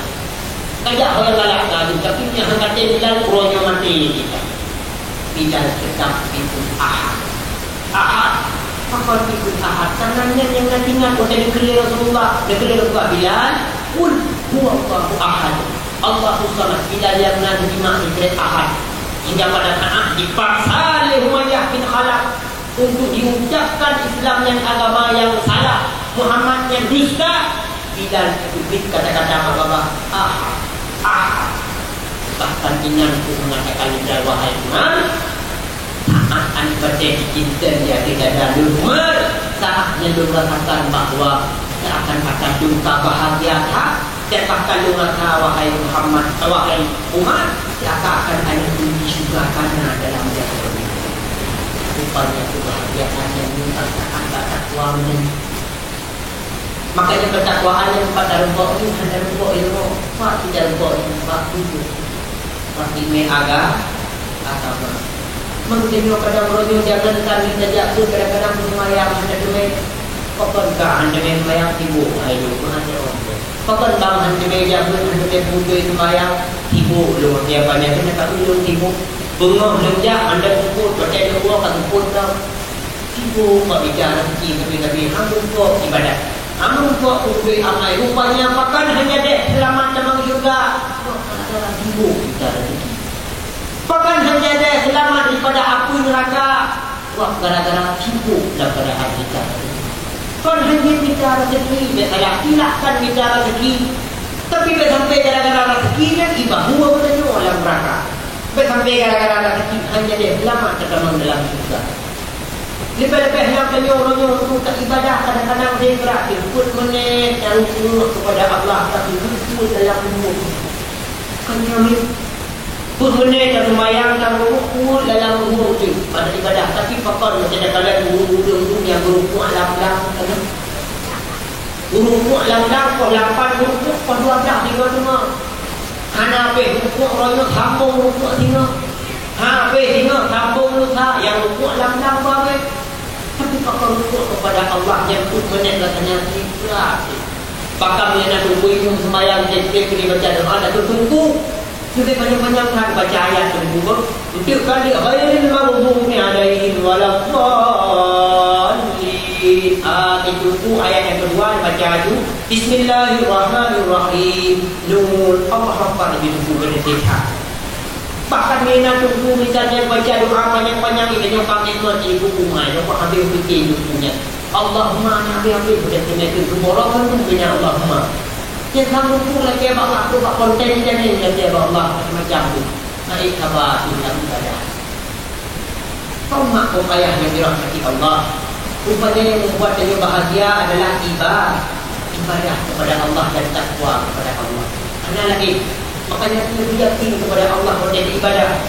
Kajak ho nyang galak kah, tapi meunyoe han ka tem Bilal, uroe nyoe maté kah. Bilal teutap ikut Ahad. Ahad. Pakon ikut Ahad? Karena nyan nyang na teuingat watèe neukalon Rasulullah, neukalon Rasulullah, Bilal, "Qul huwallahu ahad." Allahus Samad, Bilal nyang na geujimak keu Ahad. Hingga pada saat dipaksa lé Umayyah bin Khalaf untuk diucapkan Islam nyan agama nyang salah, Muhammad nyan dusta, Bilal teubiet kata-kata meukeubah, "Ahad, Ahad." Bahkan inan pun mengatakan, "Bilal, wahai Umar, saat aneuk batèe jikintan di ateueh dada lôn, Umar, saat nyan lôn rasakan bahwa seakan-akan lôn ka bahagia that." Dan bahkan lôn rasa, wahai Muhammad, wahai Umar, seakan-akan aneuk lôn di syeuruga kana dalam jaroe. Rupanya kebahagiaan nyang lôn rasakan bak takwa nyan. Makanya ketakwaan nyang pat tarumpok nyoe, hana tarumpok ilmu, pat tarumpok ilmu, bak ilmu. Bak ilmu aga-, agama. Meukeunyoe kadang uroe nyoe jangankan tajak beuet, kadang-kadang seumayang hana teumé. Pakon ka hana teumé seumayang, sibuk hai lôn, meuhan lôn. Pakon bang hana teumé jak beuet, hana teumé beutôi seumayang, sibuk lôn, tiep nyan keuneuk ka ulôn sibuk. Beungoh lôn jak, mandum seupôt, watèe lôn woe ka seupôt lom. Di Kok bak ija raseuki sabe-sabe, hana meurumpok ibadat, hana meurumpok peubuet amai. Rupanya pakon hana deh seulamat tamong syeuruga? Wah, gara-gara sibok ija raseuki. Pakon hana deh seulamat daripada apui neuraka? Wah, gara-gara sibok lam keuadaan ija raseuki. Kon hana mita raseuki, biasalah silahkan mita raseuki. Tapi bèk sampai gara-gara raseuki nyan ibahu geutanyoe lam neuraka. Bèk sampai gara-gara raseuki hana deh seulamat tatamong dalam syeuruga. Leubeh-leubeh nyang tanyoe uroe nyoe untuk ibadah, kadang-kadang deh brat peuet menit nyang rukuk kepada Allah, tapi rukuk dalam rukuk. Kan nyoe peuet menit nyang seumayang nyang rukuk dalam rukuk tu pada ibadah, tapi pakon macam kadang-kadang ureueng-ureueng tu nyang rukuk lam-lam kan. Rukuk lam-lam, poh lapan rukuk, poh dua blah singoh teuma. Hana habéh rukuk, roh nyoe sambong rukuk singoh. Habéh singoh sambong lusa, nyang rukuk lam-lam babeh. Tapi pakon rukuk kepada Allah nyang peuet menit rasanya sibrat. Pakon nyang na tunggu imum sembahyang, cek-cek, keuneuk baca doa, dak tunggu. Sudah panjang-panjang kan baca ayat tersebut. Untuk kali ghairil maghdubi alaihim waladdallin. Ah, itu tu ayat yang kedua baca tu. Bismillahirrahmanirrahim. Nun. Allah Akbar, itu tu kena sihat. Bahkan mina tunggu misalnya baca doa panjang-panjang, kita nyoba nikmat ibu umai, nyoba habis fikir bukunya. Allahumma, Nabi, Nabi, udah kena tu, tu borong kan tu punya Allahumma. Dia sanggup pun lagi abang aku bak konten dia ni, lagi abang Allah macam tu. Naik sabar tu dalam ibadah. Kau mak, kau ayah yang dirahmati Allah. Rupanya yang membuat dia bahagia adalah ibadah. Ibadah kepada Allah dan takwa kepada Allah. Mana lagi? Makanya kita yakin kepada Allah, boleh ibadah.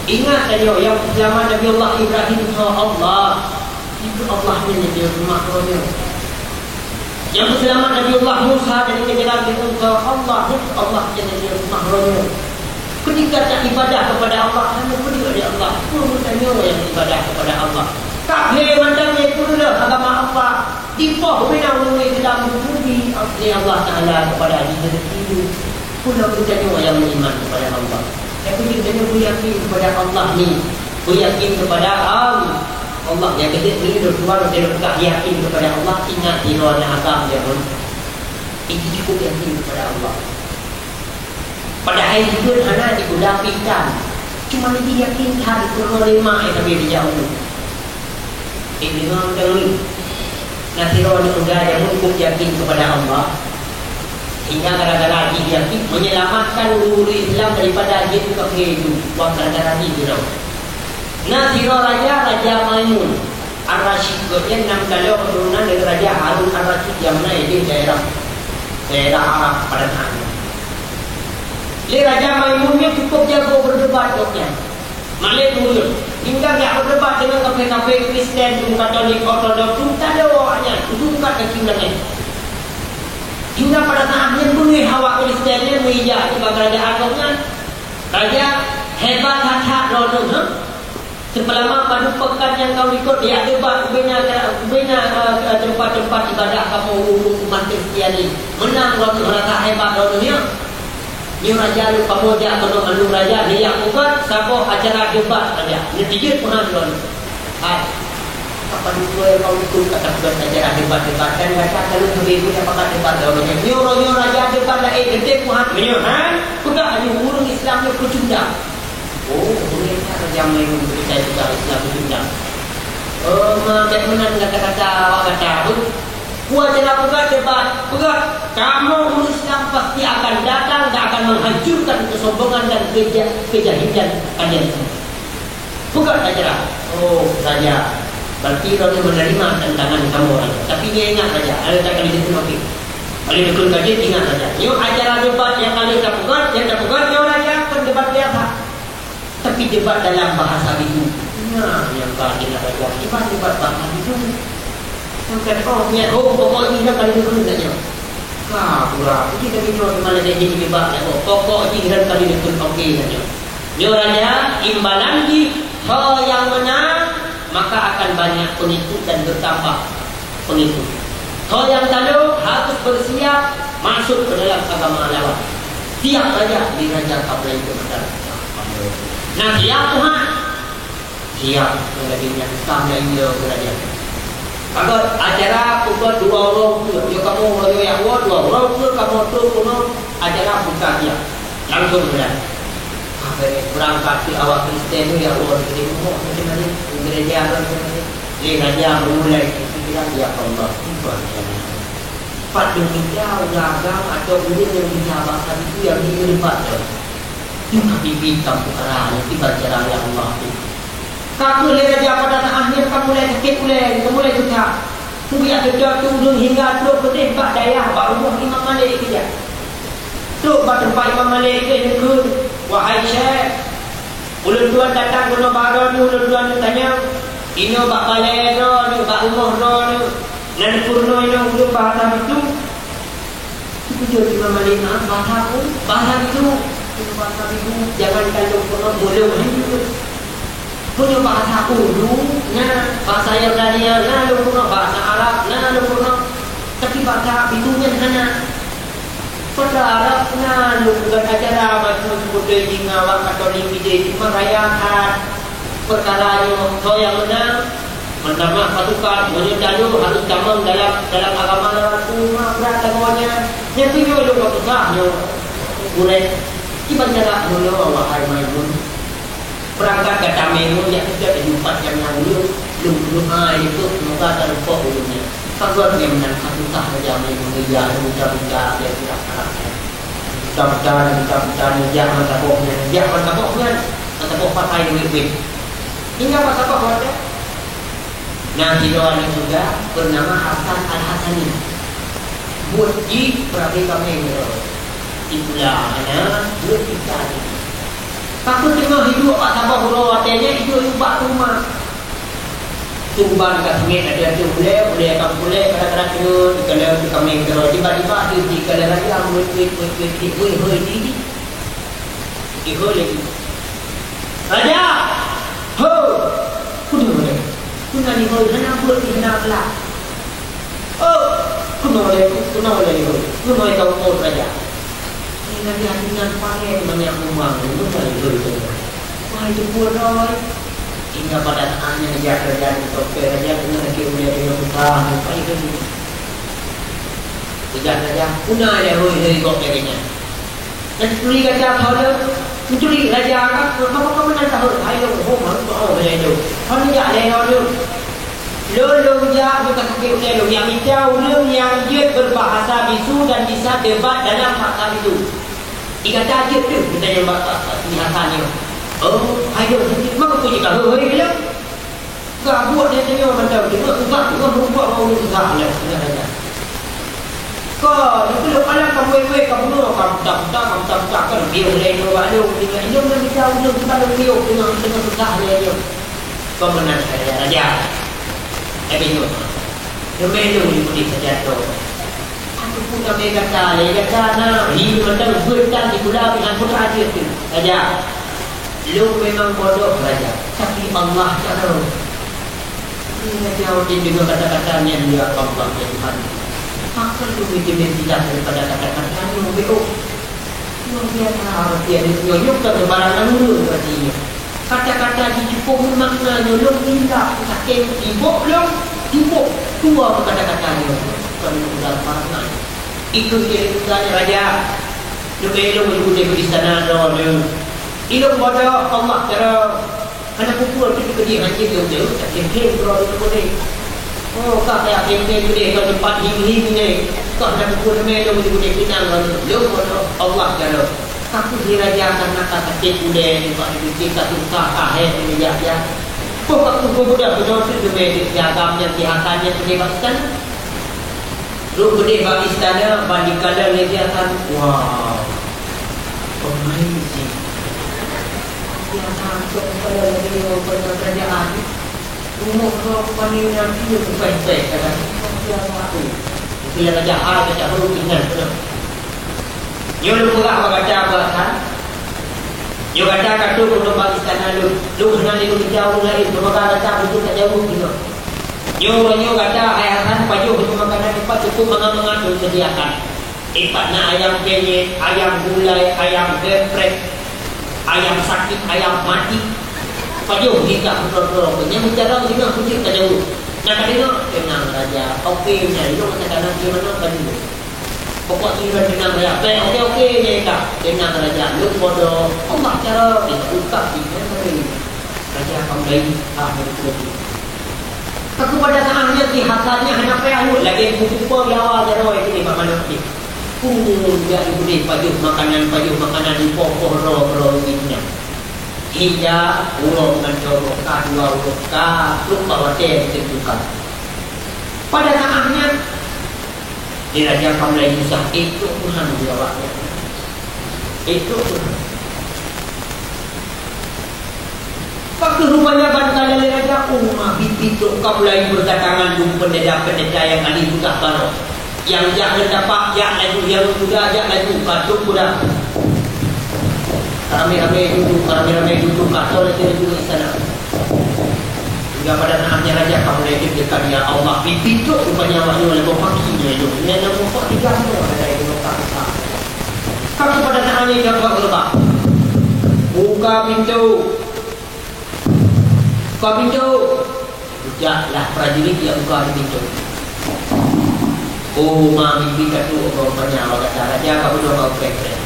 Ingat tanyoe, nyang peuselamat Nabi Allah Ibrahim, insya Allah, itu Allah nyan nyang geuseumah uroe nyoe. Nyang peuselamat Nabi Allah Musa dari kejaran Firaun, insya Allah, itu Allah nyan nyang geuseumah uroe nyoe. Ketika tak ibadah kepada Allah, hana peue lé Allah, peue tanyoe nyang ibadah kepada Allah. Tapi mantong nyang peureuloh agama Allah, dipoh bina ureueng Islam, diuji lé Allah Taala kepada diri. Peue lom geutanyoe nyang meuiman kepada Allah. Tapi geutanyoe beuyakin kepada Allah ni, beuyakin kepada Allah. Allah nyang geudeuk ni, lôn tuan, lôn peugah yakin kepada Allah, ingat di luar agam dia pun. Itu cukup yakin kepada Allah. Padahai jikheun hana digula pitan. Cuma lagi yakin that dikeureuloe lé mak nyang sabe dijak u. Ék deungoe teurimong. Na sidroe aneuk muda nyang cukup yakin kepada Allah, sehingga gara-gara jih yakin menyelamatkan ureueng Islam daripada jin kafé itu, wah, gara-gara jih sidroe. Na sidroe raja, Raja Maimun Ar-Rasyid, gobnyan nam taloe keuturonan dari Raja Harun Ar-Rasyid nyang na di daerah, daerah Arab pada saat nyan. Lé Raja Maimun nyan cukup jago berdebat gobnyan. Malém ureueng, hingga geujak berdebat deungon kafé-kafé Kristen, dum Katolik, Ortodok, dum taloe awaknyan, dum kat kaki ulangén. Hingga pada saat nyan beungéh awak Kristen nyan meuija bak keurajeuen gobnyan. Raja, hebat that-that droeneuh, heh? Seupalama padub peukan nyang ka likot, jak debat ubena, ubena, eh, eh, teumpat-teumpat ibadah kamoe ureueng umat Kristiani. Meunang droeneuh, rasa hebat droeneuh nyan. Nyoe raja lôn kamoe jak keunoe mandum raja, neujak peugöt saboh acara debat raja. Neutijeuet peuhan droeneuh. Hai, apa dua kau itu kata peugöt acara debat-debat, dan gata kalau begitu dapat debat droeneuh. Nyoe, nyoe raja debat laén, geutem peuhan. Nyoe, ha? Peugah laju ureueng Islam nyoe peucundang. Oh, beungéh that Raja Maimun beurita juga Islam beurita. Oh, ma, bèk meunan kata-kata awak gata, beuh. Buat cara peugah debat, peugah, kamoe ureueng Islam pasti akan datang dan akan menghancurkan kesombongan dan keja-, kejahilan kalian semua. Peugah acara. Oh, raja. Berarti droeneuh menerima tantangan kamoe, raja. Tapi nyoe ingat, raja, ada tangan di situ, okey. Kalau betul tadi, ingat, raja. Nyoe acara debat nyang ka lheueh tapeugah, nyang tapeugah nyoe, raja, kon debat biasa. Tapi debat dalam bahasa bisu. Nah, nyang ka keuneuk belajar, debat-debat bahasa bisu. Nyang ka, oh, nyan, oh, pokok jih nyan ka lheueh kheun nyan. Ka, pura, puji Nabi Nuh di malam nyan jadi debat nyan, oh, pokok jih nyan ka lheueh kheun, oke nyan. Nyoe raja, imbalan jih, ho nyang meunang, maka akan banyak pengikut dan bertambah pengikut. Ho nyang talo harus bersiap masuk ke dalam agama lawan. Siap raja, di raja ka mulai itu. Nah, siap Tuhan. Siap, lagèe nyan, tam lagèe nyoe, Raja. Bagot, acara pukul dua uroe ukeue. Yo kamoe, yo yak woe, dua uroe ukeue kamoe trok keunoe, acara buka siap. Langsung jalan. Sampai beurangkat keu awak Kristen nyoe, yak woe, di rumoh, macam mana? Gereja, macam mana? Lé Raja meumulai pikiran, "Ya Allah, kiban jalan." Pat lôn mita ureueng agam atau ureueng nyang bisa bahasa Bidui nyang di Unpad nyoe. Nyoe ka biet-biet kamoe peukara nyoe kiban cara ya Allah nyoe. Ka kheueh lé Raja pada saát nyan ka mulai sakét ulèe, ka mulai susah. Peue nyang geudoe tu ureueng hingga trok keudeh bak dayah, bak rumoh Imam Malik keujak. Trok bak teumpat Imam Malik keujak neukheun, "Wahai Syekh, ulôn tuan datang keunoe bak droeneuh, ulôn tuan neutanyong, inoe bak balèe droeneuh, bak rumoh droeneuh, na neupeurunoe inoe ulôn bahasa Bidui?" Sikeujeuet Imam Malik, "Ah, bahasa peue? Bahasa Bidui." "Inoe bahasa Bidui, jangankan lôn peurunoe, ulôn hana neupeurunoe. Meunyoe bahasa Urdu na, bahasa Yunani na lôn peurunoe, bahasa Arab na lôn peurunoe, tapi bahasa Bidui nyan hana." Padahai na lôn bukan acara bacut seperti jih ngon awak Katolik idéh, cuma raya that peukara nyoe. Soe nyang meunang, meutamah pasukan, meunyoe talo harus tamong dalam, dalam agama lewat umat brat tanggong nyan. Nyan keuh nyoe lôn peugah nyoe. Gurèe, kiban cara meunyoe, wahai Maimun. Peurangkat gata Maimun jak teuka di teumpat nyang na ulôn, lôn meudoa lé Teungku, seumoga talumpok ulôn nyan. Ka geuh nyan meunan ka susah saja Maimun, ija buta-buta, biasa harap nyan. Buta-buta, buta-buta, jak meusaboh nyan, jak meusaboh nyan, meusaboh pakai duit-duit. Hingga meusaboh watèe. Na sidroe aneuk muda beunama Hasan Al-Hasani. Buet jih peurabe kaméng nyoe. Sikula hana, buet ikan. Ka kheueh teungoh hidup bak saboh uroe watèe nyan, hidup bak teuma. Tuban ka sengét, ada tu ulèe, ulèe ka ulèe, kadang-kadang teungoh dikalon kaméng nyoe. Tiba-tiba di, dikalon raja, buet, buet, buet, buet, buet, buet, buet, di, di. Di, di, di. Raja! Ho! Keunoe lé. Keunoe lé ho, hana buet, hana galak. Oh! Keunoe lé, keunoe lé ho. Keunoe ka umpot raja. Ni lagèe hati nyan pangai banyak umang, keunoe lé ho. Wah, itu pun roh. Hingga pada saat nyan jak raja di topé raja keunoe lagèe ulèe dengan susah, sampai ke ni. Sejak raja, keunoe lé ho, ho, kok lagèe nyan. Neuturi gata keu lôn, neuturi raja ka, maka kamoe meunan tahôn, hai lôn hom, hai lôn hom, hai lôn. Kamoe jak lé lôn. Lôn, lôn jak, lôn ka sakét ulèe lôn. Nyang mita ureueng nyang jeuet beubahasa bisu dan bisa debat dalam bahasa bisu. Di gata jeuet teuh, geutanyong bak, bak, bak si Hasan nyoe. Oh, hai lôn, maka peue jih ka hôi-hôi lé lôn? Ka buet lé tanyoe mantong, teungoh susah, teungoh mubuet ngon ureueng susah nyan, teungoh raja. Ka, di peuleueh alam ka buet-buet, ka bunoe, ka buta-buta, ka buta-buta, ka lôn piôh lé nyoe bak lôn, teungoh ilôn lôn bisa ulôn, ka lôn piôh, teungoh, teungoh susah lé nyoe. Ka meunan saja raja. Lagèe nyoe. Teumé lôn di putih saja tu. Aku pun sampai gata, ya gata na, hi mantong beuet tan sikula pih han putra jeuet tu. Raja. Lôn memang bodoh, Raja, tapi Allah cara. Ni Raja Udin deungoe kata-kata nyan, "Ya Allah, ya Tuhan, pakon lôn meuteumé silap daripada kata-kata nyoe, beuh?" Luar biasa, arti nyoe, nyoe bukan sembarang ureueng arti nyoe. Kata-kata jih cukup meumakna nyoe, lôn silap, saking sibok lôn, sibok, dua kata-kata nyoe. Bukan mudah makna. Ikut dia, Raja. Leubeh lôn di istana droeneuh. Ilôn bodoh, Allah cara. Hana peue-peue, tapi keudeh hana jeuet lôn, tak kém-kém keudroe lôn keudeh. Oh, ka kaya kém-kém keudeh, ka cepat him-him nyoe. Ka hana peue-peue, teumé lôn di keudeh pinang lôn, lôn bodoh, Allah jaroe. Ka kheueh di raja ka na ka sakét ulèe, nibak di ka susah, ka hék, nibak jak-jak. Boh ka kheueh peumuda keunoe teuh teumé di agam nyang di Hasan nyang keudeh bak istana. Trok keudeh bak istana, ban jikalon lé si Hasan. Wah, amazing. Si Hasan trok keudeh lagèe nyoe, banyak kerajaan. Rumoh droe keuh pane nyan pih pèh-pèh, kadang. Luar biasa tu. Mungkin lagèe jahat, lagèe jahat, ingat beutôi. Nyoe lôn peugah bak gata, Abu Hasan. Nyoe gata ka trok keunoe bak istana lôn. Lôn hana lé lôn mita ureueng laén, seumoga gata beutôi tajaweueb keunoe. Nyoe uroe nyoe gata, hai Hasan, pajoh nyoe makanan dipat cukup mangat-mangat lôn sediakan. Dipat na ayam penyet, ayam gulai, ayam geprek, ayam sakit, ayam mati. Pajoh jih ka keudroe-droe, nyang bicara singoh keuneuk tajaweueb. Nyang ka deungoe, "Teunang, Raja. Oke, nyan, ilôn masa kanan di mana baju?" Pokok jiran teunang, Raja. "Bèk, oke, oke, nyan ka. Teunang, Raja. Lôn bodoh. Allah cara." Dia ungkap di mana tadi. Raja Kamulai, ah, betul. Ka keupada saát nyan, si Hasan nyan hana payah lôn lagèe buku po di awal jaroe tadi bak manok jih. Ureueng jak di beudeh pajoh makanan, pajoh makanan di poh-poh droe-droe nyan. Hingga uroe meugantoe, ka dua uroe, ka trok bak watèe jiteuka. Pada saát nyan, di Raja Kamulai susah, eh, trok Tuhan di awak nyan. Eh, trok Tuhan. Pakon rupanya ban ka lheueh raja, oh, ma bibi trok ka mulai berdatangan dum pendeta-pendeta nyang ahli peugah baroe. Nyang jak ngon tapak, jak laju, nyang muda, jak laju, ka trok muda. Ramé-ramé dudu, ramé-ramé dudu, ka trok laju-laju istana. Hingga pada saát nyan raja ka mulai deg-degan, ya Allah, bibi trok rupanya awak nyoe lé boh paki nyoe. Nyan na muphom tiga nyoe, ada yang buka-buka. Ka keupada saát nyan, jak bak geureuba. Buka pintoe. Buka pintoe. Jaklah prajurit nyang buka pintoe. Oh, ma bibi ka trok, oh, rupanya awak gata raja ka beudôh bak preh-preh.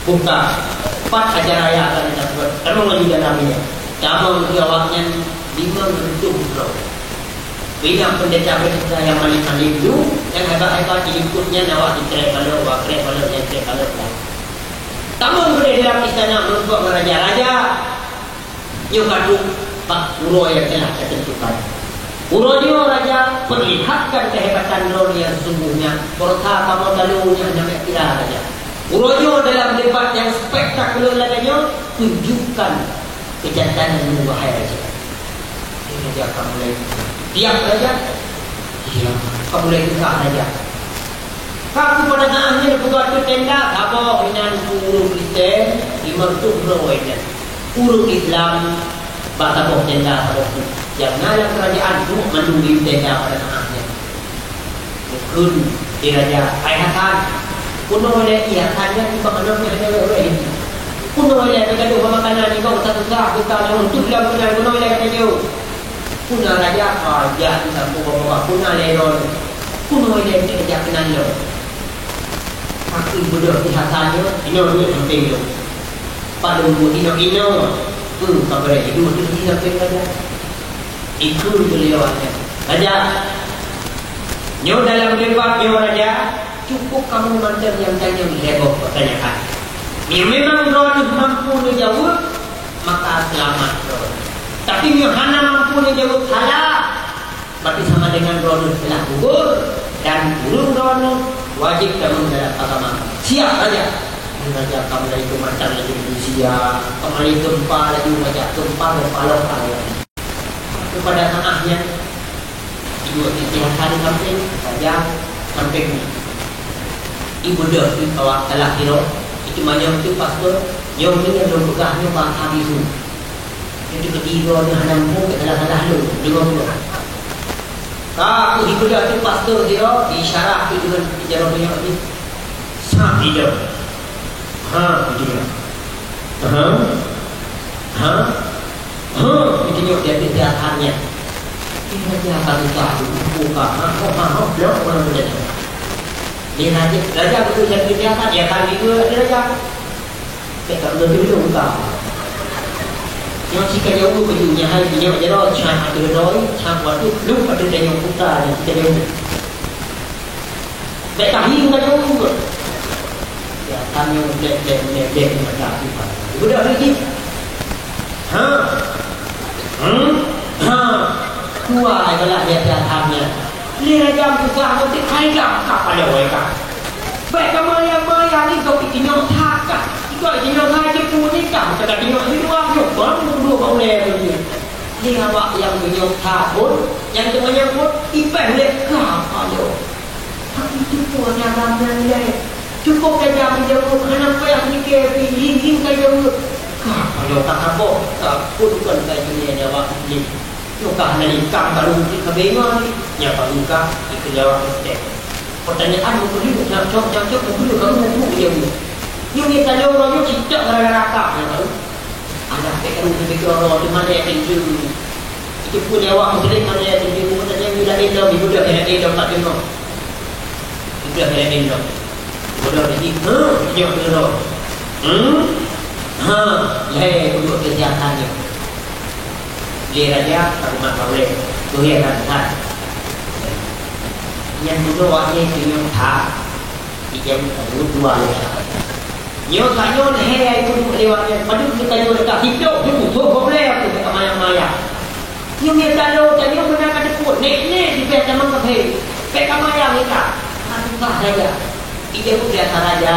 Buka. Pat aja raya ka gata buet. Tamong laju dalam nyan. Tamong laju awak nyan limong reutôh droe. Bina pendeta-pendeta nyang malém-malém tu, nyang hebat-hebat diikut nyan awak ditrép balok, awak trép balok, nyang trép balok lah. Tamong keudéh dalam istana meurumpok ngon raja. Raja, nyoe ka trok bak uroe nyang telah tatentukan. Uroe nyoe raja perlihatkan kehebatan droeneuh nyang sesungguhnya. Beureusa kamoe taloe nyang hana meuet kira raja. Uroe nyoe dalam debat nyang spektakuler lagèe nyoe tunjukkan keujantanan nyoe, wahai raja. Raja ka mulai, "Tiap raja." "Tiap." Ka mulai tuha raja. Ka keupada saát nyan geupeugah ateueh tenda, saboh inan ureueng Kristen, limong reutôh droe inan. Ureueng Islam bak saboh tenda saboh teuk. Nyang na lam keurajeuen duek mandum lim tenda pada saát nyan. Geukheun lé raja, "Hai Hasan, keunoe ilèe." Hasan nyan bak manoe nyan hana lé ureueng. "Keunoe ilèe, bèk gadôh bak makanan nibak usah-usah, buka nyang untôh lam makanan, keunoe ilèe gata jeuet." Peuna raja, ah, jak di sampôh babah, peuna lé droe. Keunoe ilèe, bèk jak keunan lom. Tapi beudôh di Hasan nyoe, inoe duek sampéng lôn. Pat lôn buet inoe-inoe, peu ka beureh duek di sampéng raja. Ikheun beuliau nyan, "Raja, nyoe dalam debat nyoe, Raja, cukup kamoe mantong nyang tanyong lhèe boh peutanyaan. Meunyoe memang droeneuh mampu neujaweueb, maka seulamat droeneuh. Tapi meunyoe hana mampu neujaweueb salah, berarti sama dengan droeneuh telah gugur dan ureueng droeneuh wajéb tamong dalam agama." "Siap, Raja." Raja ka mulai geumantang laju, siap, ka mulai geumpa laju raja, geumpa, geumpa lom ka laju. Keupada saát nyan, iduek titah salah sampéng, raja sampéng nyan. Ibeudôh teuk awak salah sidroe, iteumanyong teuk pastor, "Nyoe nyang lôn peugah nyoe bahasa bisu." Nyoe teukeudi droeneuh hana muphom, salah-salah lôn, deungoe dulu. Ka kheueh ibeudôh teuk pastor sidroe, diisyarah teuk deungon jaroe meunyoe jih. Sa idong. Ha, idong. Ha? Ha? Ha? Itunyok dia, dia, dia hanya. Ini dia akan nikah tu, buka. Ha, ha, ha, ha, blok, orang tu jadi. Dia raja, raja betul jadi dia kan, dia kan juga ada raja. Bèk ka beutôi lôn ka. Nyoe si ka jaweueb baju nyan hai, nyoe jaroe, chan ateueh droe, chan watèe lôn ateueh tanyoe putra nyan si ka jaweueb. Bèk ka hieng ka jaweueb. Ya, tanyoe blèk-blèk, blèk-blèk, mata aku. Beudôh lagi. Ha? Hmm? Ha? Kuat ai galak dia, dia, dia, dia. Lé raja meututoh meuteuk hai gam ka pada wai ka. Bèk ka maya-maya ni gop itinyong that ka. Ikot itinyong that jeuet peunikah, ka itinyong di luwa nyoe, bang dua bak ulèe tu nyoe. Lé awak nyang meunyoe that pun, nyang teumanyong pun, ipèh ulèe ka pada. Tapi teupeu nyang ramè ulèe. Cukôp raja meujaweueb, hana payah mikè pih, hieng-hieng ka jaweueb. Ka pada ka saboh, ka pun kon ka jeuet nyan awak Iblih. Nyoe ka hana lé kam barô cit ka bengong, nyan baru ka dikeujawab Kristen. Pertanyaan meukeuleuh, nyang cok, nyang cok meukeuleuh, karu meukeuleuh jaweueb. Nyoe ngieng tanyong uroe nyoe cicok gara-gara ka, nyang tahu. Alah, bèk karu teubiet keudroe, teuma lé pintoe. Itu pun nyawa muslim hana pintoe, bukan saja yang lain lom, ibu dah yang lain lom, tak tengok. Ibu dah yang lain lom. Ibu dah jadi, ha, tengok dulu. Hmm? Ha, lé, duduk di jalan ni. Lé raja, tak rumah kau lé. Tu ya kan, ha. Yang dulu awaknya itu yang tak, dijawab dua ya. Nyoe tanyoe lhèe hai peuduek lewat nyan, padub geutanyoe teuka, sitoh geupeutoh gob lé, aku teuka mayang-mayang. Nyoe mita lôn, tanyoe beuna ka teupeu, nek-nek leubeh tamong kafé. Bèk ka mayang ita. Ka susah raja. Ijaweueb lé ata raja,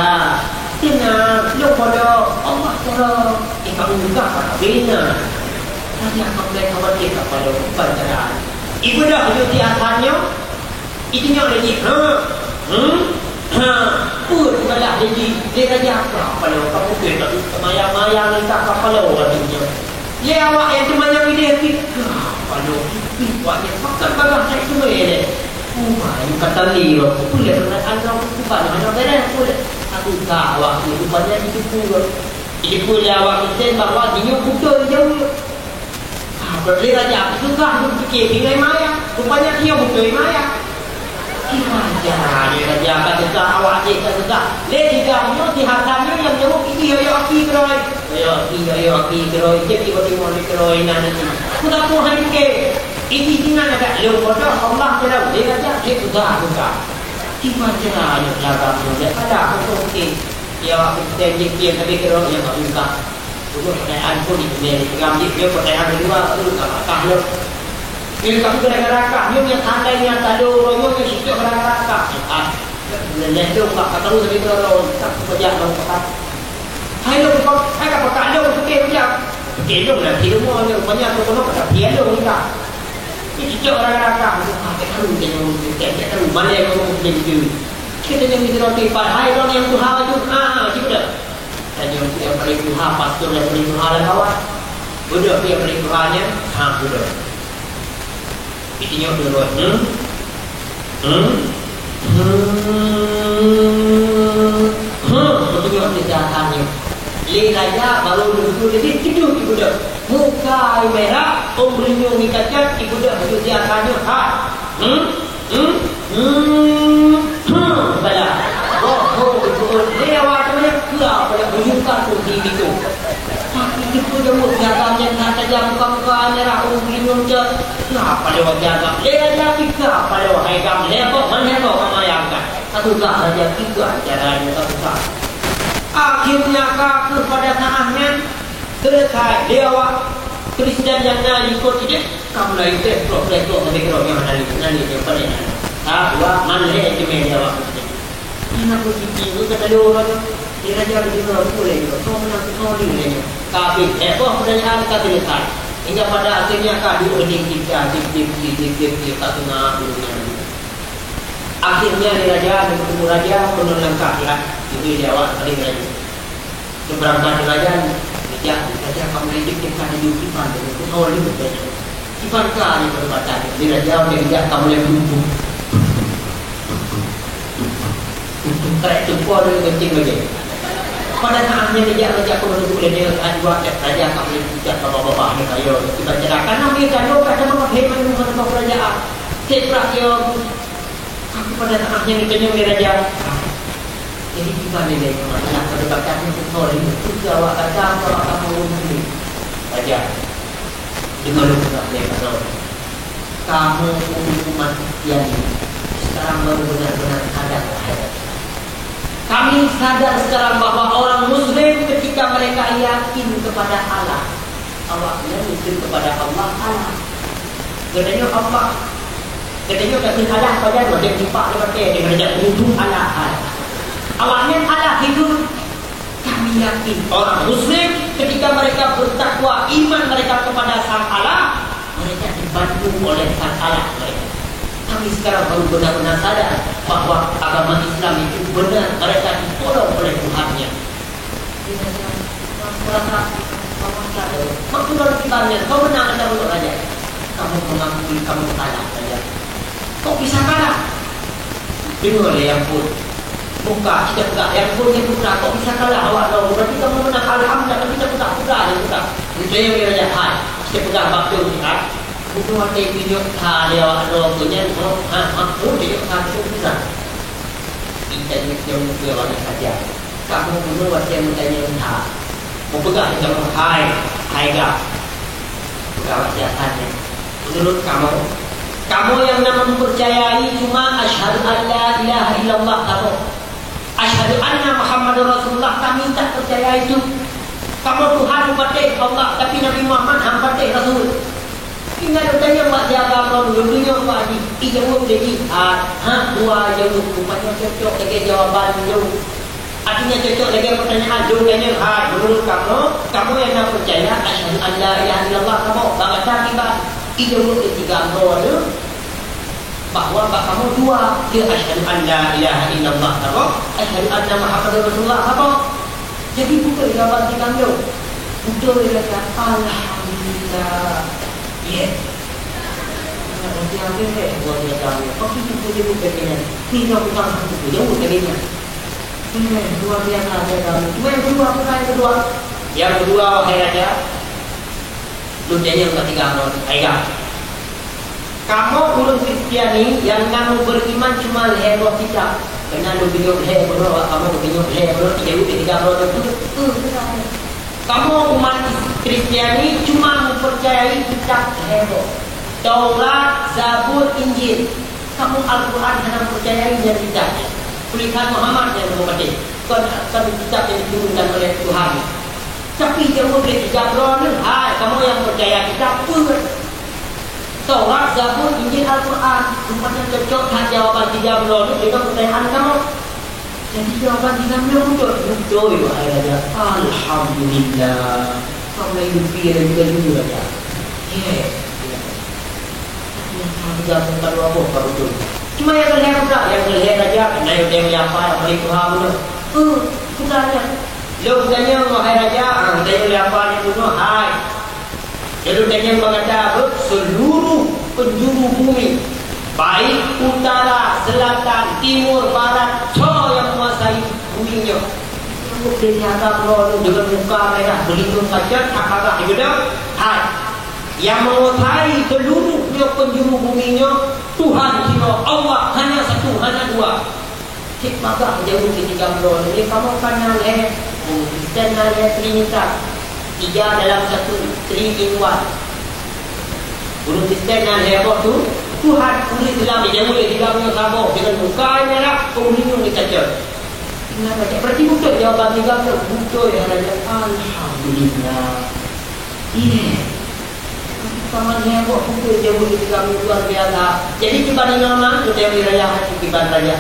"Teunang, lôn bodoh, Allah tolong." Eh, ka meunyeugah ka bina. Raja ka mulai khawatir ka padub pantaran. Ibeudôh laju si Hasan nyoe. Itunyok lé jih, ha? Hmm? Ha? Peue teugalah lé jih? Lé raja ka paloe, ka putôh, ka mayang-mayang lé ka paloe itunyok. Lé awak nyang teumanyang idéh pih ka paloe, pih awak nyang pakat bagaih that teumé lé. Uma, ka tali lom, peue lé peukataan lom, kuban hana béreh, peue lé. Ka susah awak nyoe, rupanya jiteupeue lom. Jiteupeue lé awak Kristen bahwa jinoe putôh jaweueb. Ah, bak lé raja, susah lôn pike, tinggai maya. Rupanya nyoe beutôi maya. Kiban cara lé raja ka susah, awak jih ka susah. Lé tiga nyoe, si Hasan nyoe nyang jaweueb, isi yoyo aki keudroe. Yoyo aki, yoyo aki keudroe, cit tiba-tiba lé keudroe inan nyoe. Kuda pun hai pike. Isi sinan ada lôn bodoh, Allah tolong. Lé raja, lé susah, susah. Kiban cara nyoe lagak nyoe, ada hukum pike. Ya, aku tém jih, tapi keudroe nyang ka susah. Untuk pertanyaan pun di dunia ini, pegang di dia pertanyaan kedua, tu tak patah lom. Bila kamu gara-gara kah, nyoe nyang andai nyang talo, nyoe nyang sujud gara-gara kah. Ah, boleh leh tu, tak tahu tadi tu, tak pekerja dong pekat. Hai lo, hai ka pekat lo, sujud dia. Sujud lo, nanti lo mau, nyoe rupanya tu, kena pada dia lo, kita. Ni sujud gara-gara kah, tu, ah, tak tahu dia, tak tahu, mana yang mau, dia, dia. Kita jadi roti, padahal orang yang Tuhan tu, ah, juga. Tanyoe nyang paleng tuha, pastor nyang paleng tuha lam kawan. Beudôh nyang paleng tuha nyan, ha, beudôh. Itunyok dua. Hmm? Hmm? Hmm? Hmm? Beutanyok kejahatan nyoe. Lé raja baru leusu jadi, keudeuh ibeudôh. Muka mirah, ôn beulinyueng ikat-kat, ibeudôh kejahatan nyoe. Ha. Hmm? Hmm? Hmm? Hmm? Bala. Boh ho beutôi. Lé awak teumanyong, keu apa lé buyueng ka tu di bitu. Tapi teupeu jaweueb, jaga nyan na tajam muka-muka, mirah ôn beulinyueng cot. Keu apa lé awak jaga? Lé raja pih keu apa lé awak hai gam? Lé boh, man lé boh ka mayang ka. Ka susah raja pih keu acara nyan ka susah. Akhirnya ka keuh pada saat nyan, selesai lé awak Kristen nyang na likot sidéh. Ka mulai teh, trok, teh, trok, sampai ke roh nyang hana lé, hana lé, nyang paléng hana. Ka, dua, man lhèe teumé lé awak Kristen. Hana positif, nyoe ka talo uroe nyoe. Di raja beudeuh, peue lé nyoe? Soe meunang, soe lé nyoe? Ka habéh, eh, boh pertanyaan ka selesai. Hingga pada akhirnya ka duek hening cit, cit, cit, cit, cit, cit, cit, ka seungab ureueng nyan. Akhirnya di raja, di ketemu raja, peungon langkah, ya. Jadi, di awak, paling raja. Seberangkat raja, raja, raja ka mulai cek-cek ka di kiban, di kiban, di kiban. Kiban ka di perdebatan. Di raja, di raja ka mulai beruntung. Untung kerek tumpah dari kencing raja. Pada saatnya raja, raja ka menuduh raja, raja ka mulai pucat babah-babah ni kayo. Kiban cara, karena mereka lo kata mengapa hebat dengan kerajaan. Cek prak dia, Aku pada saatnya dikenyang lé raja. Jadi, kiban lé lé, masalah perdebatan ni beutôi ni. Itu awak kata, awak kamu ni. Raja, dengar dulu, Tuan, lé kata. Kamu umat Kristian ini sekarang baru benar-benar sadar, wahai raja. Kami sadar sekarang bahwa orang Muslim ketika mereka yakin kepada Allah, awaknyan yakin kepada Allah, Allah. Geutanyoe Allah. Geutanyoe yakin Allah, padahai wajan jipak di batée, di meunajak menuduh Allah, Allah. Awaknyan Allah itu, kami yakin orang Muslim ketika mereka bertakwa, iman mereka kepada Sang Allah, mereka dibantu oleh Sang Allah mereka. Kami sekarang baru benar-benar sadar bahwa agama Islam itu benar, mereka ditolong oleh Tuhannya. Merasa, merasa, merasa, waktu baru kita lihat, kau menang ada untuk raja. Kamu mengakui kamu kalah saja. Kok bisa kalah? Dengar ya ampun. Buka, kita buka. Ya ampun, ya buka. Kok bisa kalah awak tahu? Berarti kamu menang. Alhamdulillah, kita buka, buka, buka. Geutanyoe lé raja hai, teupeugah bak lôn, ha? Bunoe watèe tunyok that lé awak droe keuh nyan, ha, ha, oh, tunyok that keuh peugah. Geutanyoe lôn keu awak nyan saja. Kamoe bunoe watèe meutanyoe that. Meupeugah lé kamoe, hai, hai gam. Peugah watèe that nyan. Meunurot kamoe, kamoe nyang na meupeucayai cuma asyhadu an la ilaha illallah kamoe. Asyhadu anna Muhammadar Rasulullah, kami tak percaya itu. Kamoe Tuhan patéh Allah, tapi Nabi Muhammad han patéh Rasul. Tinggai lôn tanyong bak siapa kamoe, lôn tanyong bak jih, ijaweueb lé jih, ha, ha, dua jaweueb, rupanya cocok lagèe jawaban lôn. Artinya cocok lagèe pertanyaan lôn tanyong, hai, menurut kamoe, kamoe nyang na percaya asyhadu an la ilaha illallah kamoe, bak gata kiban? Ijaweueb lé tiga droe nyan. Bahwa bak kamoe dua, ya asyhadu an la ilaha illallah kamoe, asyhadu anna Muhammadar Rasulullah kamoe. Jadi beutôi jawaban tiga nyoe. Beutôi gata, alhamdulillah. Yes. Nah, nanti ambil deh, buat dia tahu. Tapi tu boleh bukan dengan. Ni dah bukan aku tu, jauh dari dia. Hmm, luar biasa dia tahu. Cuma yang kedua, apa yang kedua? Yang kedua, wahai raja, lôn tanyong bak tiga droe, hai gam. Kamoe ureueng Kristiani nyang na meuberiman cuma lhèe boh kitab. Keunan lôn tunyok lhèe bunoe, kamoe tunyok lhèe bunoe, ijaweueb lé tiga droe nyan, "Beutôi, beutôi." Kamoe umat Kristiani cuma meupeucayai kitab lhèe boh, Taurat, Zabur, Injil. Kamoe Al-Quran hana meupeucayai nyan kitab nyan. Tulisan Muhammad nyang kamoe patéh, kon, kon kitab nyang diturunkan oleh Tuhan. Tapi jaweueb lé tiga droe nyan, hai, kamoe nyang peucaya kitab peue? Taurat, Zabur, Injil, Al-Quran. Rupanya cocok that jawaban tiga droe nyan deungon peutanyaan kamoe. Jadi jawaban tiga droe nyan beutôi, beutôi, wahai raja. Alhamdulillah. Kamoe laju pie laju-laju, raja. Yes. Tapi nyang ka geugaséh ka dua boh ka beutôi. Cuma nyang keu lhèe peugah, nyang keu lhèe raja, na yue teurimong apa nyang paléng tuha bunoe. Eh, peugah nyan. Lôn tanyong, wahai raja, ah, tanyong lé apa nyang bunoe, hai. Lôn tanyong bak gata, beuh, seluruh penjuru bumi, baik utara, selatan, timur, barat, soe nyang menguasai bumi nyoe. Nyang buet lé nyan ka keudroe deungon muka mirah, beulinyueng kacot, apat rhah di beudôh, hai. Nyang menguasai seluruh nyoe penjuru bumi nyoe, Tuhan sidroe, Allah, hana satu, hana dua. Cit bagah jaweueb lé tiga droe nyan, kamoe kan na lhèe, ureueng Kristen na lhèe Trinitas. Tiga dalam satu, three in one. Ureueng Kristen na lhèe boh tu, Tuhan, ureueng Islam jaweueb lé tiga droe nyoe saboh, deungon muka mirah, beulinyueng kacot. Nah, berarti beutôi jawaban tiga droe, beutôi, ya Raja. Alhamdulillah. Iya. Tapi paman nyang buet peue jaweueb lé tiga droe luar biasa. Jadi kiban inoe na, keu teori raya hati kiban raya.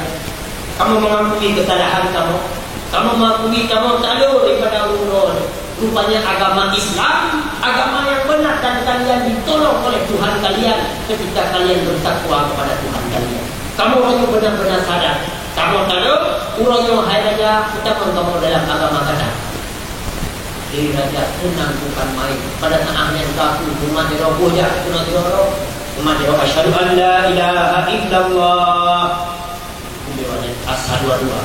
Kamoe mengakui kesalahan kamoe. Kamoe mengakui kamoe talo daripada ulôn. Rupanya agama Islam, agama yang benar dan kalian ditolong oleh Tuhan kalian ketika kalian bertakwa kepada Tuhan kalian. Kamoe benar-benar sadar. Kamoe talo, uroe nyoe hai raja, utamong kamoe dalam agama gata. Jadi raja seunang bukan main. Pada saat nyan ka aku umat di roh boh jak keunoe sidroe. Umat di roh, "Asyhadu an la ilaha illallah." Asyhadu an la,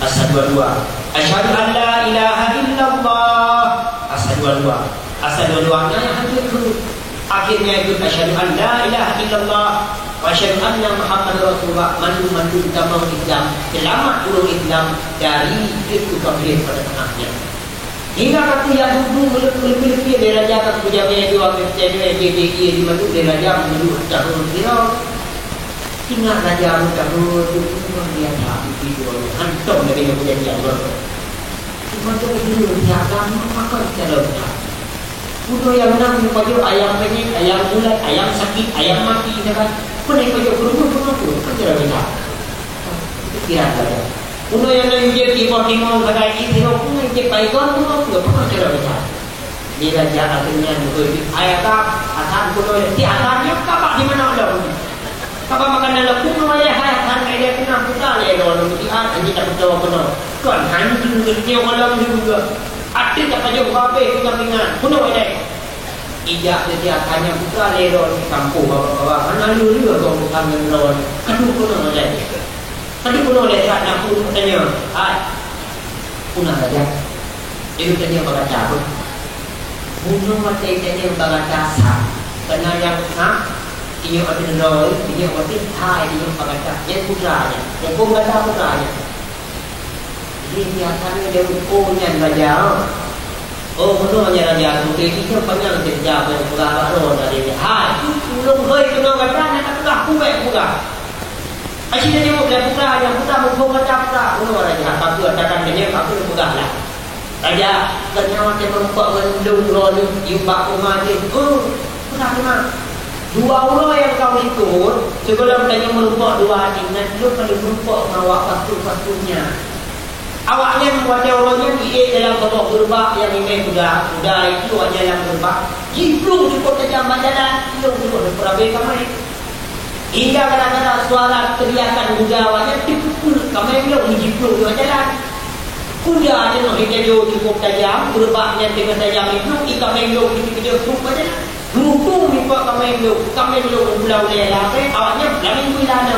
asyhadu an la, asyhadu an la ilaha illallah. Asyhadu an la, asyhadu an la. Nah, yang hancur tu. Akhirnya ikut asyhadu an la ilaha illallah wa asyhadu anna Muhammadar Rasulullah. Mandum-mandum tamong Islam, selamat ureueng Islam dari itu kafir pada saat nyan. Hingga ka keuh ya dudu meuleupeue-meuleupeue lé raja ka keuh jamé dua keuh jamé jih di ié di mandum lé raja meunurot tahun sidroe. Ingat raja meutahun tu luar biasa, begitu hantom lagèe nyang kejadian baru. Cuma tu kejadian biasa, maka kita dah buka. Bunoe nyang meunang meupajoh ayam penyet, ayam bulat, ayam sakit, ayam mati, kan? Peue nyang pajoh peurumoh, peurumoh tu, kan tidak bisa. Pikiran saja. Bunoe nyang na yue jép iboh timong sagai jih, sidroe pun nyang jép baygon, peurumoh tu, bukan tidak bisa. Di raja akhirnya meukeujeuet ayat tak, asan bunoe, si asan nyoe kabak di mana Allah. Kaba makanan lé kunoe lé hai, han lé kunoe, puta lé lôn, di an, anjing tak beutôi kunoe. Kon, han jeuet nyoe lôn juga. Até tak pajoh babeh pingan-pingan. Kunoe lé. Ijak setiap hanya puta lé lôn di kampung baba-baba. Hana lé-lé kau bukan ngon lôn. Aduh, kunoe lé. Aduh, kunoe lé, kat dapur tanya. Hai. Kunoe saja. Dia tanya bagaca apa? Bunoe watèe geutanyoe bak gata sa, keunan nyang sa, inyoe ateueh droe, inyoe watèe hai, inyoe bak gata. Nyan putra nyan. Nyan phon gata putra nyan. Jadi, biasa nyoe jaweueb, "Oh, nyan raja." "Oh, bunoe nyan raja." Putri itu panyang cerita, peugah bak droe tadi. "Hai, ulôn hôi keunoe gata, na ka peugah, peue bèk peugah." Aci tanyong lé putra, nyang putra muphom gata putra. Uroe raja, ka kheueh, takkan deungoe, ka kheueh peugah lah. Raja, gata watèe meurumpok ngon lôn droeneuh, yue bak uma jih. Oh, putra teuma. Dua uroe nyang ka likot, sigohlom tanyoe meurumpok dua ingat, lôn ka lheueh meurumpok ngon awak pastoh-pastoh nyan. Awaknyan watèe uroe nyan jiék dalam saboh geureubak nyang imè kuda. Kuda itu awaknyan lam geureubak, jiplueng cukôp tajam bak jalan, lôn uroe lôn peurabé kamé. Hingga gara-gara suara teriakan kuda awaknyan, teupeue kamé lôn jiplueng bak jalan. Kuda nyan lheueh tajô cukôp tajam, geureubak nyan teungoh tajam itu, i kamé lôn jiplueng bak jalan. Muphom nibak kamé lôn, kamé lôn geupeulawé lagèe awaknyan lam minggu ilana.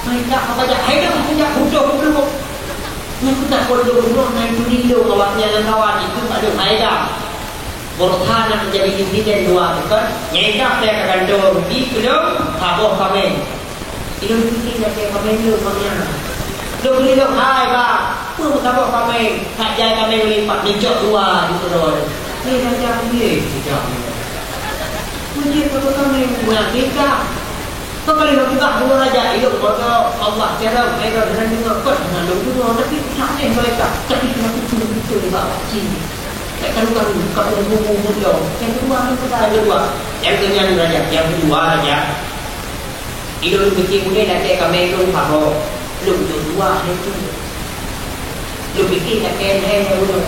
Hai kak, apa jak? Hai kak, apa jak? Hudôh geupeulawé. Nyan keuh takot lôn bunoe, na ituri lôn awaknyan lam kawan itu, adoh, hai kak. Baroesa na teujadi insiden dua teukon, nyang ida pih ka gantoe rugi keu lôn, saboh kamé. Ilôn pike lakèe kamé lôn, Bang, nyan. Lôn geulilong, "Hai, Bang, peue meusaboh kamé? Ka jai kamé meulipat, neucok dua di keudroe." Lé raja ulèe, raja ulèe. Meujeuet keu kamé meuakikah. Keukalon lôn peugah deungon raja, ilôn bodoh, Allah carông, hai droe hana deungoe, kon hana lôn deungoe, tapi sanéh malaikat, tapi keuneuk kupeue beutôi bak cit. Karu-karu, ka peue bubu-bubu lom. Nyang keudua, nyang keudua. Nyang keunyan raja, nyang keudua raja. Ilôn pike ulèe lakèe kamé lôn saboh, lôn jok dua lé tu. Lôn pike lakèe lhèe ulôn.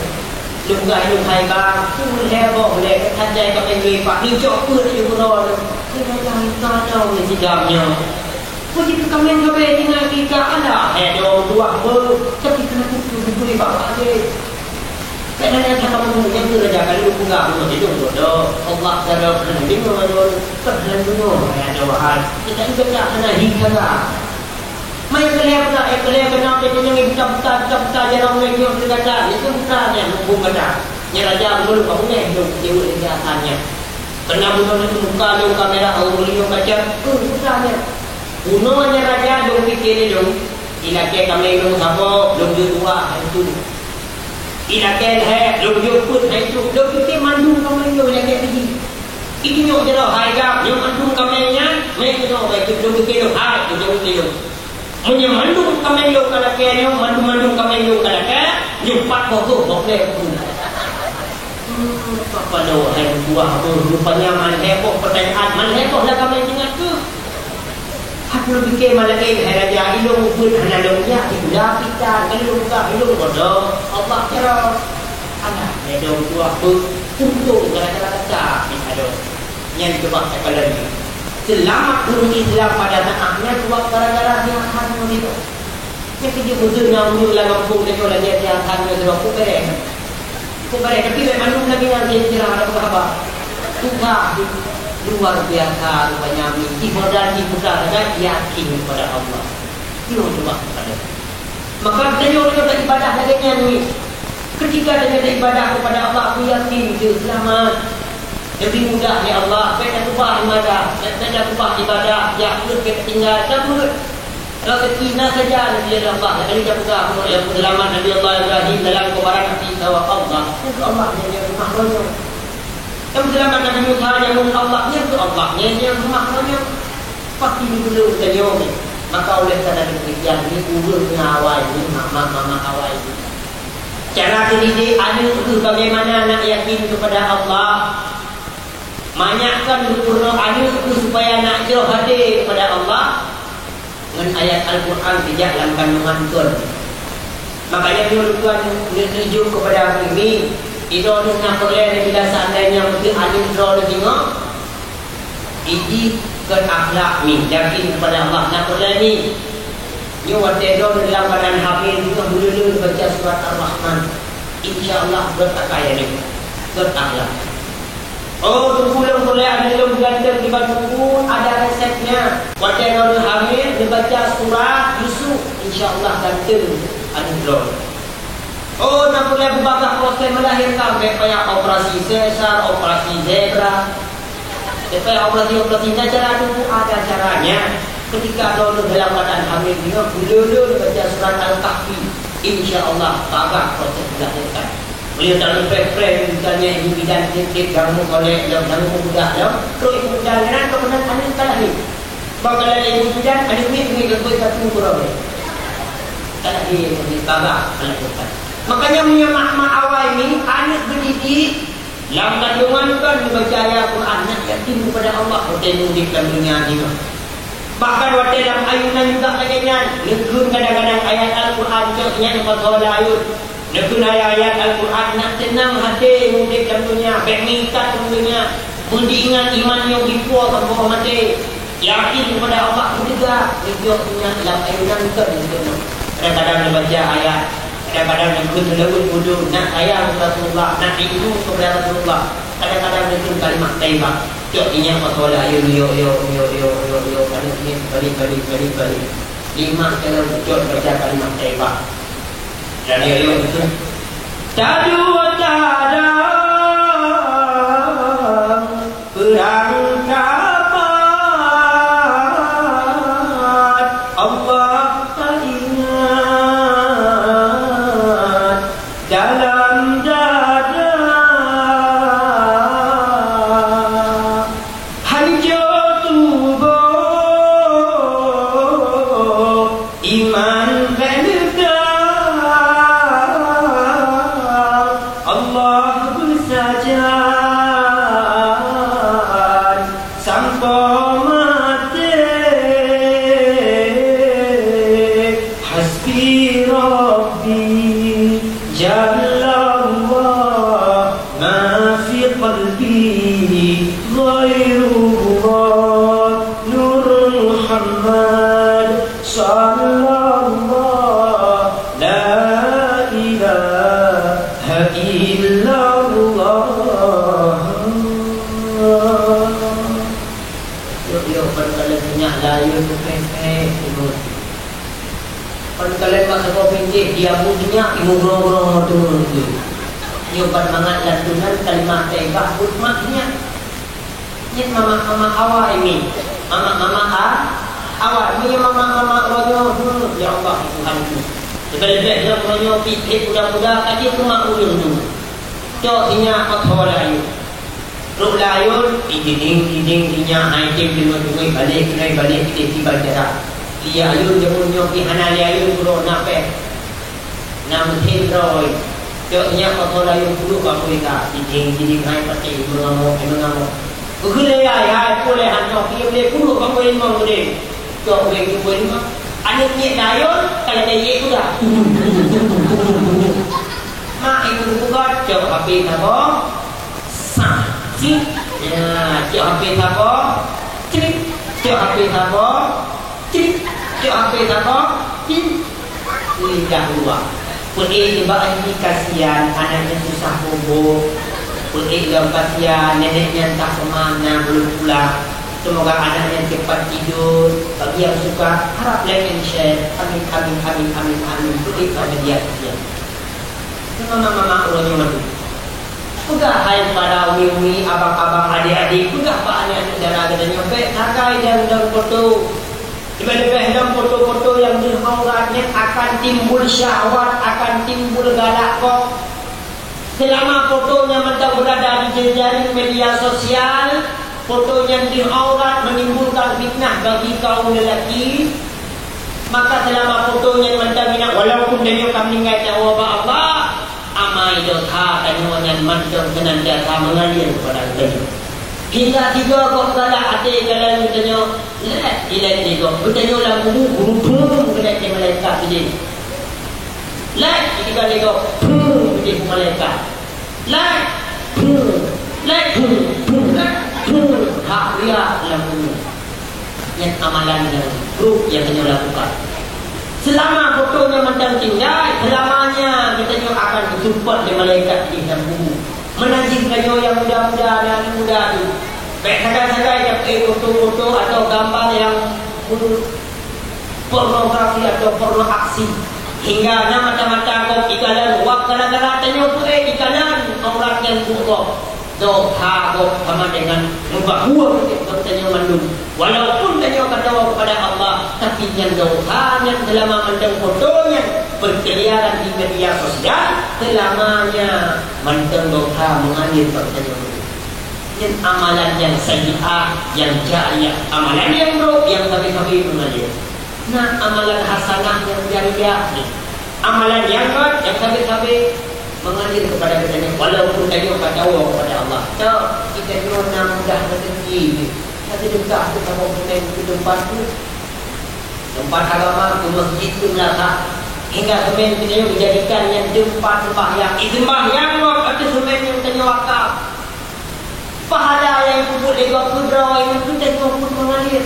Lôn peugah lôn hai bang, peue lhèe boh lé, ka jai kamé lôn lipat, lôn cok peuet laju keudroe lôn. Lôn peugah, "Ka na lôn sidang nyoe." Peue jih keu kamé sabe tinggai tika alah, hai dong tuah beuh, tapi keuneuk kupeue bak até. Kadang-kadang kamoe nyang keu raja kali peugah, "Ulôn hidong bodoh, Allah sidroe hana deungoe lôn, kon hana deungoe, hai adoe wahai, kita ni gata hana hi kala." Maya keulhèe pula, eh, keulhèe keunoe teukeunong buta-buta, buta-buta jaroe nyoe, nyoe teuh gata, nyoe teuh buta nyan, muphom gata. Nyan raja ulôn ka beungèh lôn jeuet lé asai nyan. Keunan bunoe lôn muka lôn kamera, oh, lôn lheueh baca, eh, buta nyan. Bunoe nyan raja lôn pike lé lôn, ilakèe kamé lôn saboh, lôn jok dua, hai tu. Ilakèe lhèe, lôn jok peuet, hai tu. Lôn pike mandum kamé lôn ilakèe siji. Itu nyoe jaroe hai gam, nyoe mandum kamé nyan, meunoe, hai tu, lôn pike lôn hai, lôn jaweueb lé lôn. Meunyoe mandum kamé lôn ka lakèe nyoe, mandum-mandum kamé lôn ka lakèe, nyoe pat boh gob, boh lhèe pun. Hmm, apa lo hai buah beuh, rupanya man lhèe boh peutanyaan, man lhèe boh lah kamé ingat tu. Hana lôn pike malaikat hai raja, ilôn ubit hana lôn jak, di gula pita, kali lôn buka, ilôn bodoh, Allah kira. Alah, lhèe dong buah beuh, untung gara-gara kata, pita dong. Nyan keubah takalon nyoe. Seulamat ureueng Islam pada saát nyan, sebab gara-gara siasat nyoe nyoe. Nyan keuh jeuet beutôi na ureueng lam gampông tanyoe lagèe siasat nyoe, sebab peue bèrèh. Peue bèrèh, tapi bèk mandum lagèe nyan, siasat ada peue haba. Tuhan luar biasa rupanya, amin. Ibadah di putra saja yakin kepada Allah. Nyoe cuma kepada Maka tanyoe-nyoe beribadah lagèe nyan ni. Ketika tanyoe beribadah kepada Allah, aku yakin dia selamat. Lebih mudah ya Allah, bèk takeubah ibadah, bèk takeubah ibadah, jak peuet bèk tinggai, jak peuet. Rezeki na saja Nabi Allah, lagèe tapeugah, ya, seulamat Nabi Allah Ibrahim dalam kubaran api sawa Allah. Itu Allah yang dia rumah roh. Nyang seulamat Nabi Musa, nyang Allah, nyang keu Allah, nyang, nyang rumah nyoe. Pasti dulu tanyoe. Maka oleh karena demikian, ni ureueng ngon awai ni, mama-mama awai ni. Cara pendidik aneuk keuh bagaimana nak yakin kepada Allah. Manyakkan geupeureunoe aneuk keuh supaya nak jroh até kepada Allah. Ngon ayat Al-Quran sijak lam kandungan kon. Makanya nyoe tuan neujok kepada kami, droeneuh na peureulèe neubila seandainya meuteuk aneuk droeneuh singoh, iji kon akhlak mi, yakin kepada Allah na peureulèe mi. Nyoe watèe droeneuh lam badan hamil, nyoe meululu baca surat Ar-Rahman. Insya Allah, gèt akai aneuk, gèt akhlak. Oh, teungku lôn peureulèe aneuk lôn ganteng diban teungku, ada resepnya. Watèe droeneuh hamil, neubaca surat Yusuf, insya Allah ganteng aneuk droeneuh. Oh, na peureulèe beubagaih proses melahirkan, bèk payah operasi sesar, operasi zebra. Bèk payah operasi-operasi, na cara dulu, ada caranya. Ketika droeneuh dalam keadaan hamil, nyoe, lé-lé baca surat Al-Kahfi, insya Allah bagaih proses melahirkan. Beliau tak lupa friend, misalnya ibu bidan tiep-tiep ganggu oleh, ganggu budak, terus ibu bidan nyan, keupeunang aneuk ka lahé. Bak kala ibu bidan, aneuk miet, miet leubeh satu kurang. Ka lahé, miet bagaih melahirkan. Makanya, meunyoe mak-mak awai ni, aneuk geudidik, lam kandungan kan neubaca ayat Quran, nak yakin kepada Allah, watèe udép lam dunia nyoe. Bahkan watèe lam ayunan juga lagèe nyan, neukheun kadang-kadang ayat Al-Quran, cok nyan pasoe lam ayun. Neukheun ayat-ayat Al-Quran, nak teunang até udép lam dunia, bèk meuikat lam dunia. Meudiingat iman nyoe dipuwoe sampoe maté. Yakin kepada Allah, meuteugah, neujok nyan lam ayunan kan, neukheun. Kadang-kadang neubaca ayat, kadang-kadang neukheun seulaweuet, nak sayang keu Rasulullah, nak rindu kepada Rasulullah. Kadang-kadang neukheun kalimah thaibah. Cok ingat pasoe lam ayun, yo, yo, yo, yo, yo, yo, aneuk miet, balik, balik, balik, balik. Lima kali cok baca kalimah thaibah. Dan yo, yo, betul. Taduek tada peurang kamat, Allah taingat dalam dada. Hanco tuboh iman bèk leudang, Allah beusajan sampoe maté. Hasbi Rabbi Jallallah, ma fi qalbi ghairullah, Nur Muhammad sallallah, la ilaha illallah. Yuk, yuk, ban kalon nyak layeue peukreh-kreh, Ibu. Ban kalon mak saboh pintéh, dia pun nyak, Ibu, grong-grong moto tu. Yuk, ban mangat lantunan kalimah thaibah buet mak nyak. Nyan mamak-mamak awai mi. Mamak-mamak a-, awai. Meunyoe mamak-mamak uroe nyoe, hmm, ya Allah, Tuhanku. Leubeh-leubeh lom uroe nyoe pih, pih muda-muda, ka jeuet keu mak ulôn tu. Cok sinyak, pasoe lam ayun. Trok lam ayun, iding-iding, iding, sinyak, hai tem deungon sungai, balek, sungai, balek, ideh tiban jarak. Lia ayun, jameun nyoe pih hana lia ayun, uroe na pèh. Na meuthén droe. Cok nyak pasoe lam ayun puluh bak boh ika. Jiding, jiding hai patéh, meungamong, hai meungamong. Beukheun lé yai, hai, peue lé han nyoe, piyôh lé puluh bak boh limong geudeh. Cok ureueng keu boh limong. Aneuk miet lam ayun, ka lagèe yék kuda. Mak ibu buka, cok H P saboh. Sah. Cik. Ya, cok H P saboh. Cik. Cok H P saboh. Cik, cok H P saboh, cik. Lidah luwah. Peuék nibak nyan kasian, aneuk nyan susah bobo. Peuék lom kasian, nenek nyan tak seumang na belum pulang. Semoga aneuk nyan cepat tidur. Bagi yang suka, harap like and share. Amin, amin, amin, amin, amin. Peuék pada dia kasian. Mama-mama uroe nyoe madu. Peugah hai para umi-umi, abang-abang, adik-adik, peugah bak aneuk-aneuk dara geutanyoe, bèk sagai dan, dan foto. Leubeh-leubeh lom foto-foto nyang deuh aurat nyan akan timbul syahwat, akan timbul galak gob. Selama foto nyan mantong berada di jejaring media sosial, foto nyan deuh aurat menimbulkan fitnah bagi kaum lelaki, maka selama foto nyan mantong ingat, walaupun tanyoe ka meuninggai, teu'oh bak Allah, amai dosa tanyoe nyan mantong seunantiasa mengalir kepada geutanyoe. Hingga tiga gob galak até jalan geutanyoe, lét ilét lé gob. Geutanyoe lam kubu, guru pheueng geutanyoe malaikat sidin. Lét tiga lé gob, pheueng sidin malaikat. Lét pheueng, lét pheueng, pheueng, lét pheueng. Hak riak lam kubu. Nyan amalan nyang buruk nyang tanyoe lakukan. Selama foto nyan mantong tinggai, selamanya geutanyoe akan geusumpot lé malaikat di dalam kubu. Meunan cit tanyoe nyang muda-muda, aneuk muda tu, bèk sagai-sagai tapeuék foto-foto atau gambar nyang pornografi atau porno aksi. Hingga na mata-mata gob ikalon wak Gara-gara tanyoe peuék ikalon aurat nyan buet gob, dosa gob sama dengan meubahu geutanyoe mandum. Walaupun tanyoe ka tawöb kepada Allah, tapi nyan dosa nyan selama mantong foto nyan berkeliaran di media sosial, selamanya mantong dosa mengalir bak tanyoe. Nyan amalan nyang sayyi'ah, nyang jariah, amalan nyang brok, nyang sabe-sabe mengalir. Na amalan hasanah nyang jariah nyan. Amalan nyang gét nyang sabe-sabe mengalir kepada geutanyoe, walaupun tanyoe ka tawöb kepada Allah. Cok, geutanyoe na mudah rezeki jih. Ka seudeukah keu saboh seumén keu teumpat tu. Teumpat agama, keu masjid, keu meunasah. Hingga seumén geutanyoe geujadikan nyan teumpat seumbahyang. Ih, seumbahyang lom ateueh seumén nyang tanyoe wakaf. Pahala nyang peubuet lé gob keudroe nyan keu tanyoe pun mengalir.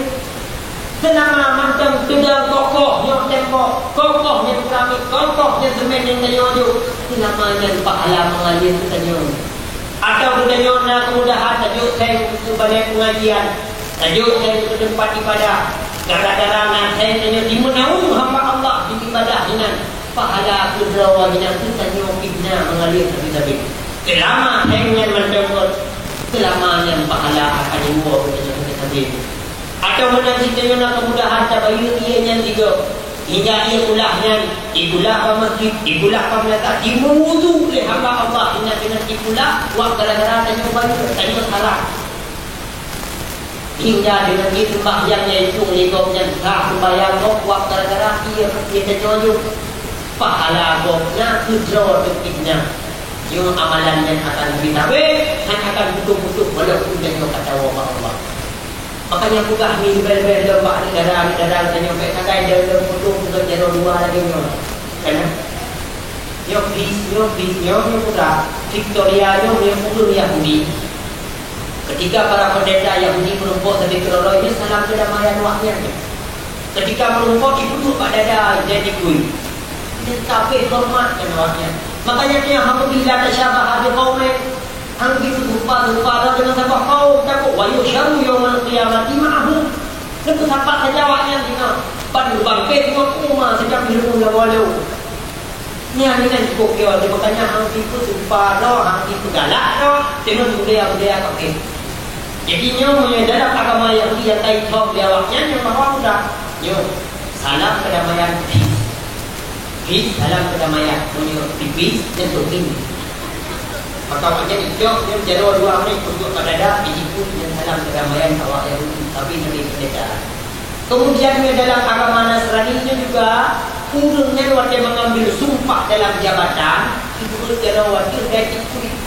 Seulama mantong teudong kokoh nyoe tembok, kokoh nyoe keramik, kokoh nyoe seumén nyang tanyoe jok, seulama nyan pahala mengalir keu tanyoe. Atawa geutanyoe na keumudahan tajok seng keu balai pengajian, tajok seng keu teumpat ibadah. Gara-gara na seng tanyoe jimeunaung hamba Allah di ibadah inan. Pahala keudroe nyan keu tanyoe pih na mengalir sabe-sabe. Seulama seng nyan mantong rhot, seulama nyan pahala akan jiwoe keu tanyoe sabe-sabe. Atawa meunan cit tanyoe na keumudahan tabayeue ié nyan sigoe. Hingga ié kulah nyan, ikulah bak masjid, ikulah bak meunasah, jimeuwudu lé hamba Allah inan, inan ikulah, wah gara-gara tanyoe bayeue, tanyoe salah. Hingga deungon ié seumbahyang nyang ipeubuet lé gob nyan sah seumbahyang gob, wah gara-gara ié, ié tanyoe jok. Pahala gob na keudroe teuk pih na. Nyoe amalan nyan akan leubeh sabe, nyan akan putôh-putôh walaupun tanyoe ka tawöb bak Allah. Makanya peugah mi leubeh-leubeh lom bak aneuk dara, aneuk dara tanyoe, bèk sagai lom-lom putôh peugah jaroe dua lagèe nyoe. Kan? Nyoe bis, nyoe bis, nyoe, nyoe peugah Victoria, nyoe, nyoe ureueng Yahudi. Ketika para pendeta Yahudi meurumpok sabe keudroe-droe, nyoe salam keudamaian awaknyan. Ketika meurumpok, jipeuduek bak dada, jadi kui. Nyan ka abéh horeumat nyan awaknyan. Makanya nyoe, "Apabila tasyabaha biqaumin," hana jiseurupa-rupa lom deungon saboh kaum, takot, "Wa yuhsyaru yaumal qiyamati ma'ahum." Neupeusapat saja awaknyan singoh, ban geubangke singoh keu uma sejak di leumo lawa lom. Nyan, nyan cukup keu awak, makanya hana jipeusumpah droe, hana jipeugalak droe deungon budaya-budaya kafé. Jadi, nyoe meunyoe dalam agama Yahudi nyang ka itom lé awaknyan, nyoe bahwa mudah. Nyoe, salam keudamaian, peace. Peace, salam keudamaian. Meunyoe peace, nyan tohing. Maka awaknyan icok, nyoe jaroe dua menit, peuduek bak dada, dijipeuet nyan salam keudamaian awak Yahudi, tapi Nabi pendeta. Kemudian nyoe dalam agama Nasrani nyoe juga, ureueng nyan watèe mengambil sumpah dalam jabatan, jipeubuet jaroe watèe dan jipeubuet.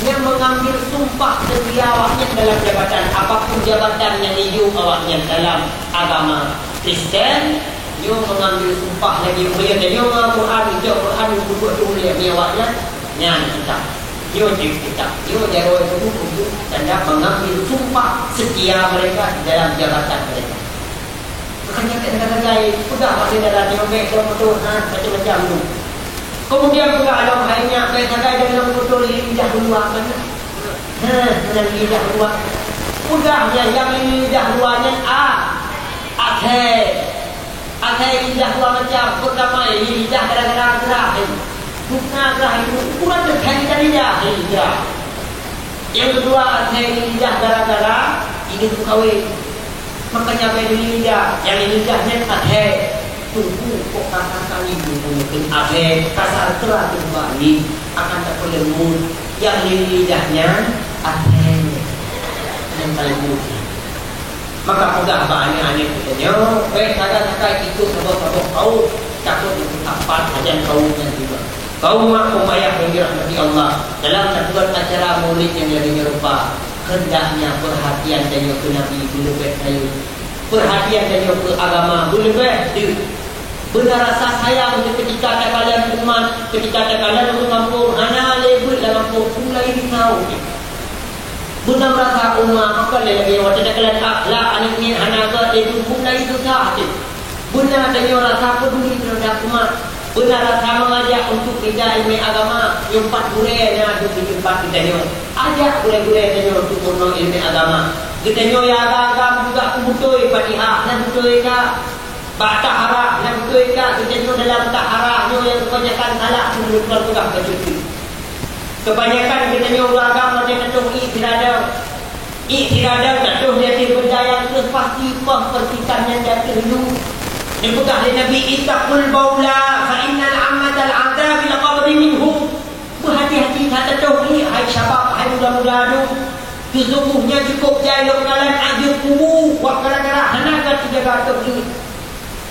Nyan mengambil sumpah seutia awaknyan dalam jabatan, apapun jabatan nyang jiyue awaknyan dalam agama Kristen, nyoe mengambil sumpah lagi mulia. Dan nyoe Al-Quran, ijok Quran, jipeubuet mulia, nyoe awaknyan, nyan kitab. Nyoe jeuet kitab. Nyoe jaroe teungku untuk tanda mengambil sumpah setia mereka dalam jabatan mereka. Makanya, sagai-sagai peugah bak syedara nyoe, bèk lom beutôi, ha, macam-macam tu. Kemudian peugah lom hai nyak, bèk sagai deungon beutôi lidah luwa kan. Ha, deungon lidah luwa. Peugah nyan, nyang lidah luwa nyan, a, athèe. Athèe lidah dua macam. Pertama, lidah gara-gara gerah. Bukna gerah itu ukuran teuthèe lidah, lidah. Nyang keudua, athèe lidah gara-gara inong meukawen. Makanya bèk lidah, nyang lidah nyan athèe. Teungku, kok kasar kali teungku nyoe keu athèe, kasar teura teungku ni, akan tapeuleumbot. Nyang lidah nyan athèe. Nyang paléng leumbot. Maka peugah bak aneuk-aneuk geutanyoe, bèk sagai-sagai ikôt saboh-saboh kaum, takot neupeusapat sajan kaum nyan juga. Kaum mak, kaum ayah nyang dirahmati Allah, dalam tabuet acara maulid nyang lagèe nyoe rupa, hendaknya perhatian tanyoe keu Nabi beuleubeh rayeuk. Perhatian tanyoe keu agama beuleubeh deuh. Beuna rasa sayang ketika takalon umat, ketika takalon ureueng gampông hana lé beuet lam gampông, mulai risau. Beuna rasa umat, maka lé lagèe watèe takalon akhlak aneuk miet hana gèt lé beuet, mulai susah até. Beuna tanyoe rasa peduli terhadap umat. Beuna rasa mengajak untuk belajar ilmu agama, nyoe pat gurèe na duek di teumpat geutanyoe. Ajak gurèe-gurèe tanyoe untuk meurunoe ilmu agama. Geutanyoe nyang agam-agam juga peubeutôi Fatihah, na beutôi ka. Bak taharah, na beutôi ka, geutanyoe dalam taharah, Nyang kebanyakan salah tu meunurot peugah bacut tu. Kebanyakan geutanyoe ureueng agam watèe tatoh ié sirada. Ié sirada tatoh di ateueh benda nyang kreueh pasti poh persikan nyang di ateueh lu. Neupeugah lé Nabi, "Ittaqul baula fa innal ammatal adzabil qabri minhu." Beuhati-hati that tatoh ié, hai syabab, hai muda-muda nyoe. Sesungguhnya cukup jai lom kalon azeub kubu, wak gara-gara hana geujaga tatoh ié.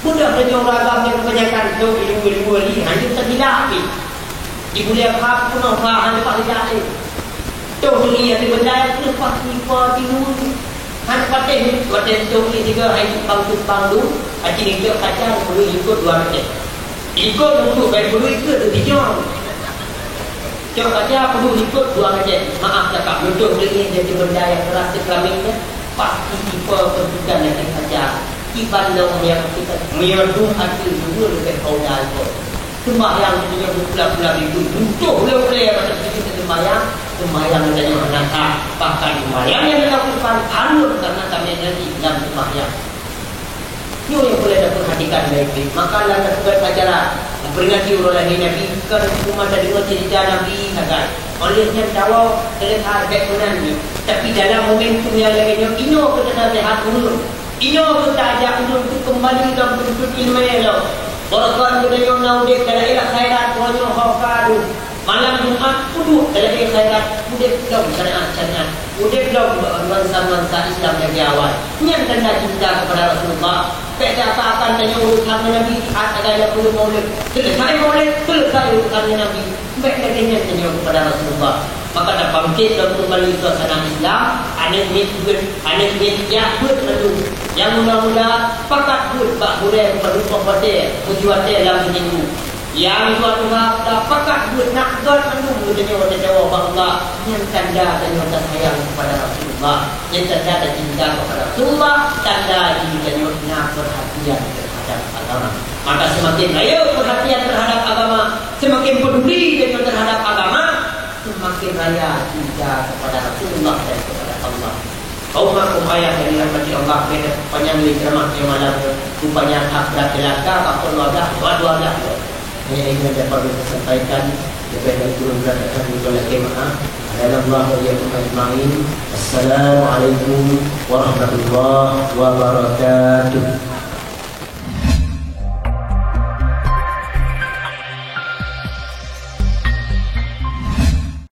Mudah tanyoe ureueng agam nyang kebanyakan tatoh ié luweue-luweue li, hana teubilang pih. Di buleuen pha peunoh pha hana leupah lidah lé. Tatoh ié ateueh benda nyang kreueh pasti poh tilu. Hana patéh watèe tatoh ié tiga hai simpang-simpang lu, aci nitôk kaca peuduek likot dua mètè. Likot untuk bai peuduek ikot tu bijong. Cok kaca peuduek likot dua mètè. Maaf cakap, lutôh deungon jadi benda nyang keurasa keuramin nyan, pasti tipe peutukan nyang kaca. Kiban lom nyang kita meunyoe dum ateueh dua leubeh paula ikot. Seumbahyang geutanyoe beupula-pula bintu, butoh ulèe-ulèe masa sujud seumbahyang, seumbahyang geutanyoe hana sah. Bahkan seumbahyang nyang geutanyoe lakukan hanyut karena tamè najis lam seumbahyang. Nyoe nyang peureulèe tapeurhatikan baik-baik. Maka lam teupeugah acara memperingati uroe lahé Nabi, kon cuma tadeungoe cerita Nabi sagai. Oleh nyan tawoe keuleubah bèk meunan nyoe. Tapi dalam momentum nyang lagèe nyoe, inoe keu tanaseuhat ureueng. Inoe keu taajak ureueng keu keumbali lam peununtut ileumèe lom. Barokon geutanyoe na udép dalam khairat, uroe nyoe ho ka deuh. Malam Jumat peuduek dalam khairat, udép lom syariat-syariat. Udép lom nuansa-nuansa Islam lagèe awai. Nyan tanda cinta kepada Rasulullah. Bèk seakan-akan tanyoe urusan ngon Nabi, saat sagai lam buleuen Maulid. Selesai Maulid, selesai urusan ngon Nabi. Bèk lagèe nyan tanyoe kepada Rasulullah. Maka tabangkit lom keumbali suasana Islam, aneuk miet beuet, aneuk miet jak beuet mandum. Nyang muda-muda, pakat beuet bak gurèe meupadub watèe, meujuh watèe lam siminggu. Nyang tuha-tuha, pakat beuet nak göt mandum geutanyoe tacawoe bak Allah. Nyan tanda tanyoe tasayang kepada Rasulullah. Nyan tanda tacinta kepada Rasulullah, tanda jih tanyoe na perhatian terhadap agama. Maka semakin raya perhatian terhadap agama, semakin peduli tanyoe terhadap agama, semakin raya cinta kepada Rasulullah dan kepada Allah. Kaum makmum ayah yang dirahmati Allah, beda panjang lé ceramah nyoe malam nyoe, rupanya hak berat belaka, bakon dua belas, dua, dua belas. Hanya ini yang dapat saya sampaikan, lebih dan kurang berat akan minta lagi maaf. Hadanallahu wa iyyakum ajma'in. Assalamualaikum warahmatullahi wabarakatuh.